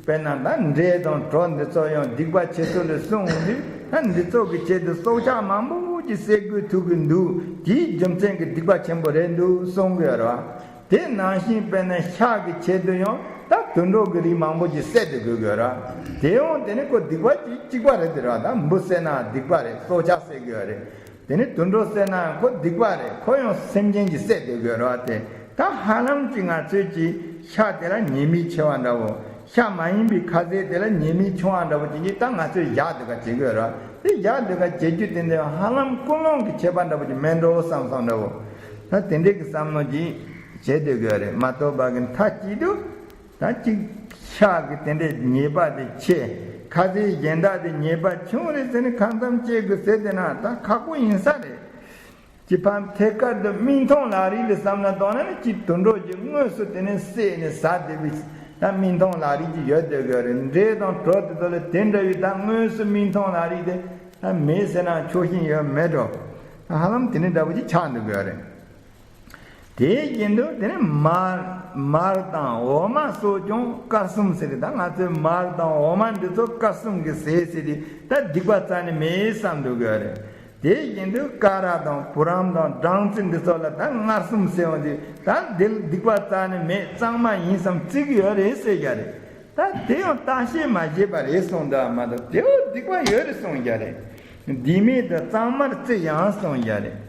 དཔེར་ན་ད་འབྲས་དང་གྲོ་འདི་ཚོ་ཡང་སྡིག་པ་ཆེ་ཤོས་ལ་གསུངས་འོང་དུས། ད་འདི་ཚོ་གི་ཆེད་དུ་སྲོག་ཆགས་མང་པོ་ཅིག་བསད་དགོས་ཐུག་གི་འདུག་དེའི་རྒྱུ་མཚན་གྱི་སྡིག་པ་ཆེན་པོ་རེད་འདུག་གསུང་གི་ཡོད་རེད་བ། དེ་ནང་བཞིན་དཔེར་ན་ཤ་གི་ཆེད་དུ་ཡང་ད་དུད་འགྲོ་གི་རིགས་མང་པོ་ཅིག་བསད་དེ་དགོས་ཀྱི་ཡོད་རེད་བ། དེ་ཡང་དེ་ནི་ཁོ་སྡིག་པ་ཅིག་གཅིག་པ་རེད་དེ་རེད་བ། ད་འབུ་བསད་ན་སྡིག་པ་རེད། སྲོག་ཆགས་བསད་ཀྱི་ཡོད་རེད། དེ་ནི་དུད་འགྲོ་བསད་ན་ཁོ་སྡིག་པ་རེད། ཁོ་ཡང་སེམས་ཅན་གྱིས་བསད་དེ་དགོས་རེད་བ། དེ་ད་ཧ་ལམ་གྱི་ང་ཚོས་ཀྱི་ཤ་དེ་ལ་ཉེས་དམིགས་ཆེ་བ་འདྲ་བོ། ཤ་མ་ཡིན་པའི་ཁ་ཟས་དེ་ལ་ཉེས་དམིགས་ཆུང་བ་འདྲ་བོ་ཅིག་གིས་ད་ང་ཚོས་བཞག་སྡོད་པ་བྱེད་དགོས་རེད་བ། དེ་བཞག་སྡོད་པ་བྱེད་རྒྱུ་དེ་འདྲ་ཧ་ལམ་ཀུན་སློང་གི་ཁྱད་པར་འདྲ་བོ་ཅིག་མེད་འགྲོ་བསམ་བསམ་འདྲ་བོ། ད་དེ་འདྲའི་གི་བསམ་བློ་ཅིག་བྱེད་སྡོད་དགོས་རེད། མ་གཏོགས་པ་གི་མཐའ་གཅིག་ཏུ། ད་གཅིག་ཤ་གི་དེ་འདྲའི་ཉེས་པ་དེ་ཆེ། ཁ་ཟས་གཞན་དག་དེ་ཉེས་པ་ཆུང་རེད་ཟེར་ནས་གང་འཚམ་བྱེད་དགོས་ཟེར་དེ་ན་ད་ཁག་པོ་ཡིན་ས་རེད། ཅི་ཕན་ཐད་ཀར་དུ་སྨན་ཐང་ལག་རིགས་ལ་བསམ་ན་གཏོང་ན་ནི་ཅི་དུད་འགྲོ་གི་དངོས་སུ་དེ་ནས་བསད་ནས་ཟ་བསྡད་པའི་ད་སྨན་ཐང་ལག་རིགས་ཅིག་ཡོད་སྡོད་དགོས་རེད། འབྲས་དང་གྲོ་དེ་ཚོ་ལ་དེ་འདྲ་བའི་ད་དངོས་སུ་སྨན་ཐང་ལག་རིགས་དེ་ད་མེད་ཟེར་ན་ཆོག་ཤིང་ཡོད་མེད་འགྲོ། ད་ཧ་ལམ་དེ་འདྲ་འདྲ་བོ་ཅིག་ཆགས་འདུག་དགོས་རེད། དེ་བཞིན་དུ་དེ་ནི་མར་མར་དང་འོ་མ་སོགས་ཀྱང་དཀར་གསུམ་ཟེར་ཏེ། ད་ང་ཚོས་མར་དང་འོ་མ་འདི་ཚོ་དཀར་གསུམ་གྱི་ཟས་ཟེར་ཏེ་ད་སྡིག་པ་རྩ་ནས་མེད་བསམ་འདུག་གི་རེད། དེ་བཞིན་དུ་ཀ་ར་དང་བུ་རམ་དང་སྦྲང་རྩི་འདི་ཚོ་ལ་ད་མངར་གསུམ་ཟེར་འོང་དུས་ད་འདི་ལ་སྡིག་པ་རྩ་ནས་མེད། གཙང་མ་ཡིན་བསམ་བརྩི་གི་ཡོད་རེད་ཟེར་གྱི་རེད། ད་དེ་ཡང་བརྟག་དཔྱད་མ་བྱས་པ་རེད་གསུངས་འདུག་མ་གཏོགས་དེའོ་སྡིག་པ་ཡོད་རེད་གསུངས་ཀྱི་རེད། ལྡན་མིན་དུ་གཙང་མར་བརྩི་ཡང་གསུངས་ཀྱི་རེད།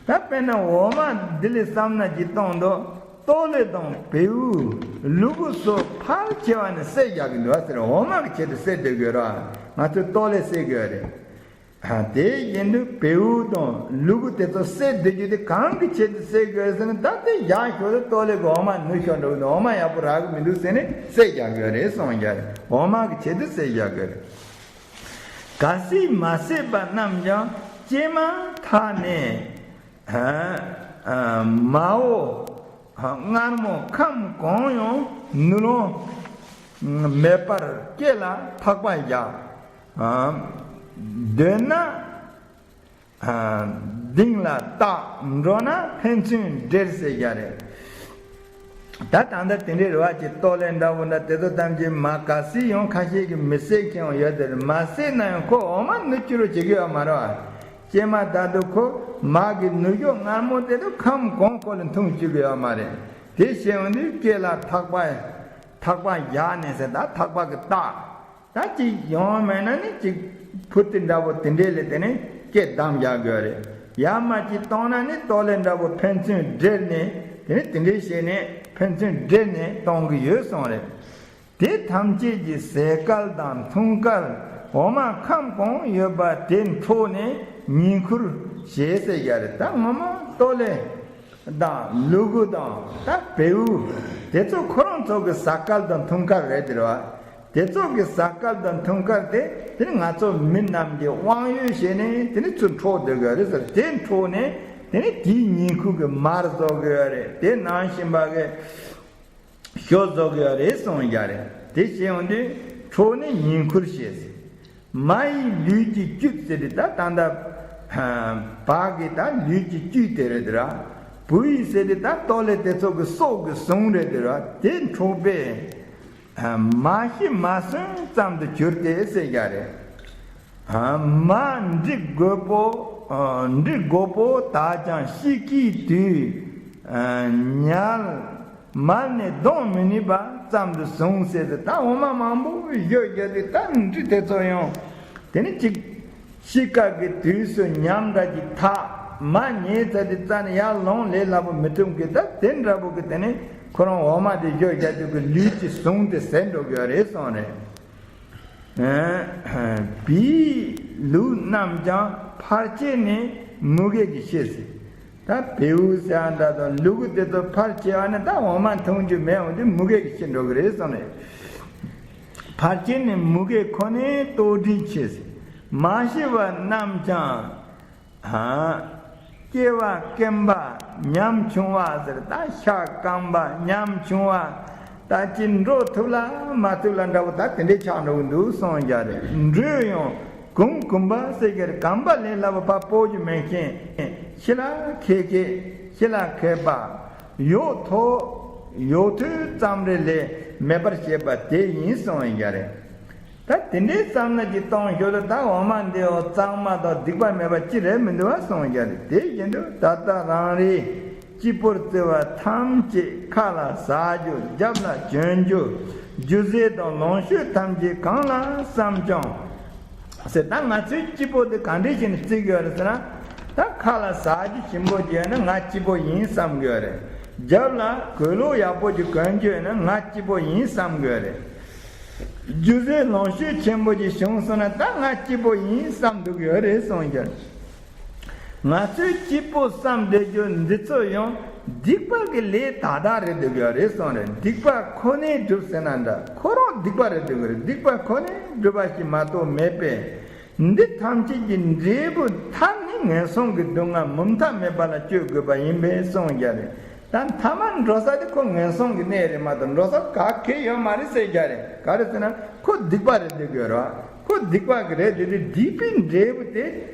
ད་དཔེར་ན་འོ་མ་འདི་ལས་བསམ་ན་ཅི་གཏོང་འདུག་ཏོག་ལེ་དང་བེའུ། ལུ་གུ་སོགས་ཕལ་ཆེ་བ་ནི་བསད་རྒྱག་གི་འདུག་ཟེར། འོ་མ་གི་ཆེད་དུ་བསད་སྡོད་དགོས་ར། ང་ཚོས་ཏོག་ལེ་བསད་དགོས་རེད། ཨ། དེ་བཞིན་དུ་བེའུ་དང་ལུ་གུ་དེ་ཚོ་བསད་སྡོད་རྒྱུ་དེ་གང་གི་ཆེད་དུ་བསད་དགོས་ཟེར་ན། ད་དེ་བཞག་ཞོར་དུ་ཏོག་ལེ་གི་འོ་མ་ནུ་ཞོར་འགྲོ་གི་འདུག་འོ་མ་ཡག་པོ་རག་གི་མི་འདུག་ཟེར་ནས་བསད་རྒྱག་དགོས་རེད་གསུངས་ཀྱི་རེད། འོ་མ་གི་ཆེད་དུ་བསད་རྒྱག་དགོས་རེད། གལ་སྲིད་མ་བསད་པ་རྣམས་ཀྱང་སྐྱེས་མ་ཐག་ནས། ཨ། ཨ། མ་འོ་མངར་མོ་ཁམ་གང་ཡང་ནུ་ལོང་མེད་པར་སྐེ་ལ་ཐག་པ་བཞག་ཨ། འདོད་ན། ཨ། གདིང་ལ་བཏགས། འགྲོ་ན་ཕན་ཚུན་འབྲེལ་ཟེར་རྒྱུ་རེད། ད་ད་ལྟ་དེ་འདྲའི་རེ་བ་ཅིག་ཏོག་ལེ་འདྲ་བོ་འདྲ་དེ་ཚོ་ཐམས་ཅད་མ་ག་སྲིད་ཡང་ཁ་ཤས་ཀྱིས་མི་བསད་མཁན་ཡང་ཡོད་དེ་རེད། མ་བསད་ན་ཡང་ཁོ་འོ་མ་ནུ་བཅུག་རོགས་བྱེད་ཀྱི་ཡོད་མ་རེད་བ། སྐྱེས་མ་ཐག་ཏུ་ཁོ་མ་གི་ནུ་ཞོ་མངར་མོ་དེ་དུ་ཁམ་གང་ཁོ་ལ་འཐུང་བཅུག་གི་ཡོད་མ་རེད། དེ་བྱས་འོང་དུས་སྐེ་ལ་ཐག་པ། ཐག་པ་བཞག་ནས་ཟེར། ད་ཐག་པ་གི་བཏགས། ད་ཅིག་ཡོང་མེད་ན་ནི་ཅིག་ཕུ་ཏི་འདྲ་བོ་དེ་འདྲས་ལས་དེ་ནས་སྐེ་བསྡམས་བཞག་དགོས་རེད། ཡར་མར་ཅིག་གཏོང་ན་ནི་ཏོག་ལེ་འདྲ་བོ་ཕན་ཚུན་འབྲེལ་ནས་དེ་ནས་དེ་འདྲས་བྱས་ནས་ཕན་ཚུན་འབྲེལ་ནས་གཏོང་གི་ཡོད་གསུངས་རེད། དེ་ཐམས་ཅད་ཀྱི་ཟས་སྐལ་དང་འཐུང་སྐལ་འོ་མ་ཁམ་གང་ཡོད་པ་དེ་འཕྲོག་ནས་ཉེ་ཁུར་བྱེད་ཟེར་རྒྱུ་རེད། ད་ངོ་མ་ཏོག་ལེ། དང་ལུ་གུ་དང་ད་བེའུ། དེ་ཚོ་ཁོ་རང་ཚོ་གི་ཟ་སྐལ་དང་འཐུང་སྐལ་རེད་དེ་རེད་བ། དེ་ཚོ་གི་ཟ་སྐལ་དང་འཐུང་སྐལ་དེ་དེ་ནི་ང་ཚོ་མི་རྣམས་ཀྱི་དབང་ཡོད་བྱས་ནས་དེ་ནི་ཚུར་འཕྲོག་སྡོད་དགོས་རེད་ཟེར། དེ་འཕྲོག་ནས་དེ་ནི་དེའི་ཉེ་ཁུར་གི་མར་བཟོ་དགོས་རེད། དེ་ནང་བཞིན་པ་གི་ཞོ་བཟོ་དགོས་རེད་གསུངས་ཡ་རེད། དེ་བྱས་འོང་དུས་འཕྲོག་ནས་ཉེ་ཁུར་བྱེད་ཟེར། མ་ཡི་ལུས་ཀྱི་བཅུད་ཟེར་དེ་ད་ད་ལྟ་བ་གི་ད་ལུས་ཀྱི་བཅུད་དེ་རེད་དེ་ར། བུ་ཡི་ཟེར་དེ་ད་ཏོག་ལེ་དེ་ཚོ་གི་སྲོག་གི་ཟུངས་རེད་དེ་ར། དེ་འཕྲོག་པས་མ་ཤི་མ་གསོན་ཙམ་དུ་གྱུར་ཏེ་ཟེར་ཡ་རེད། མ་འགྲིག་དགོས་པོ། འགྲིག་དགོས་པོ་དག་ཀྱང་ཤི་ཀའི་དུས། ཉལ། མལ་ནས་ལྡང་མི་ནུས་པ་ཙམ་དུ་བཟུང་ཟེར་ཏེ། ད་འོ་མ་མང་པོ་བཞོ་བཞག་དུས་ད་འབྲུ་དེ་ཚོ་ཡང་དེ་ནི་གཅིག་ཤི་ཁ་གི་དུས་སུ་ཉམས་འདྲ་གྱི་ཐག་མ་ཉལ་ཚར་དུས་རྩ་ནས་ཡར་ལོངས་ལས་སླ་པོ་མི་ཐུབ་ཀི། ད་དེ་འདྲ་པོ་གི་དེ་ནི་ཁོ་རང་འོ་མ་དེ་བཞོ་བཞག་དུས་ཀྱི་ལུས་ཀྱིས་བཟུང་སྟེ་ཟད་འགྲོ་གི་ཡོད་རེད་གསུངས་རེད། བེའུའི་ལུག་རྣམས་ཀྱང་ཕར་ཆེར་ནི་མུ་གེ་གིས་ཤི་ཟེར། ད་བེའུ་ཟེར་བ་འདྲ་དང་ལུ་གུ་དེ་ཚོ་ཕར་ཆེར་བ་ནི་ད་འོ་མ་འཐུང་རྒྱུ་མེད་འོང་དུས་མུ་གེ་གིས་ཤི་འགྲོ་གི་རེད་གསུངས་ནས། ཕར་ཆེར་ནི་མུ་གེ་ཁོ་ནས་ལྟོགས་གྲིས་ཤི་ཟེར། མ་ཤི་བ་རྣམས་ཀྱང་། སྐྱེ་བ་རྐན་པ་ཉམ་ཆུང་བ་ཟེར། ད་ཤ་རྐང་པ་ཉམ་ཆུང་བ། ད་ཅི་འགྲོ་ཐུབ་ལ་མ་ཐུབ་ལ་འདྲ་བོ་ད་དེ་འདྲའི་ཆགས་འགྲོ་གི་འདུག་གསུངས་ཀྱི་རེད། འགྲོས་ཡང་གུང་གུང་པ་ཟེར་གྱི་རེད། གོམ་པ་ལས་སླ་པོ་ཕར་སྤོ་རྒྱུ་མེད་མཁན། ཤི་ལ་ཁད་མཁན། ཤི་ལ་ཁད་པ། ཡོག་ཐོ། ཡོག་ཐོ་ཙམ་རེ་ལས་མེད་པར་བྱེད་པ་དེ་ཡིན་གསུངས་ཀྱི་རེད། ད་དེ་འདྲའི་བསམ་ན་ཅིག་གཏོང་ཞོར་དུ་ད་འོ་མ་འདི་འོ་གཙང་མ་དང་སྡིག་པ་མེད་པ་ཅི་རེད་མི་འདུག་བ་གསུངས་ཀྱི་རེད། དེ་བཞིན་དུ་ད་ལྟ་རང་རེའི་སྐྱིད་པོར་བརྩི་བ་ཐམས་ཅད་ཁ་ལ་ཟ་རྒྱུ། རྒྱབ་ལ་གྱོན་རྒྱུ། རྒྱུ་ཟས་དང་ལོངས་སྤྱོད་ཐམས་ཅད་གང་ལ་བསམ་ཀྱང་ཟེར། ད་ང་ཚོའི་སྐྱིད་པོ་འདི་ག་འདྲ་བྱས་ནས་བརྩི་དགོས་རེད་ཟེར་ན། ད་ཁ་ལ་ཟ་རྒྱུ་ཞིམ་པོ་ཅིག་ཡོད་ན་ང་སྐྱིད་པོ་ཡིན་བསམ་དགོས་རེད། རྒྱབ་ལ་གོས་ལོག་ཡག་པོ་ཅིག་གོན་རྒྱུ་ཡོད་ན་ང་སྐྱིད་པོ་ཡིན་བསམ་དགོས་རེད། རྒྱུ་ཟས་ལོངས་སྤྱོད་ཆེན་པོ་ཅིག་བྱུང་སོང་ན་ད་ང་སྐྱིད་པོ་ཡིན་བསམ་འདུག་ཡོད་རེད་གསུངས་ཀྱང་། ང་ཚོས་སྐྱིད་པོ་བསམ་བསྡད་རྒྱུ་འདི་ཚོ་ཡང་སྡིག་པ་གི་ལས་དག་དག་རེད་འདུག་ཡོད་རེད་གསུངས་རེད། སྡིག་པ་ཁོ་ནས་སྒྲུབ་ཟེར་ན་འདྲ། ཁོ་རང་སྡིག་པ་རེད་འདུག་རེད། སྡིག་པ་ཁོ་ནས་སྒྲུབ་པ་ཞིག་མ་གཏོགས་མེད་པས། འདི་ཐམས་ཅད་ཀྱི་འབྲས་བུ་མཐར་ནི་ངན་སོང་གི་སྡུག་བསྔལ་མུ་མཐའ་མེད་པ་ལ་སྤྱོད་དགོས་པ་ཡིན་པས་གསུངས་ཀྱང་རེད། ད་མཐའ་མ་འགྲོ་ས་དེ་ཁོ་ངན་སོང་གི་གནས་རེད་མ་གཏོགས་འགྲོ་ས་ག་གེ་ཡོད་མ་རེད་ཟེར་ཀྱང་རེད། ག་རེ་ཟེར་ན་ཁོ་སྡིག་པ་རེད་འདུག་ཡོད་རེད། ཁོ་སྡིག་པ་གི་རེད་འདུག་དེ་སྡིག་པའི་འབྲས་བུ་དེ་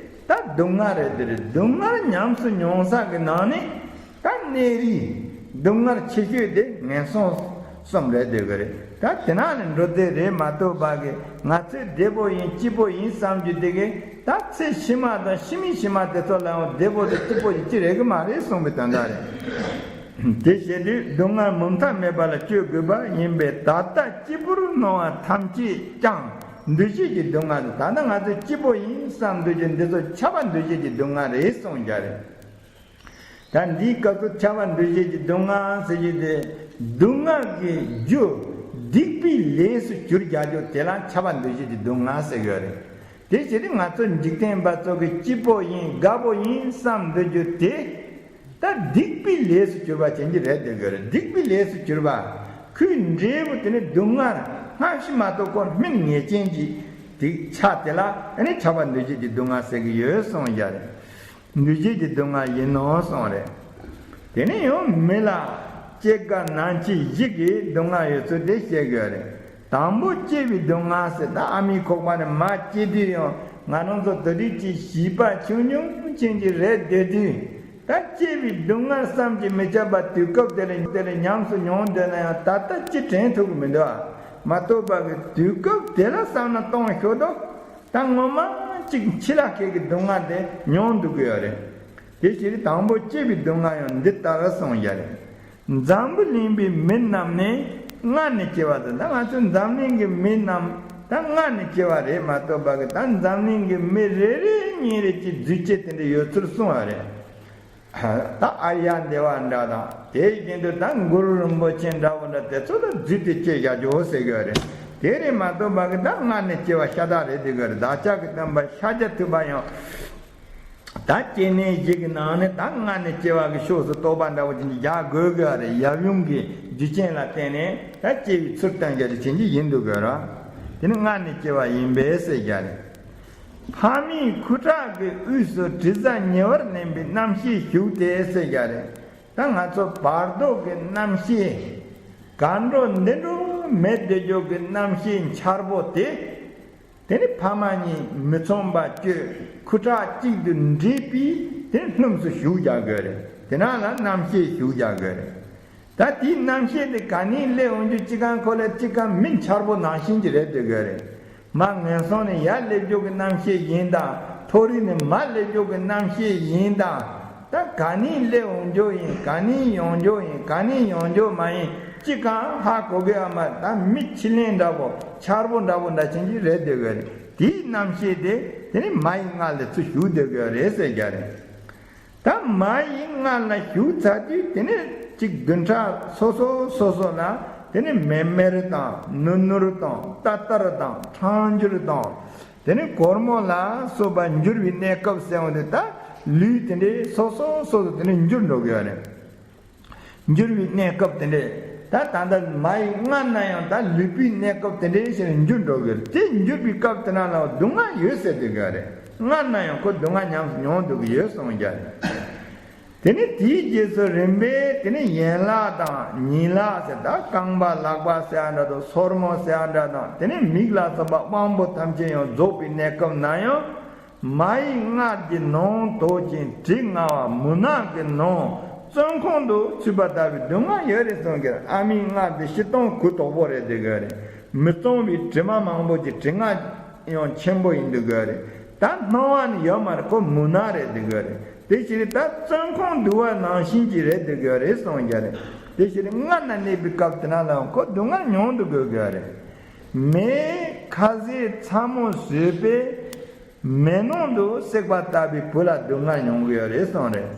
ད་སྡུག་བསྔལ་རེད་འདུག་རེད། སྡུག་བསྔལ་ཉམས་སུ་མྱོང་ས་གི་ནང་ནས། ད་གནས་རིས་སྡུག་བསྔལ་ཆེ་ཤོས་དེ་ངན་སོང་གསུམ་རེད་འདུག་གི་རེད། ད་དེ་ནང་ནས་འགྲོ་དེ་རེད་མ་གཏོགས་པ་གི་ང་ཚོས་བདེ་པོ་ཡིན་སྐྱིད་པོ་ཡིན་བསམ་རྒྱུ་དེ་གི་ད་ཚེ་ཕྱི་མ་དང་ཕྱི་མའི་ཕྱི་མ་དེ་ཚོ་ལའང་བདེ་པོ་དང་སྐྱིད་པོ་ཡིན་གཅིག་རེད་གི་མ་རེད་གསུངས་པའི་དོན་དག་རེད། དེ་བྱེད་དུས་སྡུག་བསྔལ་མུ་མཐའ་མེད་པ་ལ་སྤྱོད་དགོས་པ་ཡིན་པས་ད་ལྟ་སྐྱིད་པོར་སྣང་བ་ཐམས་ཅད་ཀྱང་འདུ་ཤེས་ཀྱི་སྡུག་བསྔལ་དེ། ད་ལྟ་ང་ཚོས་སྐྱིད་པོ་ཡིན་བསམ་འདུ་རྒྱུ་འདི་ཚོ་ཁྱབ་པ་འདུ་ཤེས་ཀྱི་སྡུག་བསྔལ་རེད་གསུངས་ཀྱང་རེད། ད་འདིའི་སྐབས་སུ་ཁྱབ་པ་འདུ་བྱེད་ཀྱི་སྡུག་བསྔལ་ཟེར་རྒྱུ་དེ། སྡུག་བསྔལ་གྱི་རྒྱུ་སྡིག་པའི་ལས་སུ་གྱུར་རྒྱག་རྒྱུ་དེ་ལ་ཁྱབ་པ་འདུ་བྱེད་ཀྱི་སྡུག་བསྔལ་ཟེར་གྱི་ཡོད་རེད། དེ་བྱས་ཏེ་ང་ཚོ་འཇིག་རྟེན་པ་ཚོ་གི་སྐྱིད་པོ་ཡིན་དགའ་པོ་ཡིན་བསམ་འདོད་རྒྱུ་དེ། ད་སྡིག་པའི་ལས་སུ་གྱུར་པ་ཅན་གྱི་རེད་འདོད་གི་རེད། སྡིག་པའི་ལས་སུ་གྱུར་པ། ཁོའི་འབྲས་བུ་དེ་ནི་སྡུག་བསྔལ་སྔ་ཕྱི་མ་གཏོགས་ཁོ་སྨིན་ངེས་ཅན་གྱི་དེ་ཆ་དེ་ལ་ཨ་ནི་ཁྱབ་པ་འདུ་བྱེད་ཀྱི་སྡུག་བསྔལ་ཟེར་གྱི་ཡོད་གསུངས་ཀྱང་རེད། འདུ་བྱེད་ཀྱི་སྡུག་བསྔལ་ཡིན་ནོ་གསུངས་རེད། དེ་ནས་ཡང་མི་ལ་སྐྱེ་རྒ་ན་འཆི་བཞི་གི་སྡུག་བསྔལ་ཡོད་ཚུལ་དེ་བཤད་དགོས་རེད། དང་པོ་སྐྱེ་བའི་སྡུག་བསྔལ་ཟེར། ད་ཨ་མའི་ཁོག་པ་ནས་མ་སྐྱེས་དུས་ཡང་ང་རང་ཚོ་དེ་དུས་ཀྱི་བྱིས་པ་ཆུང་ཆུང་ཅན་གྱི་རེད་བསྡད་དུས། ད་སྐྱེ་བའི་སྡུག་བསྔལ་བསམ་གྱིས་མི་ཁྱབ་པ་དུས་སྐབས་དེ་ལ་དེ་ལ་ཉམས་སུ་མྱོང་འདོད་ན་ཡང་ད་ལྟ་ཅི་དྲན་ཐུབ་ཀྱི་མི་འདུག་ཨ། མ་གཏོགས་པ་གི་དུས་སྐབས་དེ་ལ་བསམ་ན་གཏོང་ཤོག་དོ། ད་ངོ་མ་གཅིག་འཆི་ལ་ཁད་ཀྱི་སྡུག་བསྔལ་དེ་མྱོང་འདུག་གི་ཡོད་རེད། དེ་ཕྱིར་དང་པོ་སྐྱེ་བའི་སྡུག་བསྔལ་ཡང་འདི་ལྟར་གསུངས་ཡ་རེད། འཛམ་བུ་གླིང་པའི་མི་རྣམས་ནི་སྔར་ནས་སྐྱེ་བ་དང་། ད་ང་ཚོ་འཛམ་གླིང་གི་མི་རྣམས་ད་སྔར་ནས་སྐྱེ་བ་རེད་མ་གཏོགས་པ་གི་ད་འཛམ་གླིང་གི་མི་རེ་རེ་གཉིས་རེ་གཅིག་རྫུས་སྐྱེས་དེ་འདྲ་ཡོད་ཚུལ་གསུངས་པ་རེད། ད་ཨཱརྱ་དེ་བ་འདྲ་དང་དེ་བཞིན་དུ་ད་གུ་རུ་རིན་པོ་ཆེ་འདྲ་བོ་འདྲ་དེ་ཚོ་ལ་རྫུས་ཏེ་སྐྱེ་བཞག་རྒྱུ་ཟེར་གི་རེད། དེ་རེད་མ་གཏོགས་པ་གི་ད་སྔར་ནས་སྐྱེ་བ་ཤ་སྟག་རེད་དེ་གི་རེད། བདག་ཅག་གི་སྟོན་པ་ཤཱཀྱ་ཐུབ་པ་ཡང་ད་སྐྱེ་གནས་བཞི་གི་ནང་ནས་ད་སྔར་ནས་སྐྱེ་བ་གི་ཕྱོགས་སུ་གཏོགས་པ་འདྲ་བོ་དེ་འདྲ་རྒྱག་དགོས་གི་རེད། ཡབ་ཡུམ་གྱི་རྒྱུ་རྐྱེན་ལ་བརྟེན་ནས་ད་སྐྱེ་བའི་ཚུལ་སྟོན་རྒྱུ་དེ་བྱེད་རྒྱུ་ཡིན་འདུག་གི་རེད། དེ་ནི་སྔར་ནས་སྐྱེ་བ་ཡིན་པས་ཟེར་རྒྱུ་རེད། ཕ་མའི་ཁུ་ཁྲག་གི་དབུས་སུ་དྲི་ཟ་ཉེ་བར་གནས་པའི་རྣམ་ཤེས་ཞུགས་ཏེ་ཟེར་རྒྱུ་རེད། ད་ང་ཚོ་བར་དོ་གི་རྣམ་ཤེས་ག་འགྲོ་འདི་འགྲོ་མེད་བསྡད་རྒྱུ་གི་རྣམ་ཤེས་འཆར་པོ་དེ། དེ་ནི་ཕ་མ་གཉིས་མི་མཚུངས་པ་སྤྱོད་ཁུ་ཁྲག་གཅིག་ཏུ་འདྲེས་པའི་དེ་ནི་སྣུམ་སུ་ཞུགས་རྒྱག་དགོས་རེད། དེ་ནང་ལ་རྣམ་ཤེས་ཞུགས་རྒྱག་དགོས་རེད། ད་དེའི་རྣམ་ཤེས་དེ་ག་ནས་སླེབས་འོང་རྒྱུ་ཅི་གང་ཁོ་ལ་ཅི་གང་མི་འཆར་པོ་ནང་བཞིན་གྱི་རེད་བསྡད་དགོས་རེད། མར་ངན་སོང་ནས་ཡར་སླེབས་རྒྱུ་གི་རྣམ་ཤེས་ཡིན་དང་། མཐོ་རིས་ནས་མར་སླེབས་རྒྱུ་གི་རྣམ་ཤེས་ཡིན་དང་། ད་ག་ནས་སླེབས་འོང་རྒྱུ་ཡིན། ག་ནས་ཡོང་རྒྱུ་ཡིན། ག་ནས་ཡོང་རྒྱུ་མ་ཡིན། ཅི་གང་ཧ་གོ་གི་ཡོད་མ་རེད། ད་མི་ཕྱི་གླིང་འདྲ་པོ་ཆར་པོ་འདྲ་པོ་འདྲ་ཅན་ཅིག་རེད་བསྡད་ཡོད་རེད། དེའི་རྣམ་ཤེས་དེ་དེ་ནི་མ་ཡི་མངལ་ལ་ཚུར་ཞུགས་བསྡད་ཡོད་རེད་ཟེར་རྒྱུ་རེད། ད་མ་ཡི་མངལ་ལ་ཞུགས་ཚར་དུས་དེ་ནི་གཅིག་བདུན་ཕྲག་སོ་སོ་སོ་སོ་ལ་དེ་ནི་མེ་མེར་དང་ནུར་ནུར་དང་ཏར་ཏར་དང་ཁྲག་འགྱུར་དང་། དེ་ནི་གོར་མོ་ལ་སོགས་པ་འགྱུར་བའི་གནས་སྐབས་ཟེར་བ་འདི། ད་ལུས་དེ་འདྲའི་སོ་སོ་སོ་སོ་དེ་ནི་འགྱུར་འགྲོ་གི་ཡོད་རེད། འགྱུར་བའི་གནས་སྐབས་དེ་འདྲས། ད་ད་ལྟ་མ་ཡི་མངལ་ན་ཡང་ད་ལུས་པོའི་གནས་སྐབས་དེ་འདྲས་ཞིག་འགྱུར་འགྲོ་གི་རེད། དེ་འགྱུར་བའི་སྐབས་དེ་ན་ལ་སྡུག་བསྔལ་ཡོད་ཟེར་སྡོད་གི་རེད། མངལ་ན་ཡང་ཁོ་སྡུག་བསྔལ་ཉམས་སུ་མྱོང་སྡོད་ཀྱི་ཡོད་གསུངས་རྒྱུ་རེད། དེ་ནི་དེའི་རྗེས་སུ་རིམ་པས་དེ་ནི་ཡན་ལག་དང་ཉིང་ལག་ཟེར། ད་རྐང་པ་ལག་པ་ཟེར་ཡ་འདྲ་དང་སོར་མོ་ཟེར་ཡ་འདྲ་དང་། དེ་ནི་མིག་ལ་སོགས་པ་དབང་པོ་ཐམས་ཅད་ཡང་རྫོགས་པའི་གནས་སྐབས་ན་ཡང་། མ་ཡི་མངལ་གྱི་ནང་དོག་ཅིང་དྲི་ང་བ་མུན་ནག་གི་ནང་བཙོན་ཁང་དུ་ཚུད་པ་ལྟ་བུའི་སྡུག་བསྔལ་ཡོད་རེད་གསུངས་ཀྱི་རེད། ཨ་མའི་མངལ་དེ་སྤྱིར་བཏང་གུ་དོག་པོ་རེད་སྡོད་ཀྱི་རེད། མི་གཙང་བའི་དྲི་མ་མང་པོ་ཅིག། དྲི་ང་ཡང་ཆེན་པོ་ཡིན་སྡོད་ཀྱི་རེད། ད་སྣང་བ་ནི་ཡོད་མ་རེད། ཁོ་མུན་ནག་རེད་སྡོད་ཀྱི་རེད། དེ་ཕྱིར་ད་བཙོན་ཁང་འདུལ་བ་ནང་བཞིན་གྱི་རེད་སྡོད་ཀྱི་རེད་གསུངས་ཀྱི་རེད། དེ་ཕྱིར་མངལ་ན་གནས་པའི་སྐབས་དེ་ན་ལའང་ཁོ་སྡུག་བསྔལ་མྱོང་སྡོད་དགོས་ཀྱི་རེད། མེ་ཁ་ཟས་ཚ་མོ་ཟོས་པས། མེ་ནང་དུ་བསྲེགས་པ་ལྟ་བུའི་བུ་ལ་སྡུག་བསྔལ་མྱོང་གི་ཡོད་རེད་གསུངས་རེད།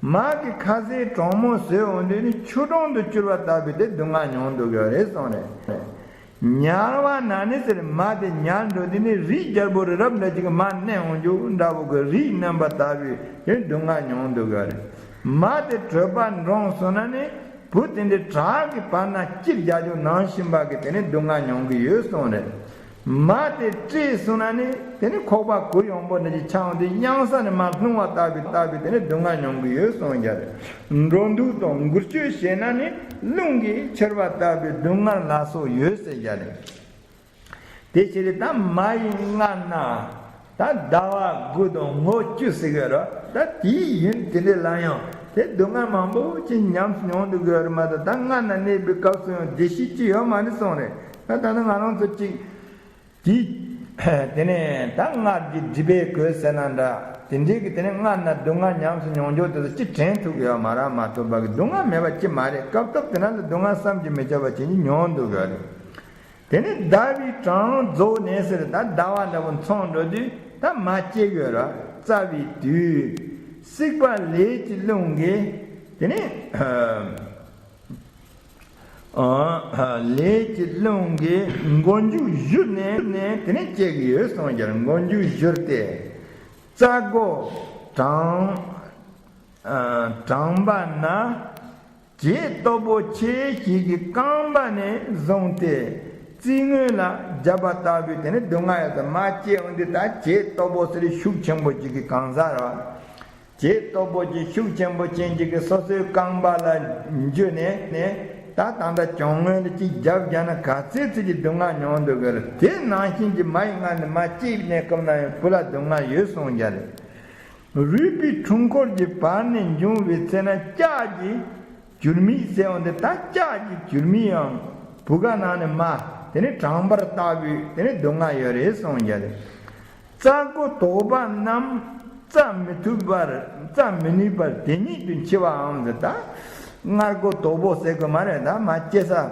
མ་གི་ཁ་ཟས་གྲང་མོ་ཟོས་འོང་དུས་ནི་ཆུ་གྲང་དུ་གྱུར་པ་ལྟ་བུའི་དེ་སྡུག་བསྔལ་མྱོང་སྡོད་ཀྱི་ཡོད་རེད་གསུངས་རེད། ཉལ་བ་ན་ནི་ཟེར། མ་དེ་ཉལ་འགྲོ་དུས་ནི་རིའི་རྒྱལ་པོ་རི་རབ་འདྲ་ཅིག་གི་མར་མནན་འོང་རྒྱུ་འདྲ་བོ་གི་རིས་མནན་པ་ལྟ་བུའི་དེ་སྡུག་བསྔལ་མྱོང་སྡོད་ཀྱི་ཡོད་རེད། མ་དེ་གྲོད་པ་འགྲངས་སོང་ན་ནི། བུ་དེ་འདྲའི་བྲག་གི་བར་ན་སྐྱིབས་རྒྱག་རྒྱུ་ནང་བཞིན་པ་གི་དེ་ནི་སྡུག་བསྔལ་མྱོང་གི་ཡོད་གསུངས་རེད། མ་དེ་བཀྲེས་སོང་ན་ནི་དེ་ནི་ཁོག་པ་གུ་ཡངས་པོ་འདྲ་ཅིག་ཆགས་འོང་དུས་གཡང་ས་ནས་མར་ལྷུང་བ་ལྟ་བུའི་ལྟ་བུའི་དེ་ནི་སྡུག་བསྔལ་མྱོང་གི་ཡོད་གསུངས་རྒྱུ་རེད། འགྲོ་འདུག་དང་འགུལ་སྐྱོད་བྱས་ན་ནི་རླུང་གིས་འཁྱེར་བ་ལྟ་བུའི་སྡུག་བསྔལ་ལ་སོགས་ཡོད་ཟེར་རྒྱུ་རེད། དེ་ཕྱིར་ད་མ་ཡི་མངལ་ན་ད་ཟླ་བ་དགུ་དང་ངོ་བཅུ་ཟེར་གི་རེད། ད་དེའི་ཡུན་དེ་འདྲ་ལ་ཡང་དེ་སྡུག་བསྔལ་མང་པོ་ཅིག་ཉམས་སུ་མྱོང་སྡོད་ཀྱི་ཡོད་རེད་མ་གཏོགས། ད་མངལ་ན་གནས་པའི་སྐབས་སུ་ཡང་བདེ་སྐྱིད་ཅིག་ཡོད་མ་རེད་གསུངས་རེད། ད་ད་ནི་ང་རང་ཚོ་ཅིག་དེ་དེ་ནས་ད་མངལ་གྱི་སྒྲིབ་པས་གོས་ཟེར་ན་འདྲ། དེ་འདྲའི་གི་དེ་ནས་མངལ་ན་སྡུག་བསྔལ་ཉམས་སུ་མྱོང་རྒྱུ་དེ་ཚོ་ཅིག་དྲན་ཐུབ་ཀྱི་ཡོད་མ་རེད་མ་གཏོགས་པ་གི་སྡུག་བསྔལ་མེད་པ་ཅིག་མ་རེད། སྐབས་ཐོབ་དེ་ན་ལ་སྡུག་བསྔལ་བསམ་གྱིས་མི་ཁྱབ་པ་ཅན་གྱི་མྱོང་སྡོད་ཀྱི་ཡོད་རེད། དེ་ནས་ཟླ་བའི་གྲངས་རྫོགས་ནས་ཟེར། ད་ཟླ་བ་འདྲ་པོ་མཚུངས་འགྲོ་དུས་ད་མ་སྐྱེ་དགོས་ར། རྩ་བའི་དུས། བསྲེགས་པ་ལས་ཀྱི་རླུང་གིས་དེ་ནས་ལས་ཀྱི་རླུང་གིས་མགོ་མཇུག་གཞུ་ནས་ནས་དེ་ནས་སྐྱེ་གི་ཡོད་གསུངས་ཀྱང་། མགོ་མཇུག་གཞུར་ཏེ། རྩ་སྒོ་གྲངས་གྲངས་པ་ན། བྱད་སྟུག་པོ་ཆེ་ཞིག་གི་རྐང་པ་ནས་བཟུང་སྟེ་རྩིག་ངོས་ལ་བརྒྱབ་པ་ལྟ་བུའི་དེ་ནི་སྡུག་བསྔལ་ཡོད་དོ། མ་སྐྱེས་འོང་དུས་ད་བྱད་སྟུག་པོ་ཟེར་ཤུགས་ཆེན་པོ་ཅིག་གི་གང་ཟག་རེད་བ། བྱད་སྟུག་པོ་ཅིག་ཤུགས་ཆེན་པོ་ཅན་ཅིག་གི་སོ་སོའི་རྐང་པ་ལ་འཇུས་ནས་ནས་ད་ད་ལྟ་གྱང་ངོས་ལ་ཅིག་བརྒྱབ་བརྒྱབ་ན་ག་ཚོད་ཚོད་ཀྱི་སྡུག་བསྔལ་མྱོང་འདུག་གི་རེད། དེ་ནང་བཞིན་གྱི་མ་ཡི་མངལ་ནས་མ་སྐྱེས་པའི་གནས་སྐབས་ན་ཡང་བུ་ལ་སྡུག་བསྔལ་ཡོད་གསུངས་རྒྱུ་རེད། རུས་པའི་འཁྲུལ་འཁོར་གྱི་བར་ནས་འབྱུང་བའི་ཚེ་ན་ལྕགས་ཀྱི་གྱུར་མིག་ཟེར་འོང་དེ། ད་ལྕགས་ཀྱི་གྱུར་མིག་ཡང་བུ་ག་ནང་ནས་མ་དེ་ནི་དྲངས་པར་ལྟ་བུའི་དེ་ནི་སྡུག་བསྔལ་ཡོད་རེད་གསུངས་རྒྱུ་རེད། རྩ་སྒོ་དོག་པ་རྣམས་རྩ་མི་ཐུབ་པར་རྩ་མི་ནུས་པར་དེ་ཉིད་དུ་འཆི་བའམ་ཟེར། ད་མངལ་སྒོ་དོག་པོ་ཟེར་དགོས་མ་རེད། ད་མ་སྐྱེ་ས།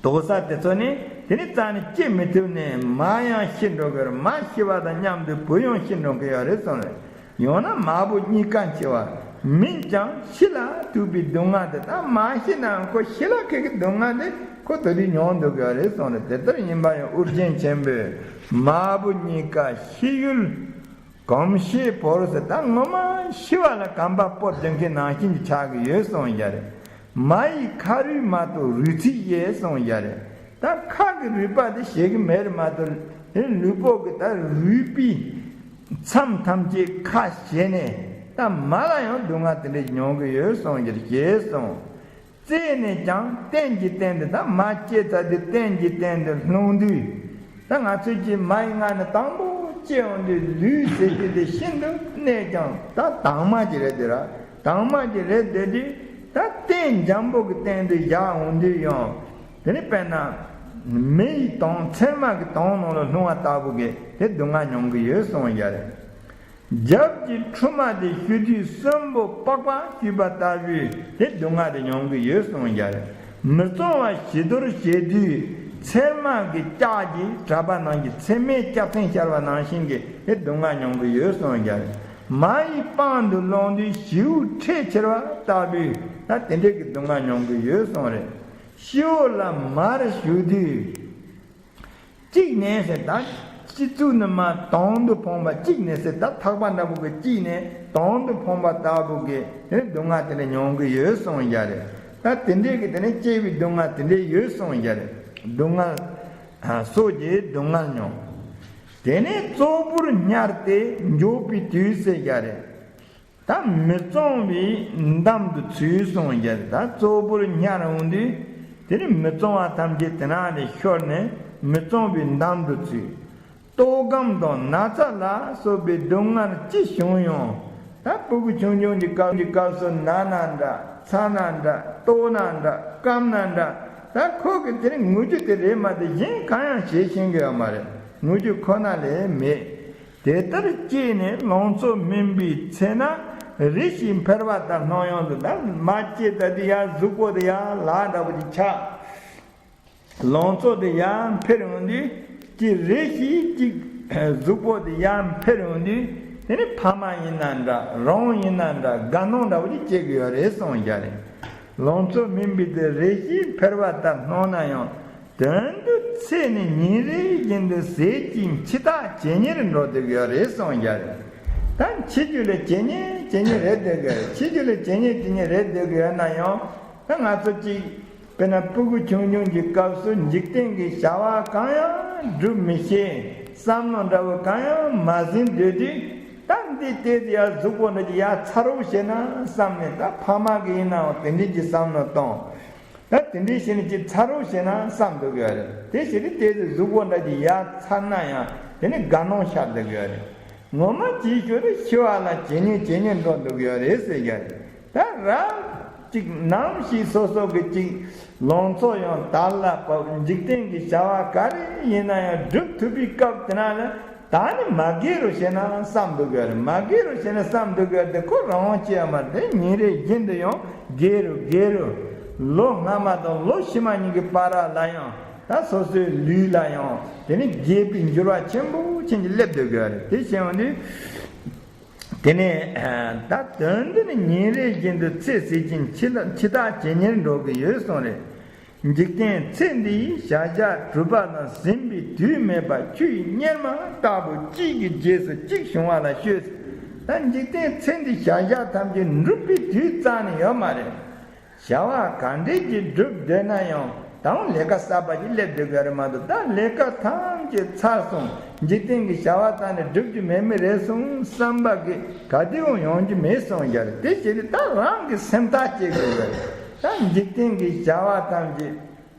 དོག་ས་དེ་ཚོ་ནི་དེ་ནི་རྩ་ནས་སྐྱེ་མི་ཐུབ་ནས་མ་ཡང་ཤི་འགྲོ་གི་ཡོད་རེད། མ་ཤི་བ་དང་མཉམ་དུ་བུ་ཡང་ཤི་འགྲོ་གི་ཡོད་རེད་གསུངས་རེད། ཡང་ན་མ་བུ་གཉིས་ཀ་འཆི་བ་མིན་ཀྱང་ཤི་ལ་ཐུག་པའི་སྡུག་བསྔལ་དེ། ད་མ་ཤི་ནའང་ཁོ་ཤི་ལ་ཁད་ཀྱི་སྡུག་བསྔལ་དེ་ཁོ་དེ་དུས་མྱོང་འདུག་གི་ཡོད་རེད་གསུངས་རེད། དེ་ལྟར་ཡིན་པ་ཡང་ཨོ་རྒྱན་ཆེན་པོས་མ་བུ་གཉིས་ཀ་ཤི་ཡུལ་གོམས་ཤེས་བོར་ཟེར། ད་ངོ་མ་ཤི་བ་ལ་གོམ་པ་སྤོ་སྡོད་མཁན་ནང་བཞིན་གྱི་ཆགས་ཀྱི་ཡོད་གསུངས་རྒྱུ་རེད། མ་ཡི་ཁ་རུས་མ་གཏོགས་རུས་ཚིགས་ཡལ་གསུངས་རྒྱུ་རེད། ད་ཁ་གི་རུས་པ་དེ་ཞེ་གི་མེད་རེད་མ་གཏོགས་དེ་ལུས་པོ་གི་ད་རུས་པའི་མཚམས་ཐམས་ཅད་ཁ་ཕྱེ་ནས་ད་མ་ལ་ཡང་སྡུག་བསྔལ་དེ་འདྲ་མྱོང་གི་ཡོད་གསུངས་རྒྱུ་རེད། ཞེས་གསུངས། རྩད་ནས་ཀྱང་རྟེན་གྱི་རྟེན་དུ། ད་མ་སྐྱེས་ཚར་དུས་རྟེན་གྱི་རྟེན་དུ་ལྷུང་དུས། ད་ང་ཚོས་ཀྱི་མ་ཡི་མངལ་ནས་དང་པོ་སྐྱེ་འོང་དུས་ལུས་ཟེར་རྒྱུ་དེ་ཤིན་ཏུ་གནས་ཀྱང་ད་དྭངས་མ་ཅིག་རེད་དེ་ར། དྭངས་མ་ཅིག་རེད་དེ་དུས་ད་རྟེན་འཇམ་པོ་གི་རྟེན་དུ་བཞག་འོང་དུས་ཡང་དེ་ནི་དཔེར་ན་ མེ་ཡི་དོང་ཚེར་མ་གི་དོང་ནང་ལ་ལྷུང་བ་ལྟ་བུ་གི་དེ་སྡུག་བསྔལ་མྱོང་གི་ཡོད་གསུངས་ཡ་རེད། རྒྱབ་ཀྱི་ཁྲོ་མ་དེ་གཞུ་དུས་གསོན་པོ་པགས་པ་གཞུས་པ་ལྟ་བུའི་དེ་སྡུག་བསྔལ་དེ་མྱོང་གི་ཡོད་གསུངས་ཡ་རེད། མི་གཙང་བ་བྱི་དོར་བྱེད་དུས་ཚེར་མ་གི་ལྕགས་ཀྱི་གྲྭ་པ་ནང་གི་ཚེར་མའི་ལྕགས་ཚན་ཤར་བ་ནང་བཞིན་གྱི་དེ་སྡུག་བསྔལ་མྱོང་གི་ཡོད་གསུངས་ཡ་རེད། མ་ཡི་པང་དུ་ལོང་དུས་བྱིའུ་ཁྲོ་ཆེར་བ་ལྟ་བུའི་ད་དེ་འདྲའི་གི་སྡུག་བསྔལ་མྱོང་གི་ཡོད་གསུངས་རེད། སྤྱི་བོ་ལ་མར་གཞུ་དུས། གཅིག་ནས་ཟེར་ད། སྤྱི་གཙུག་ནས་མར་དོང་དུ་འཕངས་པ་གཅིག་ནས་ཟེར་ད་ཐག་པ་འདྲ་པོ་གི་གཅིག་ནས་དོང་དུ་འཕངས་པ་ལྟ་བུ་གི་དེ་སྡུག་བསྔལ་དེ་འདྲ་མྱོང་གི་ཡོད་གསུངས་ཡ་རེད། ད་དེ་འདྲའི་གི་དེ་ནས་སྐྱེ་བའི་སྡུག་བསྔལ་དེ་འདྲའི་ཡོད་གསུངས་ཡ་རེད། སྡུག་བསྔལ། སོགས་ཀྱི་སྡུག་བསྔལ་མྱོང་། དེ་ནས་ཙོག་པུར་བསྙལ་ཏེ་འགྱོ་བའི་དུས་ཟེར་ཡ་རེད། ད་མི་གཙང་བའི་འདམ་དུ་ཚུད་སོང་ཡ། ད་ཙོག་པུར་བསྙལ་འོང་དུས་དེ་ནི་མི་གཙང་བ་ཐམས་ཅད་དེ་ནང་ནས་ཤོར་ནས་མི་གཙང་བའི་འདམ་དུ་ཚུད། ལྟོགས་སྐོམ་དང་ན་ཚ་ལ་སོགས་པའི་སྡུག་བསྔལ་ཅི་བྱུང་ཡང་། ད་ཕྲུ་གུ་ཆུང་ཆུང་གི་སྐབས་ཀྱི་སྐབས་སུ་ན་ན་འདྲ་ཚ་ན་འདྲ་ལྟོགས་ན་འདྲ་སྐམ་ན་འདྲ། ད་ཁོ་གི་དེ་ནི་ངུ་རྒྱུ་དེ་རེད་མ་གཏོགས་གཞན་གང་ཡང་བྱེད་ཤེས་ཀྱི་ཡོད་མ་རེད། ངུ་རྒྱུ་ཁོ་ན་ལས་མེད། དེ་ལྟར་སྐྱེས་ནས་ལང་ཚོ་སྨིན་པའི་ཚེ་ན། རེ་ཞིག་འཕེལ་བ་དང་སྣང་ཡང་དུ། ད་མ་སྐྱེས་ད་དེ་ཡར་གཟུགས་པོ་དེ་ཡར་ལ་འདྲ་པོ་ཅིག་ཆགས། ལང་ཚོ་དེ་ཡར་འཕེལ་ཡོང་དུས་ཀྱི་རེ་ཞིག་ཅིག་གཟུགས་པོ་དེ་ཡར་འཕེལ་ཡོང་དུས་དེ་ནི་ཕ་མ་ཡིན་ན་འདྲ་རང་ཡིན་ན་འདྲ་དགའ་སྣང་འདྲ་པོ་ཅིག་སྐྱེ་གི་ཡོད་རེད་གསུངས་ཡ་རེད། ལང་ཚོ་སྨིན་པའི་དེ་རེ་ཞིག་འཕེལ་བ་ལྟར་སྣང་ན་ཡང་། དོན་དུ་ཚེ་ནི་ཉིན་རེ་བཞིན་དུ་ཟད་ཅིང་འཆི་བདག་ཇེ་ཉེར་འགྲོ་སྡོད་ཀྱི་ཡོད་རེད་གསུངས་ཡ་རེད། ད་འཆི་རྒྱུ་ལ་ཇེ་ཉེ་ཇེ་ཉེ་རེད་སྡོད་ཀྱི་ཡོད་རེད། འཆི་རྒྱུ་ལ་ཇེ་ཉེ་ཇེ་ཉེ་རེད་སྡོད་ཀྱི་ཡོད་ན་ཡང་ད་ང་ཚོ་གཅིག་དཔེར་ན་ཕྲུ་གུ་ཆུང་ཆུང་གི་སྐབས་སུ་འཇིག་རྟེན་གྱི་བྱ་བ་གང་ཡང་སྒྲུབ་མི་ཤེས། བསམ་བློ་འདྲ་བོ་གང་ཡང་མ་ཟིན་སྡོད་དུས། ད་འདི་ལྟས་དེ་ཡར་གཟུགས་པོ་འདྲ་ཅིག་ཡར་ཚ་རོགས་བྱས་ན་བསམ་ནས། ད་ཕ་མ་གི་ཡིན་ནའང་དེ་འདྲའི་གི་བསམ་བློ་གཏོང་། ད་དེ་འདྲའི་བྱས་ནས་ཅིག་ཚ་རོགས་བྱས་ན་བསམ་སྡོད་ཀྱི་ཡོད་རེད། དེ་བྱས་ཏེ་ལྟས་དེ་གཟུགས་པོ་འདྲ་ཅིག་ཡར་ཚ་ན་ཡང་དེ་ནི་དགའ་སྣང་ཤར་སྡོད་ཀྱི་ཡོད་རེད། ངོ་མ་ཅིག་ཤོད་དུས་འཆི་བ་ལ་ཇེ་ཉེ་ཇེ་ཉེ་འགྲོ་སྡོད་ཀྱི་ཡོད་རེད་ཟེར་གྱི་ཡོད་རེད། ད་རང་ཅིག་ནམ་ཞིག་སོ་སོ་གི་ཅིག་ལང་ཚོ་ཡང་དར་ལ་བབས། འཇིག་རྟེན་གྱི་བྱ་བ་ག་རེ་ཡིན་ན་ཡང་སྒྲུབ་ཐུབ་པའི་སྐབས་དེ་ན་ལ་ད་ནི་མ་རྒས་རུ་བྱས་ན་བསམ་སྡོད་ཀྱི་ཡོད་རེད། མ་རྒས་རུ་བྱས་ན་བསམ་སྡོད་ཀྱི་ཡོད་རེད། དེ་ཁོ་རང་དབང་ཅི་ཡང་མ་རེད། དེ་ཉིན་རེ་བཞིན་དུ་ཡང་རྒས་རུ་རྒས་རུ། ལོ་སྔ་མ་དང་ལོ་ཕྱི་མ་གཉིས་ཀྱི་བར་ལ་ཡང་ད་སོ་སོའི་ལུས་ལ་ཡང་དེ་ནི་རྒས་པའི་འགྱུར་བ་ཆེན་པོ་ཆེན་གྱིས་སླེབས་སྡོད་ཀྱི་ཡོད་རེད། དེ་བྱས་ཡོང་དུས། དེ་ནས་ད་དོན་འདི་ནི་ཉིན་རེ་བཞིན་དུ་ཚེ་ཟད་ཅིང་འཆི་ལ་འཆི་བདག་ཇེ་ཉེར་འགྲོ་གི་ཡོད་གསུངས་རེད། འཇིག་རྟེན་ཚེ་འདིའི་བྱ་བཞག་གྲུབ་པ་དང་ཟིན་པའི་དུས་མེད་པ་ཆུ་ཡི་གཉེར་མ་ལྟ་བུ་གཅིག་གི་རྗེས་སུ་གཅིག་བྱུང་བ་ལ་ཤོད། ད་འཇིག་རྟེན་ཚེ་འདིའི་བྱ་བཞག་ཐམས་ཅད་འགྲུབ་པའི་དུས་རྩ་ནས་ཡོད་མ་རེད། བྱ་བ་ག་འདྲས་ཀྱིས་བསྒྲུབ་བསྡད་ན་ཡང་ད་རུང་ལས་ཀ་གསར་པ་ཞིག་སླེབས་བསྡད་ཀྱི་རེད་མ་གཏོགས། ད་ལས་ཀ་ཐམས་ཅད་ཚར་སོང་། འཇིག་རྟེན་གྱི་བྱ་བ་རྩ་ནས་བསྒྲུབ་རྒྱུ་མེད་མི་རེད་གསུངས་བསམ་པ་གི་ག་དུས་ཡང་ཡོང་རྒྱུ་མེད་གསུངས་ཀྱི་རེད། དེ་བྱས་ཏེ་ད་རང་གི་སེམས་ཐག་བཅད་དགོས་ཀྱི་རེད། ད་འཇིག་རྟེན་གྱི་བྱ་བ་ཐམས་ཅད་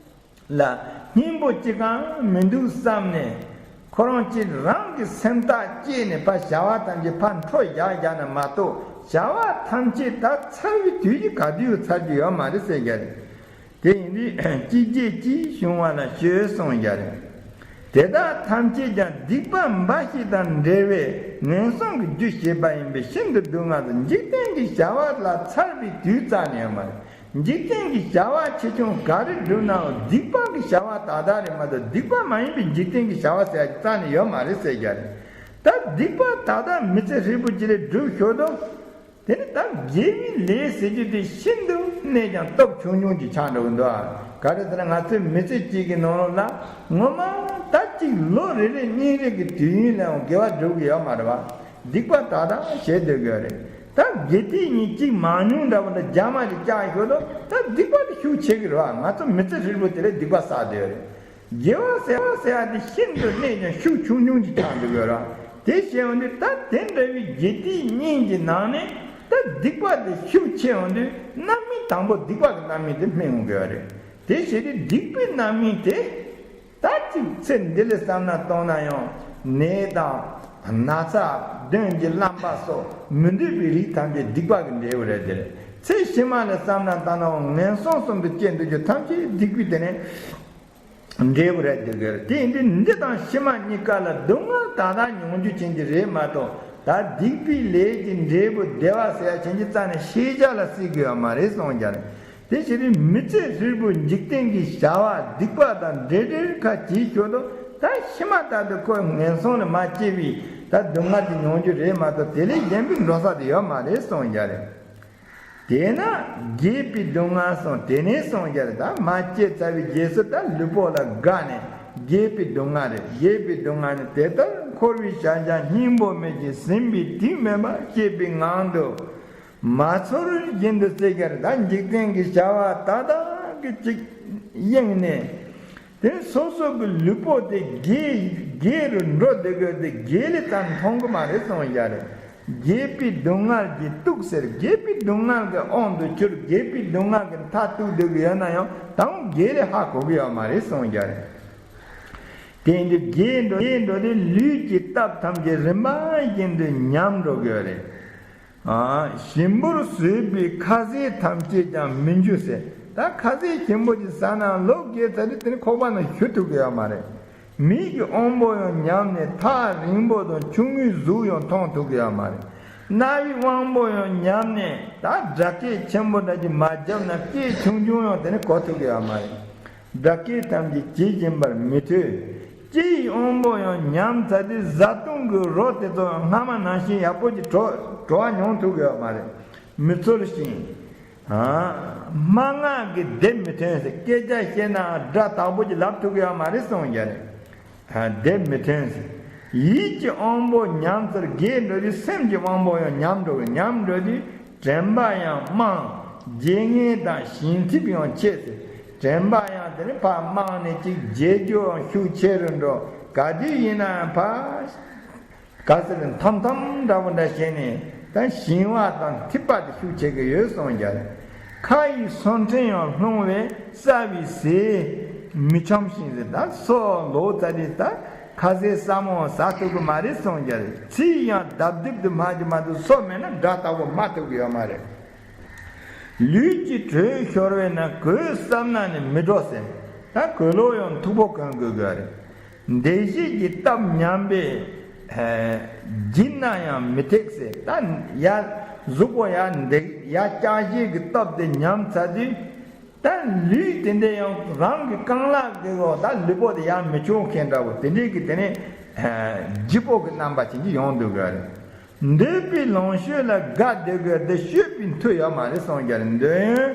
ལ་སྙིང་པོ་གཅིག་གང་མི་འདུག་བསམ་ནས། ཁོ་རང་གཅིག་རང་གི་སེམས་ཐག་བཅད་ནས་ཕར་བྱ་བ་ཐམས་ཅད་ཕར་འཕྲོ་བཞག་བཞག་ན་མ་གཏོགས། བྱ་བ་ཐམས་ཅད་ད་ཚར་བའི་དུས་ཀྱི་ག་དུས་ཚར་རྒྱུ་ཡོད་མ་རེད་ཟེར་གྱི་རེད། དེ་ཡིན་དུས་གཅིག་རྗེས་གཅིག་བྱུང་བ་ལ་ཤོད་གསུངས་ཀྱི་རེད། དེ་དག་ཐམས་ཅད་ཀྱང་སྡིག་པ་འབའ་ཞིག་དང་འབྲེལ་བས་ངན་སོང་གི་རྒྱུ་བྱེད་པ་ཡིན་པས་ཤིན་ཏུ་སྡུག་བསྔལ་དུ། འཇིག་རྟེན་གྱི་བྱ་བ་ལ་ཚར་བའི་དུས་རྩ་ནས་ཡོད་མ་རེད། འཇིག་རྟེན་གྱི་བྱ་བ་ཆེ་ཆུང་ག་རེ་བསྒྲུབས་ནའང་སྡིག་པ་གི་བྱ་བ་ད་ལྟ་རེད་མ་གཏོགས། སྡིག་པ་མ་ཡིན་པའི་འཇིག་རྟེན་གྱི་བྱ་བ་ཟེར་ཡ་རྩ་ནས་ཡོད་མ་རེད་ཟེར་གྱི་རེད། ད་སྡིག་པ་ད་ལྟ་མི་ཚེ་ཧྲིལ་པོ་གཅིག་ལ་བསྒྲུབས་ཞོར་དུ། དེ་ནི་ད་དགེ་བའི་ལས་ཟེར་རྒྱུ་དེ་ཤིན་ཏུ་ནས་ཀྱང་སྟོབས་ཆུང་ཆུང་ཅིག་ཆགས་འགྲོ་གི་འདུག་ཨ། ག་རེ་ཟེར་ན་ང་ཚོའི་མི་ཚེ་གཅིག་གི་ནང་ལོགས་ལ་ངོ་མ་ད་གཅིག་ལོ་རེ་རེ་གཉིས་རེ་གི་དུས་ཡུན་ལའང་དགེ་བ་སྒྲུབ་གི་ཡོད་མ་རེད་བ། སྡིག་པ་ད་ལྟ་བྱེད་སྡོད་ཀྱི་ཡོད་རེད། ད་དགེ་སྡིག་གཉིས་གཅིག་མང་ཉུང་འདྲ་བོ་འདྲ་རྒྱ་མ་ཅིག་བཅག་ཞོར་དུ་ད་སྡིག་པ་དེ་ཤུགས་ཆེ་གི་རེད་བ། ང་ཚོ་མི་ཚེ་ཧྲིལ་པོ་དེ་ལ་སྡིག་པ་བསགས་སྡོད་ཡོད་རེད། དགེ་བ་ཟེར་བ་ཟེར་ཡ་དེ་ཤིན་ཏུ་ནས་ཀྱང་ཤུགས་ཆུང་ཆུང་ཅིག་ཆགས་འདུག་ཡོད་ར། དེ་བྱས་ཡོང་དུས་ད་དེ་འདྲ་བའི་དགེ་སྡིག་གཉིས་ཀྱི་ནང་ནས་ད་སྡིག་པ་དེ་ཤུགས་ཆེ་ཡོང་དུས་རྣམ་སྨིན་དང་པོ་སྡིག་པ་གི་རྣམ་སྨིན་དེ་སྨིན་འོང་གི་ཡོད་རེད། དེ་བྱས་ཏེ་སྡིག་པའི་རྣམ་སྨིན་དེ་ད་ཅིག་ཚེ་འདི་ལ་བསམ་ན་གཏོང་ན་ཡང་ནད་དང་ན་ཚ་གདོན་གྱི་རླངས་པ་སོགས་མི་འདོད་པའི་རིགས་ཐམས་ཅད་སྡིག་པ་གི་འབྲས་བུ་རེད་དེ། ཚེ་ཕྱི་མ་ལ་བསམ་ན་ད་ནའང་ངན་སོང་གསུམ་དུ་སྐྱེ་འདོད་རྒྱུ་ཐམས་ཅད་སྡིག་པའི་དེ་ནས། འབྲས་བུ་རེད་འདོད་ཀྱི་རེད། དེ་ཡིན་དུས་འདི་དང་ཕྱི་མ་གཉིས་ཀ་ལ་སྡུག་བསྔལ་ད་ལྟ་མྱོང་རྒྱུ་ཅན་གྱི་རེད་མ་གཏོགས། ད་སྡིག་པའི་ལས་ཀྱི་འབྲས་བུ་བདེ་བ་ཟེར་ཡ་ཅན་གྱི་རྩ་ནས་ཤེས་བྱ་ལ་སྲིད་དགོས་ཡོད་མ་རེད་གསུངས་ཀྱང་རེད། དེ་ཕྱིར་མི་ཚེ་ཧྲིལ་པོ་འཇིག་རྟེན་གྱི་བྱ་བ་སྡིག་པ་དང་འབྲེལ་འབྲེལ་ཁ་གྱིས་ཤོད་དོ། ད་ཕྱི་མ་ལྟར་དུ་ཁོས་ངན་སོང་ལ་མ་སྐྱེས་པའི་ད་སྡུག་བསྔལ་དེ་མྱོང་རྒྱུ་རེད་མ་གཏོགས། དེ་ལས་གཞན་པའི་འགྲོ་ས་དེ་ཡོད་མ་རེད་གསུངས་ཀྱང་རེད། དེས་ན་རྒས་པའི་སྡུག་བསྔལ་གསུངས། དེ་ནས་གསུངས་ཀྱང་རེད། ད་མ་སྐྱེས་ཚར་བའི་རྗེས་སུ་ད་ལུས་པོ་ལ་དགའ་ནས་རྒས་པའི་སྡུག་བསྔལ་རེད། རྒས་པའི་སྡུག་བསྔལ་ནི་དེ་ལྟར་འཁོར་བའི་བྱ་བྱེད་སྙིང་པོ་མེད་ཅིང་ཟིན་པའི་དུས་མེད་པར་སྐྱེས་པའི་ངང་དུ་མ་ཚོར་བཞིན་དུ་སྲིད་ཀྱང་རེད། ད་འཇིག་རྟེན་གྱི་བྱ་བ་ད་ལྟ་གི་ཅིག་གཡེངས་ནས། དེ་སོ་སོ་གི་ལུས་པོ་དེ་རྒས་རྒས་རུ་འགྲོ་བསྡད་དགོས་དེ། རྒས་ལི་ཙམ་མཐོང་གི་མ་རེད་གསུངས་ཀྱང་རེད། རྒས་པའི་སྡུག་བསྔལ་གྱིས་གཏུགས་ཟེར། རྒས་པའི་སྡུག་བསྔལ་གྱི་དབང་དུ་གྱུར། རྒས་པའི་སྡུག་བསྔལ་གྱི་མཐར་གཏུགས་བསྡད་ཀྱི་ཡོད་ན་ཡང་། ད་རྒས་ལི་ཧ་གོ་གི་ཡོད་མ་རེད་གསུངས་ཀྱང་རེད། དེ་ཡིན་དུས་རྒས་འགྲོ་རྒས་འགྲོ་དེ་ལུས་ཀྱི་སྟབས་ཐམས་ཅད་རིམ་པ་བཞིན་དུ་ཉམས་འགྲོ་གི་ཡོད་རེད། ཨ། ཞིམ་པོར་བཟོས་པའི་ཁ་ཟས་ཐམས་ཅད་ཀྱང་མི་འཇུ་ཟེར། ད་ཁ་ཟས་ཆེན་པོ་ཅིག་ཟ་ན་ལོ་རྒས་ཚར་དུས་དེ་ནི་ཁོག་པ་ནང་ཞུ་ཐུབ་ཀྱི་ཡོད་མ་རེད། མིག་གི་དབང་པོ་ཡང་ཉམས་ནས་ཐག་རིང་པོ་དང་ཆུང་ངུའི་གཟུགས་ཡང་མཐོང་ཐུབ་ཀྱི་ཡོད་མ་རེད། རྣ་བའི་དབང་པོ་ཡང་ཉམས་ནས་ད་སྒྲ་སྐད་ཆེན་པོ་འདྲ་ཅིག་མ་བརྒྱབ་ན་སྐད་ཆུང་ཆུང་ཡང་དེ་ནི་གོ་ཐུབ་ཀྱི་ཡོད་མ་རེད། སྒྲ་སྐད་ཐམས་ཅད་ཇི་བཞིན་པར་མི་ཐོས། ལྕེ་ཡི་དབང་པོ་ཡང་ཉམས་ཚར་དུས་བཟའ་བཏུང་གི་རོ་དེ་ཚོ་ཡང་སྔ་མ་ནང་བཞིན་ཡག་པོ་ཅིག་བྲོ་བྲོ་བ་མྱོང་ཐུབ་ཀྱི་ཡོད་མ་རེད། མི་ཚོར་ཞིང་། ཨ། སྨྲ་སྔགས་ཀྱི་སྡེབ་མི་ཐོན་ཟེར། སྐད་ཆ་བཤད་ན་སྒྲ་དག་པོ་ཅིག་ལབ་ཐུབ་ཀྱི་ཡོད་མ་རེད་གསུངས་ཀྱང་རེད། ཨ། སྡེབ་མི་ཐོན་ཟེར། ཡིད་ཀྱི་དབང་པོ་ཉམས་ཚར། རྒས་འགྲོ་དུས་སེམས་ཀྱི་དབང་པོ་ཡང་ཉམས་འགྲོ་གི། ཉམས་འགྲོ་དུས་དྲན་པ་ཡང་མང་། བརྗེད་ངས་དང་ཞེན་ཐིབས་ཡང་ཆེ་ཟེར། དྲན་པ་ཡང་དེ་ནི་ཕར་རྨང་ནས་ཅིག་བརྗེད་རྒྱུའང་ཤུགས་ཆེ་རུ་འགྲོ། ག་དུས་ཡིན་ནའང་ཕར་ག་ཟེར་འཐམ་འཐམ་འདྲ་བོ་འདྲ་བྱས་ནས་ད་ཞེན་པ་དང་ཐིབས་པ་དེ་ཤུགས་ཆེ་གི་ཡོད་གསུངས་ཀྱང་རེད། ཁ་ཡི་སོ་ཕྲེང་ཡང་ལྷུང་བས་སྲ་བའི་ཟས་མི་ཆོམས་ཤིང་ཟེར། ད་སོ་ལོ་ཙཱ་རེ་ད་ཁ་ཟས་སྲ་མོ་ཟ་ཐུབ་ཀྱི་མ་རེད་གསུངས་ཀྱང་རེད། ཚིལ་ཡང་ལྡབ་ལྡིབ་ཏུ་སྨྲ་རྒྱུ་མ་གཏོགས་སོ་མེད་ན་སྒྲ་དག་པོ་སྨྲ་ཐུབ་ཀྱི་ཡོད་མ་རེད། ལུས་ཀྱི་དྲོད་ཤོར་བས་ན་གོས་བསམ་ན་ནི་མི་འགྲོ་ཟེར། ད་གོས་ལོག་ཡང་མཐུག་པོ་གོན་དགོས་ཀྱི་རེད། འདེགས་བྱེད་ཀྱི་སྟབས་ཉམས་པས་ཨེ་བརྒྱུད་ན་ཡང་མི་ཐེག་ཟེར། ད་ཡ་གཟུགས་པོ་ཡ་འདེགས་ཡ་བཀྱག་བྱེད་ཀྱི་སྟབས་དེ་ཉམས་ཚར་དུས། ད་ལུས་དེ་འདྲ་ཡང་རང་གི་རྐང་ལག་གི་འོག་ད་ལུས་པོ་དེ་ཡང་མི་ཆོག་མཁན་འདྲ་བོ་དེ་འདྲའི་གི་དེ་ནས་ཨ་ལྗིད་པོ་གི་རྣམ་པ་ཅན་གྱི་ཡོང་འདུག་གི་རེད། འདོད་པའི་ལོངས་སྤྱོད་ལ་དགའ་བསྡད་དགོས་ཏེ་སྤྱོད་པའི་མཐུ་ཡོད་མ་རེད་གསུངས་ཀྱང་རེད། འདོད་ཡོན་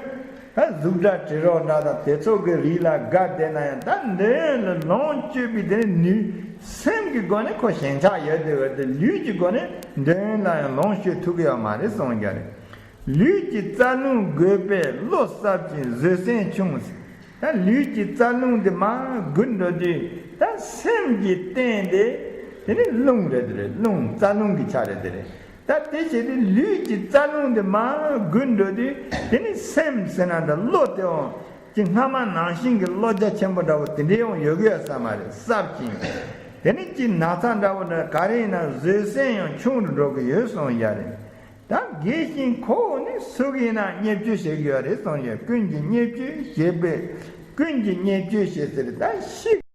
ད་གཟུགས་སྒྲ་དྲི་རོ་སྒྲ་དང་དེ་ཚོ་གི་རིགས་ལ་དགའ་བསྡད་ན་ཡང་། ད་འདོད་ཡོན་ལ་ལོངས་སྤྱོད་པའི་དེ་ནས་ནུས་སེམས་ཀྱི་སྒོ་ནས་ཁོ་ཞེན་ཆགས་ཡོད་བསྡད་དགོས་ཏེ། ལུས་ཀྱི་སྒོ་ནས་འདོད་ཡོན་ལ་ཡང་ལོངས་སྤྱོད་ཐུབ་ཀྱི་ཡོད་མ་རེད་གསུངས་ཀྱང་རེད། ལུས་ཀྱི་རྩ་རླུང་རྒུད་པས་བློ་སྲབ་ཅིང་བཟོད་བསྲན་ཆུང་ཟེར། ད་ལུས་ཀྱི་རྩ་རླུང་དེ་མར་རྒུད་འགྲོ་དུས་ད་སེམས་ཀྱི་རྟེན་དེ་དེ་ནི་རླུང་རེད་དེ་རེད། རླུང་རྩ་རླུང་གི་ཆ་རེད་དེ་རེད། ད་དེ་བྱེད་དུས་ལུས་ཀྱི་རྩ་རླུང་དེ་མར་རྒུད་འགྲོ་དུས་དེ་ནི་སེམས་ཟེར་ན་ད་བློ་དེའང་ཅིག་སྔ་མ་ནང་བཞིན་གྱི་བློ་རྒྱ་ཆེན་པོ་འདྲ་བོ་དེ་འདྲའི་ཡང་ཡོད་གི་ཡོད་ས་མ་རེད། སྲབ་ཅིང་། དེ་ནི་ཅིག་ན་ཚ་འདྲ་བོ་འདྲ་ག་རེ་ཡིན་ན་བཟོད་བསྲན་ཡང་ཆུང་རུ་འགྲོ་གི་ཡོད་གསུངས་ཡ་རེད། ད་རྒས་ཤིང་ཁོ་བོ་ནི་སུ་གིས་ན་བརྙས་བཅོས་བྱེད་ཀྱི་ཡོད་རེད་གསུངས་ཡོད། ཀུན་གྱིས་བརྙས་བཅོས་བྱེད་པས། ཀུན་གྱིས་བརྙས་བཅོས་བྱེད་ཟེར། ད་ཤི་